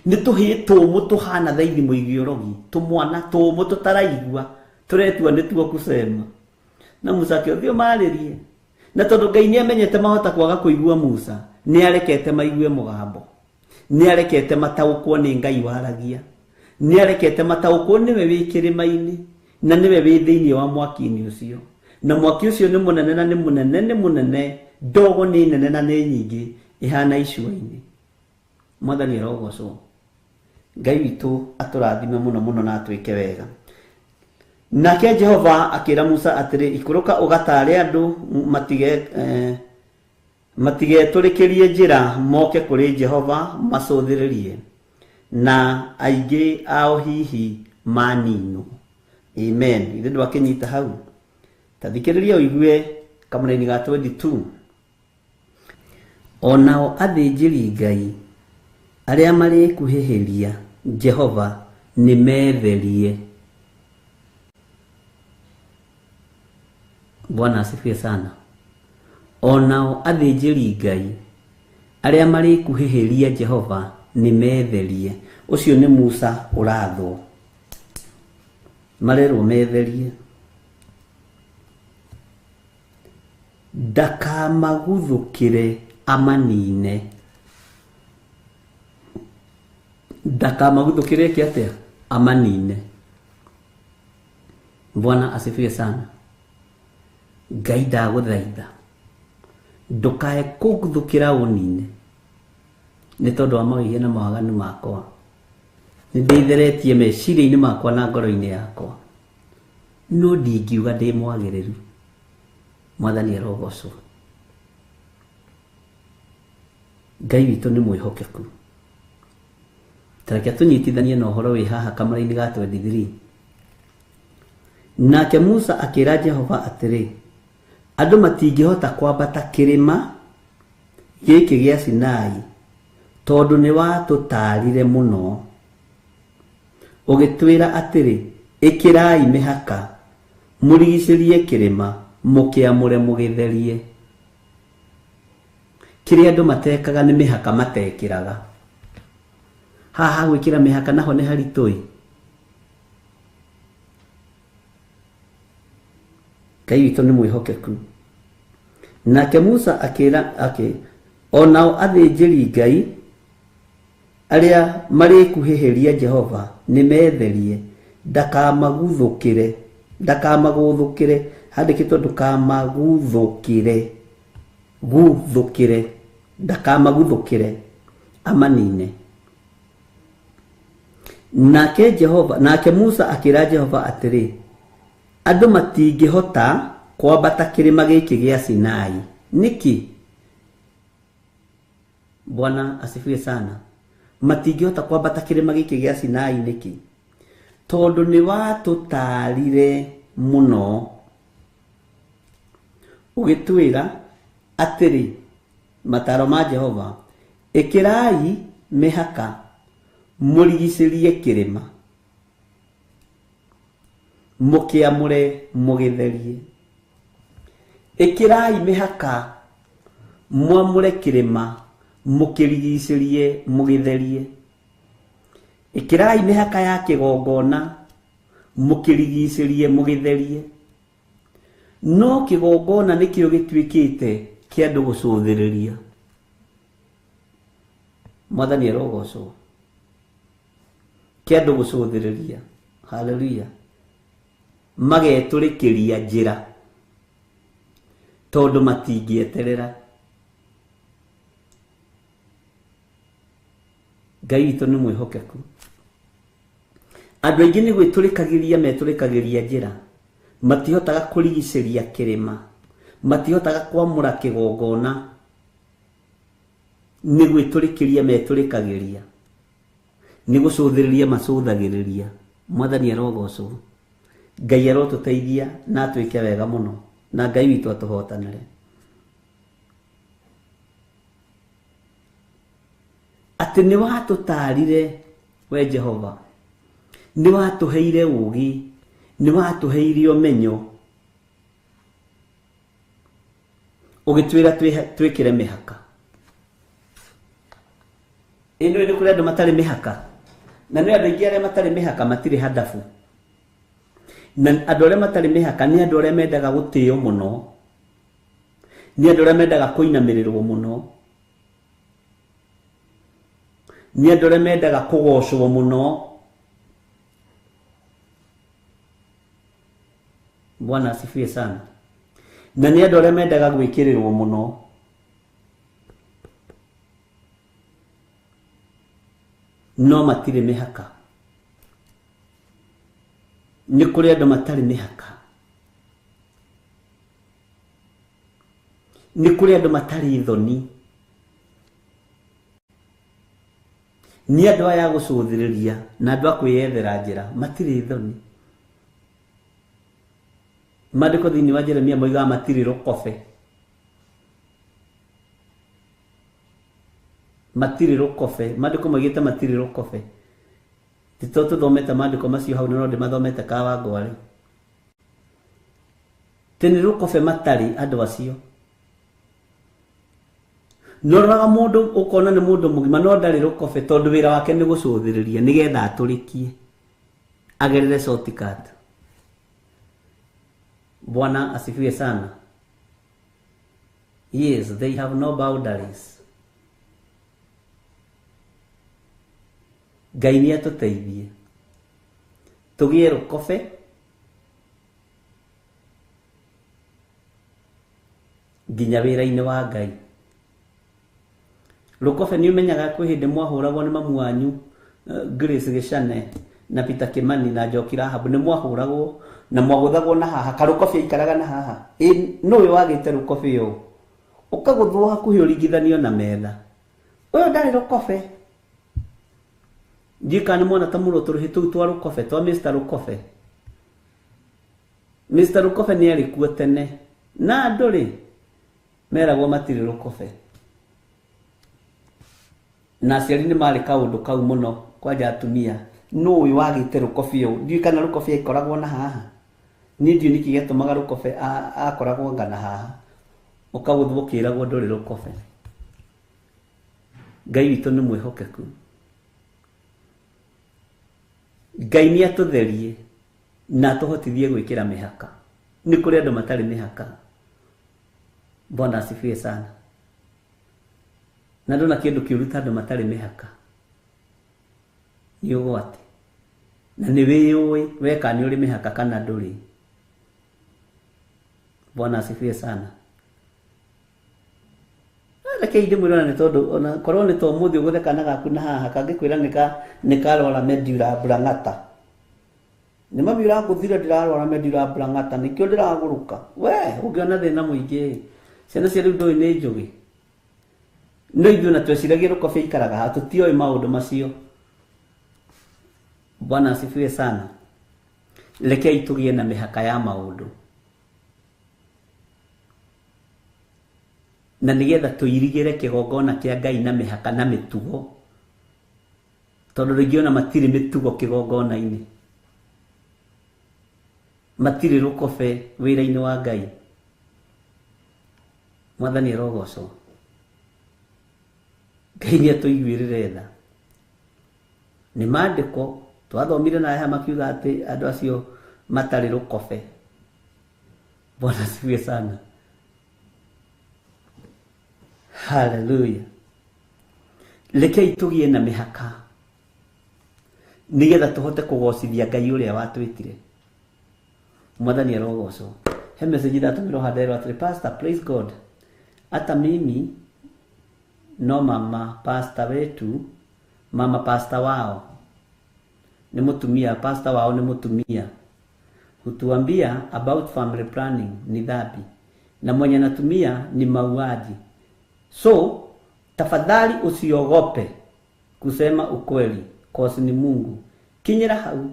Nĩ tũhĩĩ tũmũ tũhana thaithi mũige ũrogi. Tũmwana tũmũ tũtaraigua. Tũretua nĩtuo kusema. Na Musa akĩũthio marĩrie. Na tondũ Ngai nĩ amenyete mahota kwaga kũigua Musa, nĩ arekete maigue mũgambo. Nĩ arekete mataũkwo nĩ Ngai waragia. Nĩ arekete mataũkwo nĩwe wĩ kĩrĩma-inĩ na nĩwe wĩ thĩinĩ wa mwaki-inĩ ũcio. Na mwaki ũcio nĩ mũnene na nĩ mũnene nĩ mũnene, ndogo nĩ nene na nĩ nyingĩ ĩhana icua-inĩ. Mwathani arogocwo. Ngai witũ atũrathime mũno mũno na atwĩke wega. Nake Jehova akĩra Musa atĩrĩ, ikũrũka ũgatare andũ matigetũrĩkĩrie njĩra moke kũrĩ Jehova macũthĩrĩrie, na aingĩ ao hihi maninwo. Amen. Ithe ndwakĩnyita hau. Ta thikĩrĩria ũigue kamũraini ga 22. Onao athĩnjĩri Ngai arĩa marĩkuhĩhĩria Jehova nĩ metherie. Bwana asifiwe sana. Onao athĩnjĩri Ngai arĩa marĩkuhĩhĩria Jehova nĩ metherie. Ũcio nĩ Musa ũrathwo. Marerwo metherie. Ndakamaguthũkĩre amanine. Ndakamaguthũkĩre eke atĩa? Amanine. Bwana asifiwe sana. Ngai ndagũthaitha ndũkae kũguthũkĩra ũnine nĩ tondũ wa mawĩhia na mawaganu makwa. Nĩ ndĩitheretie meciria-inĩ makwa na ngoro-inĩ yakwa, no ndingiuga ndĩ mwagĩrĩru. Mwathani arogocwo. Ngai witũ nĩ mwĩhokeku. Ta reke tũnyitithanie na ũhoro wĩ haha kamũra-inĩ ga 23. Nake Musa akĩra Jehova atĩrĩ, andũ matingĩhota kwambata kĩrĩma gĩkĩ gĩa Sinai tondũ nĩ watũtaarire mũno. Ũgĩtwĩra atĩrĩ, ĩkĩrai mĩhaka mũrigicĩrie kĩrĩma mũkĩamũre mũgĩtherie. Kĩrĩa andũ matekaga nĩ mĩhaka matekĩraga. Haha gwĩkĩra mĩhaka naho nĩ haritũ ĩ. Ngai witũ nĩ mwĩhokeku. Nake Musa akĩra akĩ onao athĩnjĩri Ngai arĩa marĩkuhĩhĩria Jehova nĩ metherie, ndakamaguthũkĩre, ndakamagũthũkĩre, handĩkĩtwo ndũkamaguthũkĩre, guthũkĩre, ndakamaguthũkĩre amanine. Nake Jehova, nake Musa akĩra Jehova atĩrĩ, andũ matingĩhota kwambata kĩrĩma gĩkĩ gĩa Sinai. Nĩkĩ? Bwana asifiwe sana. Matingĩhota kwambata kĩrĩma gĩkĩ gĩa Sinai nĩkĩ? Tondũ nĩ watũtaarire mũno. Ũgĩtwĩra atĩrĩ, mataro ma Jehova, ĩkĩrai mĩhaka mũrigicĩrie kĩrĩma mũkĩamũre mũgĩtherie. Ĩkĩrai mĩhaka mwamũre kĩrĩma mũkĩrigicĩrie mũgĩtherie. Ĩkĩrai mĩhaka ya kĩgongona mũkĩrigicĩrie mũgĩtherie. No kĩgongona nĩkĩo gĩtuĩkĩte kĩa andũ gũcũthĩrĩria. Mwathani arogocwo. Kĩa andũ gũcũthĩrĩria. Haleluya. Magetũrĩkĩria njĩra tondũ matingĩeterera. Ngai witũ nĩ mwĩhokeku. Andũ aingĩ nĩ gwĩtũrĩkagĩria metũrĩkagĩria njĩra, matihotaga kũrigicĩria kĩrĩma, matihotaga kwamũra kĩgongona. Nĩ gwĩtũrĩkĩria metũrĩkagĩria, nĩ gũcũthĩrĩria macũthagĩrĩria. Mwathani arogocwo, Ngai arotũteithia na atwĩke wega mũno, na Ngai witũ atũhotanĩre. Atĩ nĩ watũtaarire we Jehova, nĩ watũheire ũũgĩ, nĩ watũheire ũmenyo, ũgĩtwĩra twĩkĩre mĩhaka. Ĩno nĩ kũrĩ andũ matarĩ mĩhaka, na nĩ andũ aingĩ arĩa matarĩ mĩhaka matirĩ handabu. Na andũ arĩa matarĩ mĩhaka nĩ andũ arĩa mendaga gũtĩo mũno, nĩ andũ arĩa mendaga kũinamĩrĩrwo mũno, nĩ andũ arĩa mendaga kũgocwo mũno. Bwana asifiwe sana. Na nĩ andũ arĩa mendaga gwĩkĩrĩrwo mũno. No matirĩ mĩhaka. Nĩ kũrĩ andũ matarĩ mĩhaka, nĩ kũrĩ andũ matarĩ thoni, nĩ andũ aya a gũcũthĩrĩria na andũ a kwĩyethera njĩra, matirĩ thoni. Maandĩko thĩinĩ wa Jeremia moigaga matirĩ rũkobe, matirĩ rũkobe. Maandĩko moigĩte matirĩ rũkobe. Ti to tũthomete maandĩko macio hau, no ndĩmathomete Kawangware. Tĩ nĩ rũkobe matarĩ andũ acio. Noraga mũndũ ũkona nĩ mũndũ mũgima no ndarĩ rũkobe, tondũ wĩra wake nĩ gũcũthĩrĩria nĩgetha atũrĩkie agerere shortcut. Bwana asifiwe sana. Yes, they have no boundaries. Ngai nĩ atũteithie tũgĩe rũkobe nginya wĩra-inĩ wa Ngai. Rũkobe nĩ ũmenyaga kwĩ hĩndĩ mwahũragwo nĩ mamu wanyu Grace Gĩcane na Peter Kimani na Njoki Rahabu, nĩ mwahũragwo na mwagũthagwo na haha. Karũkobe aikaraga na haha. Ĩ nũĩ wagĩte rũkobe ũũ, ũkagũthwo hakuhĩ ũringithanio na metha. Ũyũ ndarĩ rũkobe. Ndiũĩ kana nĩ mwona ta mũrũ tũrũhĩ tũu twa rũkobe twa Mr. Rũkobe. Mr. Rũkobe nĩ arĩ kuo tene, na andũ rĩ meragwo matirĩ rũkobe. Na aciari nĩ marĩ kaũndũ kau mũno kwanja atumia. Nũĩ wagĩte rũkobe ũũ? Ndiũĩ kana rũkobe aikoragwo na haha. Niĩ ndiũĩ nĩkĩ gĩatũmaga rũkobe akoragwo anga na haha, ũkagũthwo ũkĩragwo ndũrĩ rũkobe. Ngai witũ nĩ mwĩhokeku. Ngai nĩ atũtherie na atũhotithie gwĩkĩra mĩhaka. Nĩ kũrĩ andũ matarĩ mĩhaka. Bwana asifiwe sana. Na ndona kĩndũ kĩũru ta andũ matarĩ mĩhaka nĩ ũgwati, na nĩ wĩyũĩ weka nĩ ũrĩ mĩhaka kana ndũrĩ. Bwana asifiwe sana. Reke ndĩmwĩre ona nĩ tondũ ona korwo nĩ ta ũmũthĩ ũgũthe kana gaku na haha kangĩkwĩra nĩ karwara medula oblongata. Nĩ mami ũrangũthire ndĩrarwara medula oblongata nĩkĩo ndĩragũrũka. We ũngĩona thĩna mũingĩ. Ciana cia rĩu ndũĩ nĩ njũgĩ. No ithuĩ ona tweciragia rũkobe ikaraga haha, tũtioĩ maũndũ macio. Bwana asifiwe sana. Rekei tũgĩe na mĩhaka ya maũndũ, na nĩgetha tũirigĩre kĩgongona kĩa Ngai na mĩhaka na mĩtugo, tondũ rĩngĩ ona matirĩ mĩtugo kĩgongona-inĩ, matirĩ rũkobe wĩra-inĩ wa Ngai. Mwathani arogocwo. Ngai nĩ atũiguĩrĩre tha. Nĩ maandĩko twathomire na aya makiuga atĩ andũ acio matarĩ rũkobe. Bwana asifiwe sana. Hallelujah. Rekei tũgĩe na mĩhaka nĩgetha tũhote kũgocithia Ngai ũrĩa watwĩtire. Mwathani arogocwo. He message ndatũmĩrwo handerwo atĩrĩ, Pastor, praise God, hata mimi no mama pastor wetu, mama pastor wao nĩ mũtumia, pastor wao nĩ mũtumia, hutuambia about family planning ni dhambi na mwenye anatumia ni mauaji, so Tafadhali usiogope kusema ukweli, cause ni Mungu. Kinyira hau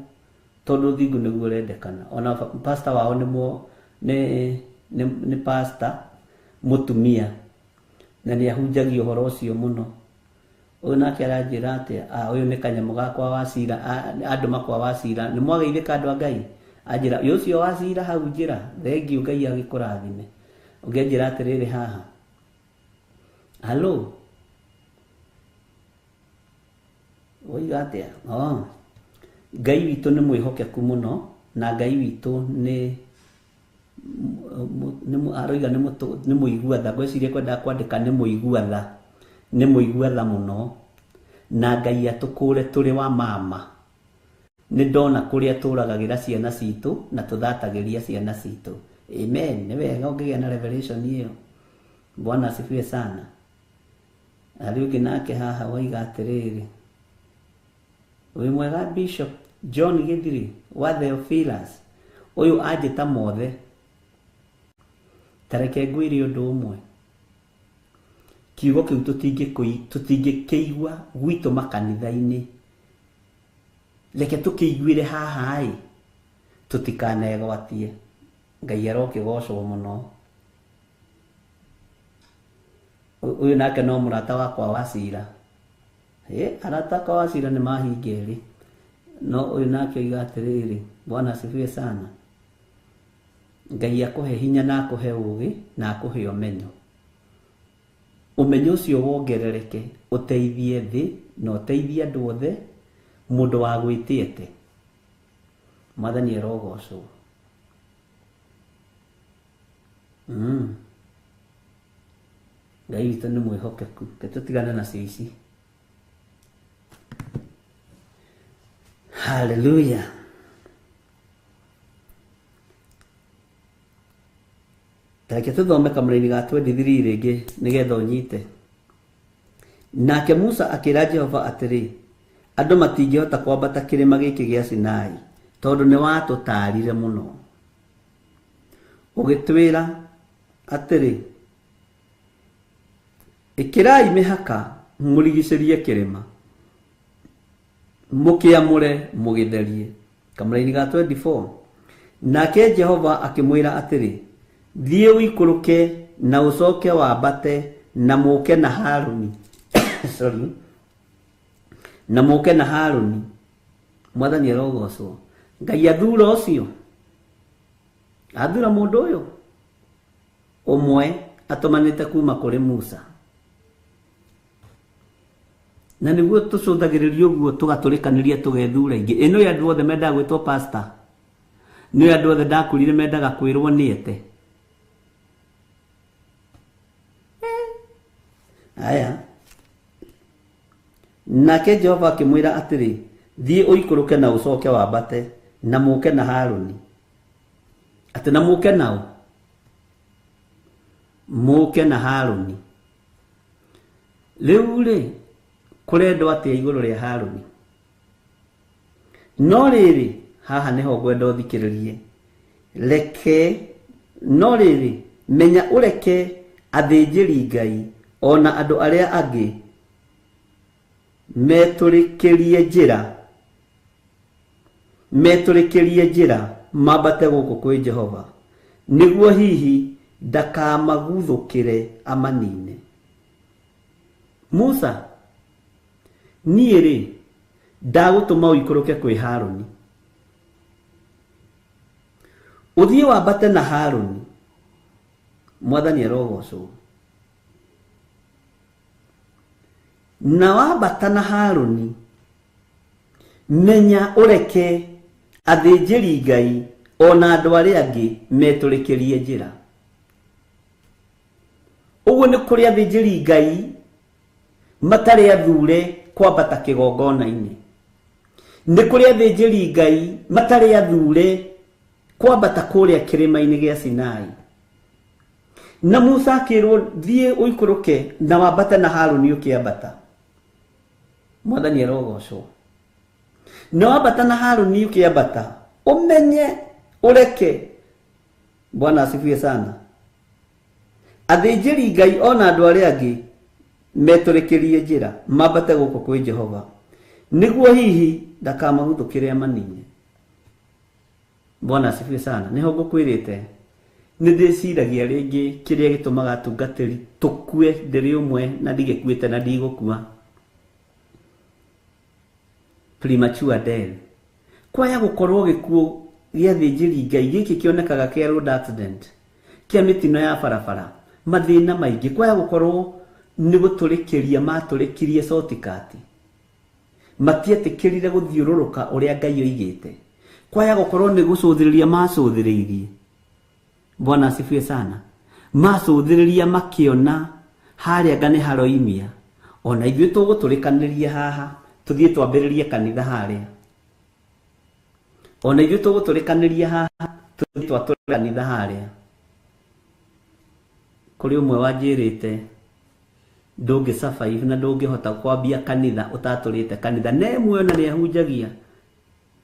tondu thingu niguo urendekana. Ona pastor wao ni pastor mutumia na nĩ ahunjagia ũhoro ũcio mũno. Ũyũ nake aranjĩra atĩa, ũyũ nĩ kanyamũ gakwa wa cira, andũ makwa wa cira, nĩ mwageithĩka andũ a Ngai? Anjĩra ũyũ ũcio wa cira hau njĩra, thengiũ Ngai agĩkũrathime. Ũngĩanjĩra atĩrĩrĩ haha, halo, woiga atĩa? Oh, Ngai witũ nĩ mwĩhokeku mũno, na Ngai witũ nĩ aroiga nĩ mũigua tha. Ngwĩciria kwendaga kwandĩka nĩ mũigua tha, nĩ mũigua tha mũno, na Ngai atũkũre tũrĩ wa mama. Nĩ ndona kũrĩa tũragagĩra ciana citũ na tũthatagĩria ciana citũ. Amen. Nĩ wega ũngĩgĩa na revelation ĩyo. Bwana asifiwe sana. Harĩ ũngĩ nake haha waiga atĩrĩrĩ, wĩ mwega Bishop John Githiri wa Theophilus, ũyũ anjĩta mothe. Ta reke ngwĩre ũndũ ũmwe, kiugo kĩu tũtingĩkĩigua gwitũ makanitha-inĩ. Reke tũkĩiguĩre haha ĩ, tũtikanegwatie. Ngai arokĩgocwo mũno. Ũyũ nake no mũrata wakwa wa cira. Arata akwa wa cira nĩ mahinga erĩ. No ũyũ nake oiga atĩrĩrĩ, Bwana asifiwe sana. Ngai akũhe hinya na akũhe ũgĩ na akũhe ũmenyo. Ũmenyo ũcio wongerereke, ũteithie thĩ na ũteithie andũ othe, mũndũ wa gwĩtĩte. Mwathani arogocwo. Ngai witũ nĩ mwĩhokeku. Reke tũtigane nacio ici. Hallelujah. Reke tũthome kamũraini ga 23 rĩngĩ nĩgetha ũnyite. Nake Musa akĩra Jehova atĩrĩ, andũ matingĩhota kwambata kĩrĩma gĩkĩ gĩa Sinai, tondũ nĩ watũtaarire mũno. Ũgĩtwĩra atĩrĩ, ĩkĩrai mĩhaka mũrigicĩrie kĩrĩma, mũkĩamũre mũgĩtherie. Kamũraini ga 24. Nake Jehova akĩmwĩra atĩrĩ, thiĩ ũikũrũke na ũcoke wambate na mũke na Harũni. Sorry. Na mũke na Harũni. Mwathani arogocwo. Ngai athura ũcio, athura mũndũ ũyũ ũmwe atũmanĩte kuma kũrĩ Musa. Na nĩguo tũcũthagĩrĩria ũguo tũgatũrĩkanĩria tũgethura ingĩ. Ĩno ya andũ othe mendaga gwĩtwo pastor, nĩ andũ othe ndakũrire mendaga kwĩrwo nĩ ete. Aya. Nake Jehova akĩmwĩra atĩrĩ, thiĩ ũikũrũke na ũcoke wambate na mũke na Harũni. Atĩ na mũke nao, mũke na Harũni. Rĩu rĩ, kũrendwo atĩa igũrũ rĩa Harũni? No rĩrĩ, haha nĩho ngwenda ũthikĩrĩrie. Reke, no rĩrĩ, menya ũreke athĩnjĩri Ngai ona andũ arĩa angĩ metũrĩkĩrie njĩra mambate gũkũ kwĩ Jehova, nĩguo hihi ndakamaguthũkĩre amanine. Musa, niĩ rĩ, ndagũtũma ũikũrũke kwĩ Harũni, ũthiĩ wambate na Harũni. Mwathani arogocwo. Na wambata na Harũni, menya ũreke athĩnjĩri Ngai ona andũ arĩa angĩ metũrĩkĩrie njĩra. Ũguo nĩ kũrĩ athĩnjĩri Ngai matarĩ athure kwambata kĩgongona-inĩ. Nĩ kũrĩ athĩnjĩri Ngai matarĩ athure kwambata kũrĩa kĩrĩma-inĩ gĩa Sinai. Na Musa akĩrwo thiĩ ũikũrũke na wambate na Harũni ũkĩambata. Mwathani arogocwo. Na wambata na Harũni ũkĩambata, ũmenye ũreke. Bwana asifiwe sana. Athĩnjĩri Ngai ona andũ arĩa angĩ Metũrĩkĩrie njĩra mambate gũkũ kwĩ Jehova, nĩguo hihi ndakamaguthũkĩre amanine. Bwana asifiwe sana. Nĩho ngũkwĩrĩte nĩ ndĩciragia rĩngĩ kĩrĩa gĩtũmaga atungatĩri tũkue, ndĩrĩ ũmwe na ndigĩkuĩte na ndigũkua. Premature death. Kwaya gũkorwo gĩkuũ gĩa thĩnjĩri Ngai gĩkĩ kĩonekaga kĩa road accident, kĩa mĩtino ya barabara, mathĩna maingĩ, kwaya gũkorwo nĩ gũtũrĩkĩria matũrĩkirie shortcut, matietĩkĩrire gũthiũrũrũka ũrĩa Ngai oigĩte, kwaya gũkorwo nĩ gũcũthĩrĩria macũthĩrĩirie. Bwana asifiwe sana. Macũthĩrĩria makĩona harĩa nga nĩ haroimia, ona ithuĩ tũgũtũrĩkanĩria haha tũthiĩ twambĩrĩrie kanitha harĩa, ona ithuĩ tũgũtũrĩkanĩria haha tũthiĩ twatũre kanitha harĩa. Kũrĩ ũmwe wanjĩrĩte ndũngĩ survive na ndũngĩhota kwambia kanitha ũtatũrĩte kanitha, na ĩmwe ona nĩ ahunjagia.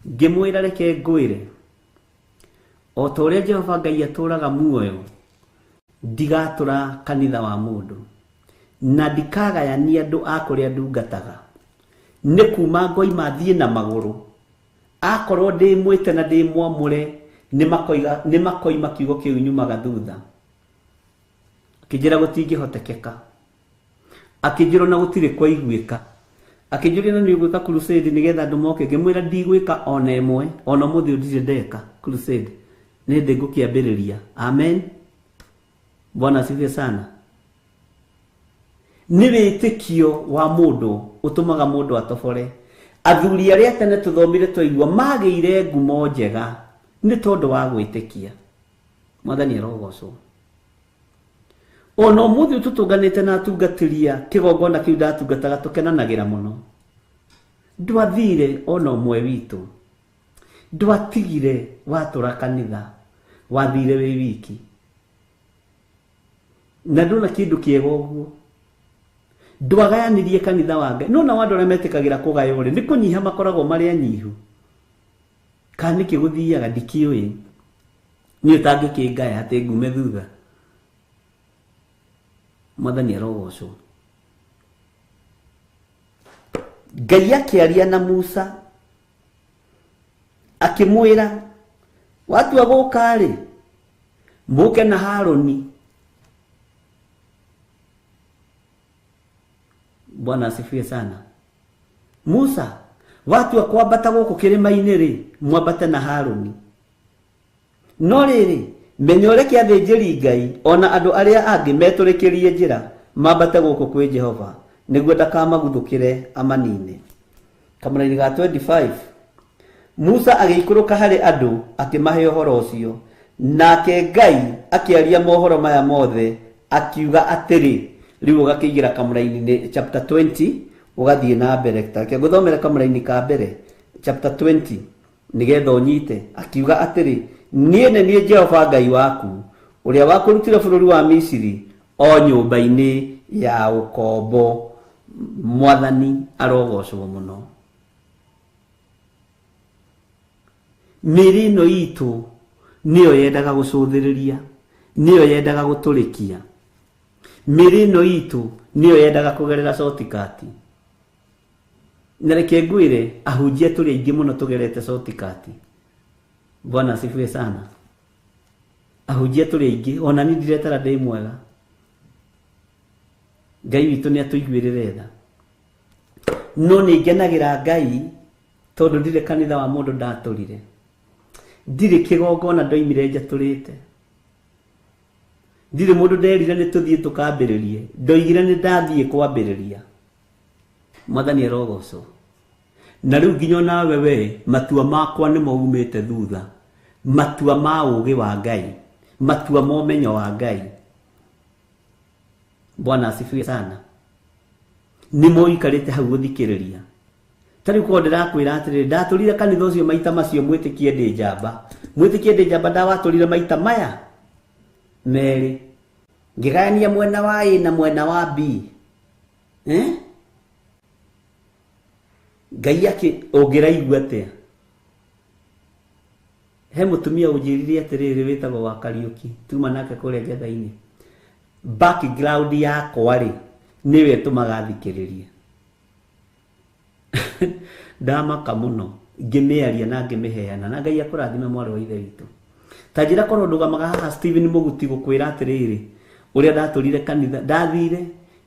Ngĩmwĩra reke ngwĩre, o ta ũrĩa Jehova Ngai atũraga muoyo, ndigatũra kanitha wa mũndũ na ndikagayania andũ a kũrĩa ndungataga. Nĩ kuma ngoima thiĩ na magũrũ, akorwo ndĩ mwĩte na ndĩ mwamũre, nĩ makoima kiugo kĩu nyumaga thutha. Akĩnjĩra gũtingĩhotekeka, akĩnjĩra ona gũtirĩ kwaiguĩka, akĩnjũria na nĩ ũgwĩka crusade nĩgetha andũ moke. Ngĩmwĩra ndigwĩka ona ĩmwe, ona ũmũthĩ ndirĩ ndeka crusade, nĩ hĩndĩ ngũkĩambĩrĩria. Amen. Bwana asifiwe sana. Nĩ wĩtĩkio wa mũndũ ũtũmaga mũndũ atobore. Athuri arĩa tene tũthomire twaigua magĩire ngumo njega nĩ tondũ wa gwĩtĩkia. Mwathani arogocwo. Ona ũmũthĩ tũtũnganĩte na atungatĩria kĩgongona kĩu ndatungataga tũkenanagĩra mũno. Ndwathire ona ũmwe witũ, ndwatigire watũra kanitha, wathire wĩ wiki, na ndona kĩndũ kĩega ũguo. Ndwagayanirie kanitha wa Ngai. Nona andũ arĩa metĩkagĩra kũgaywo rĩ, nĩ kũnyiha makoragwo marĩ anyihu, kana nĩkĩ gũthiaga ndikĩũĩ. Niĩ ũtangĩkĩngaya atĩ ngume thutha. Mwathani arogocwo. Ngai akĩaria na Musa akĩmwĩra, watua gũka rĩ, mũke na Harũni. Bwana asifiwe sana. Musa, watua kwambata gũkũ kĩrĩma-inĩ rĩ, mwambate na Harũni. No rĩrĩ, menya ũreke athĩnjĩri Ngai ona andũ arĩa angĩ metũrĩkĩrie njĩra mambate gũkũ kwĩ Jehova, nĩguo ndakamaguthũkĩre amanine. Kamũraini ga 25, Musa agĩikũrũka harĩ andũ akĩmahe ũhoro ũcio, nake Ngai akĩaria mohoro maya mothe akiuga atĩrĩ. Rĩu ũgakĩingĩra kamũraini chapter 20 ũgathiĩ na mbere. Reke ngũthomere kamũraini ka mbere chapter 20 nĩgetha ũnyite. Akiuga atĩrĩ, niĩ nĩ niĩ Jehova Ngai waku ũrĩa wakũrutire bũrũri wa Misiri o nyũmba-inĩ ya ũkombo. Mwathani arogocwo mũno. Mĩĩrĩ ĩno itũ nĩyo yendaga gũcũthĩrĩria, nĩyo yendaga gũtũrĩkia. Mĩĩrĩ ĩno itũ nĩyo yendaga kũgerera shortcut. Na reke ngwĩre, ahunjia tũrĩ aingĩ mũno tũgerete shortcut. Bwana asifiwe sana. Ahunjia tũrĩ aingĩ, ona niĩ ndiretara ndĩ mwega. Ngai witũ nĩ atũiguĩrĩre tha. No nĩ ngenagĩra Ngai tondũ ndirĩ kanitha wa mũndũ ndatũrire, ndirĩ kĩgongona ndoimire njatũrĩte, ndirĩ mũndũ nderire nĩ tũthiĩ tũkambĩrĩrie, ndoigire nĩ ndathiĩ kwambĩrĩria. Mwathani arogocwo. Na rĩu nginya onawe we, matua makwa nĩ maumĩte thutha, matua ma ũũgĩ wa Ngai, matua ma ũmenyo wa Ngai. Bwana asifiwe sana. Nĩ moikarĩte hau gũthikĩrĩria. Ta rĩu korwo ndĩrakwĩra atĩrĩrĩ, ndatũrire kanitha ũcio maita macio, mwĩtĩkie ndĩ njamba, mwĩtĩkie ndĩ njamba, ndawatũrire maita maya merĩ, ngĩgayania mwena wa A na mwena wa B. Ngai akĩ ũngĩraigua atĩa? He mũtumia ũnjĩrire atĩrĩrĩ wĩtagwo wa Kariũki, tuma nake kũrĩa Ngetha-inĩ. Background yakwa rĩ, Nĩwe ĩtũmaga thikĩrĩrie. Ndamaka mũno ngĩmĩaria na ngĩmĩheana na Ngai akũrathime mwarĩ wa ithe witũ. Ta njĩra korwo ndũgamaga haha Stephen Mũguti gũkwĩra atĩrĩrĩ, ũrĩa ndatũrire kanitha, ndathire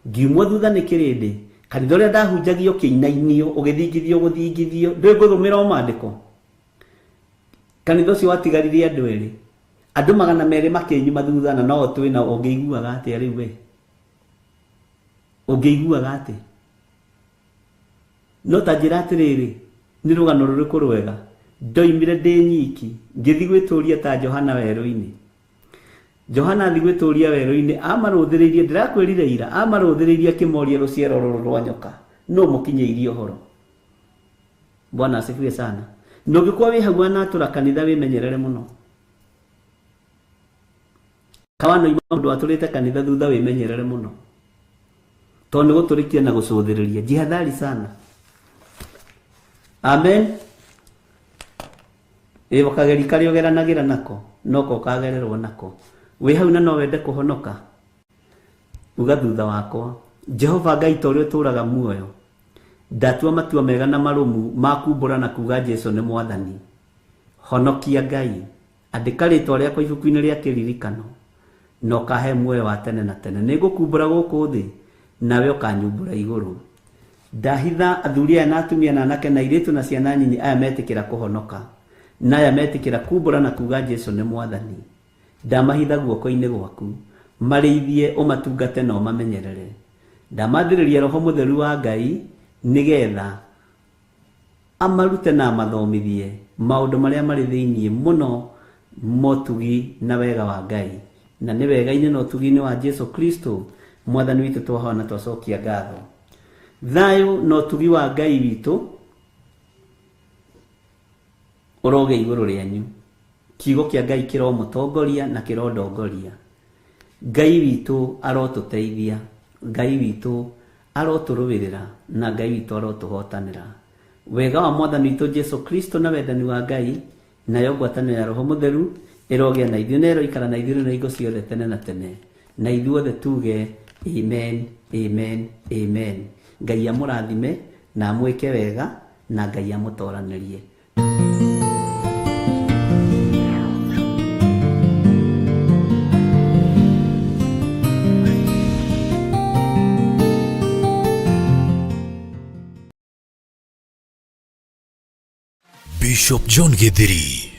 ngiumwo thutha nĩ kĩrĩndĩ, kanitha ũrĩa ndahunjagio ũkĩinainio, ũgĩthingithio gũthingithio, ndũĩ ngũthũmĩra o maandĩko. Kanitha ũcio watigarire andũ erĩ, andũ 200 makĩnyuma thutha na no twĩ na ũngĩiguaga atĩa rĩu we? Ũngĩiguaga atĩa? No ta njĩra atĩrĩrĩ, nĩ rũgano rũrĩkũ rwega? Ndoimire ndĩ nyiki, ngĩthiĩ gwĩtũria ta Johana werũ-inĩ. Johana athiĩ gwĩtũria werũ-inĩ, amarũthĩrĩirie, ndĩrakwĩrire ira, amarũthĩrĩirie akĩmoria rũciaro rũrũ rwa nyoka, nũ mũkinyĩirie ũhoro? Bwana asifiwe sana. Na ũngĩkorwo wĩ hau wanatũra kanitha wĩmenyerere mũno. Kawanoima mũndũ atũrĩte kanitha thutha wĩmenyerere mũno. Tondũ nĩ gũtũrĩkia na gũcũthĩrĩria. Jihadhari sana. Amen. Ĩĩ kageri karĩa ũgeranagĩra nako noko ũkagererwo nako. Wĩ hau na no wende kũhonoka, uga thutha wakwa, Jehova Ngai ta ũrĩa ũtũũraga muoyo, ndatua matua mega na marũmu ma kumbũra na kuga Jesu nĩ mwathani. Honokia Ngai, andĩka rĩtwa rĩakwa ibuku-inĩ rĩa kĩririkano na ũkahe muoyo wa tene na tene. Nĩngũkumbũra gũkũ thĩ nawe ũkanyumbũra igũrũ. Ndahitha athuri aya na atumia na anake na airĩtu na ciana nyinyi aya metĩkĩra kũhonoka na aya metĩkĩra kumbũra na kuga Jesu nĩ mwathani. Ndamahitha guoko-inĩ gwaku, marĩithie ũmatungate na ũmamenyerere. Ndamathĩrĩria Roho Mũtheru wa Ngai nĩgetha amarute na amathomithie maũndũ marĩa marĩ thĩinĩ mũno motugi na wega wa Ngai. Na nĩ wega-inĩ na ũtugi-inĩ wa Jesu Kristo mwathani witũ twahona twacokia ngatho. Thayũ na ũtugi wa Ngai witũ ũroge igũrũ rĩanyu. Kiugo kĩa Ngai kĩromũtongoria na kĩrondongoria. Ngai witũ arotũteithia, Ngai witũ arotũrũĩrĩra na Ngai witũ arotũhotanĩra. Wega wa mwathani witũ Jesu Kristo na wendani wa Ngai nayo ngwatanĩro ya Roho Mũtheru ĩrogĩa na ithuĩ na ĩroikara na ithuĩ na hingo ciothe tene na tene. Na ithuothe tuge amen, amen, amen. Ngai amũrathime na amwĩke wega na Ngai amũtoranĩrie. Bishop John Githiri.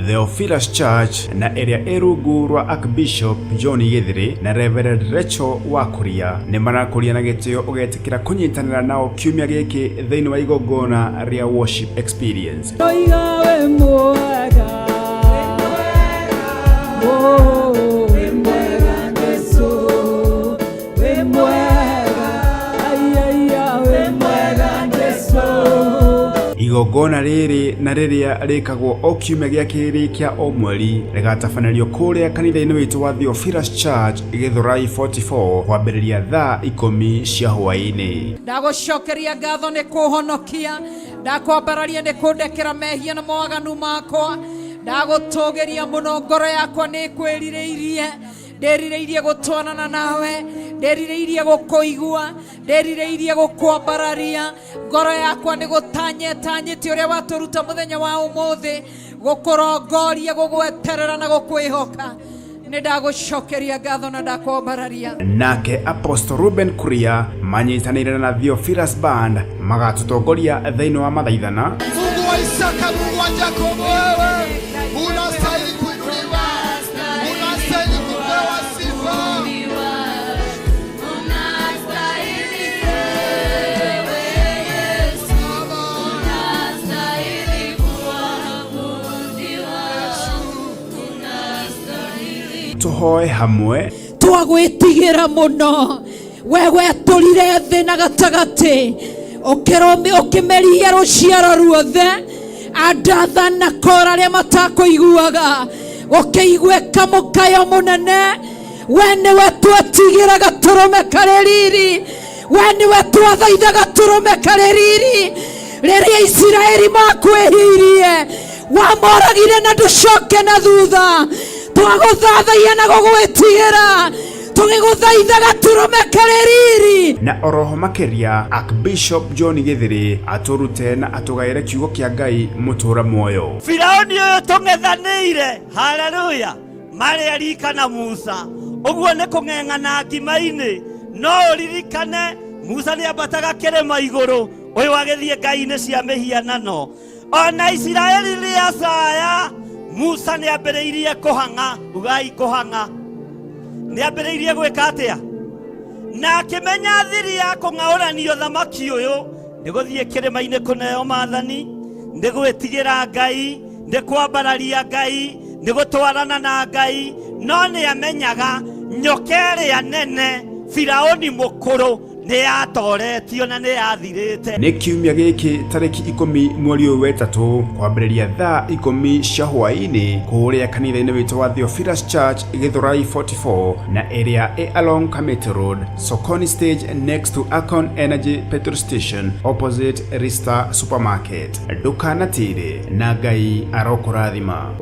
Theophilus Church na ĩrĩa ĩ rungu rwa Archbishop John Gĩthĩrĩ na Reverend Rachel Wakuria nĩ marakũria na gĩtĩo ũgetĩkĩra kũnyitanĩra nao kiumia gĩkĩ thĩinĩ wa igongona rĩa worship experience. Oiga wĩ mwega. Oh, wĩ mwega Jesũ, wĩ mwega. Ai, ai, ai, wĩ mwega Jesũ. Igongona rĩrĩ na rĩrĩa rĩkagwo o kiumia gĩa kerĩ kĩa o mweri rĩgatabanĩrio kũrĩa kanitha-inĩ witũ wa Theophilus Church, Gĩthũrai 44, kwambĩrĩria thaa 10 cia hwaĩ-inĩ. Ndagũcokeria ngatho nĩ kũhonokia, ndakwambararia nĩ kũndekera mehia na mawaganu makwa, ndagũtũgĩria mũno, ngoro yakwa nĩ kwĩrirĩirie, ndĩrirĩirie gũtwarana nawe, ndĩrirĩirie gũkũigua, ndĩrirĩirie gũkwambararia, ngoro yakwa nĩ gũtanyetanyĩte ũrĩa watũruta mũthenya wa ũmũthĩ, gũkũrongoria, gũgweterera na gũkwĩhoka. Nĩ ndagũcokeria ngatho na ndakwambararia. Nake Apostle Ruben Kuria manyitanĩire na Theophilus Band magatũtongoria thĩinĩ wa mathaithana. Mungu wa Isaka, Mungu wa Yakobo, wewe unastahili kuinuliwa, unastahili kupewa sifa. Tũhoe hamwe. Twagwĩtigĩra mũno, we wetũrire thĩ na gatagatĩ, ũkĩmeria rũciaro ruothe, andatha na kora arĩa matakũiguaga, gũkĩiguĩka mũkayo mũnene. We nĩwe twetigĩra gatũrũme karĩ riri, we nĩwe twathaitha gatũrũme karĩ riri. Rĩrĩa Isiraeli makwĩhirie, wamoragire na ndũcoke na thutha. Twagũthathaia na gũgwĩtigĩra, tũgĩgũthaitha gatũrũme karĩ riri. Na oroho makĩria Archbishop John Gĩthĩrĩ atũrute na atũgaĩre kiugo kĩa Ngai mũtũra muoyo. Firauni ũyũ tũng'ethanĩire, haleluya, marĩ arika na Musa ũguo nĩ kũng'eng'ana ngima-inĩ. No ũririkane Musa nĩ ambataga kĩrĩma igũrũ, ũyũ agĩthiĩ ngai-inĩ cia mĩhianano. Ona Isiraeli rĩacaya, Musa nĩ ambĩrĩirie kũhang'a, ugai kũhang'a, nĩ ambĩrĩirie gwĩka atĩa, na akĩmenya thiri ya kũng'aũranio thamaki ũyũ nĩ gũthiĩ kĩrĩma-inĩ kũneo maathani, nĩ gwĩtigĩra Ngai, nĩ kwambararia Ngai, nĩ gũtwarana na Ngai. No nĩ amenyaga nyoka ĩrĩa nene Firauni mũkũrũ nĩ yatoretio na nĩ yathirĩte. Nĩ kiumia gĩkĩ tarĩki 10 mweri ũyũ wetatũ kwambĩrĩria thaa 10 cia hwaĩ-inĩ kũrĩa kanitha-inĩ witũ wa Theophilus Church, Gĩthũrai 44, na ĩrĩa ĩ along Kamiti Road, Sokoni stage, next to Akon Energy petrol station, opposite Rista Supermarket. Ndũkanatĩre na Ngai arokũrathima.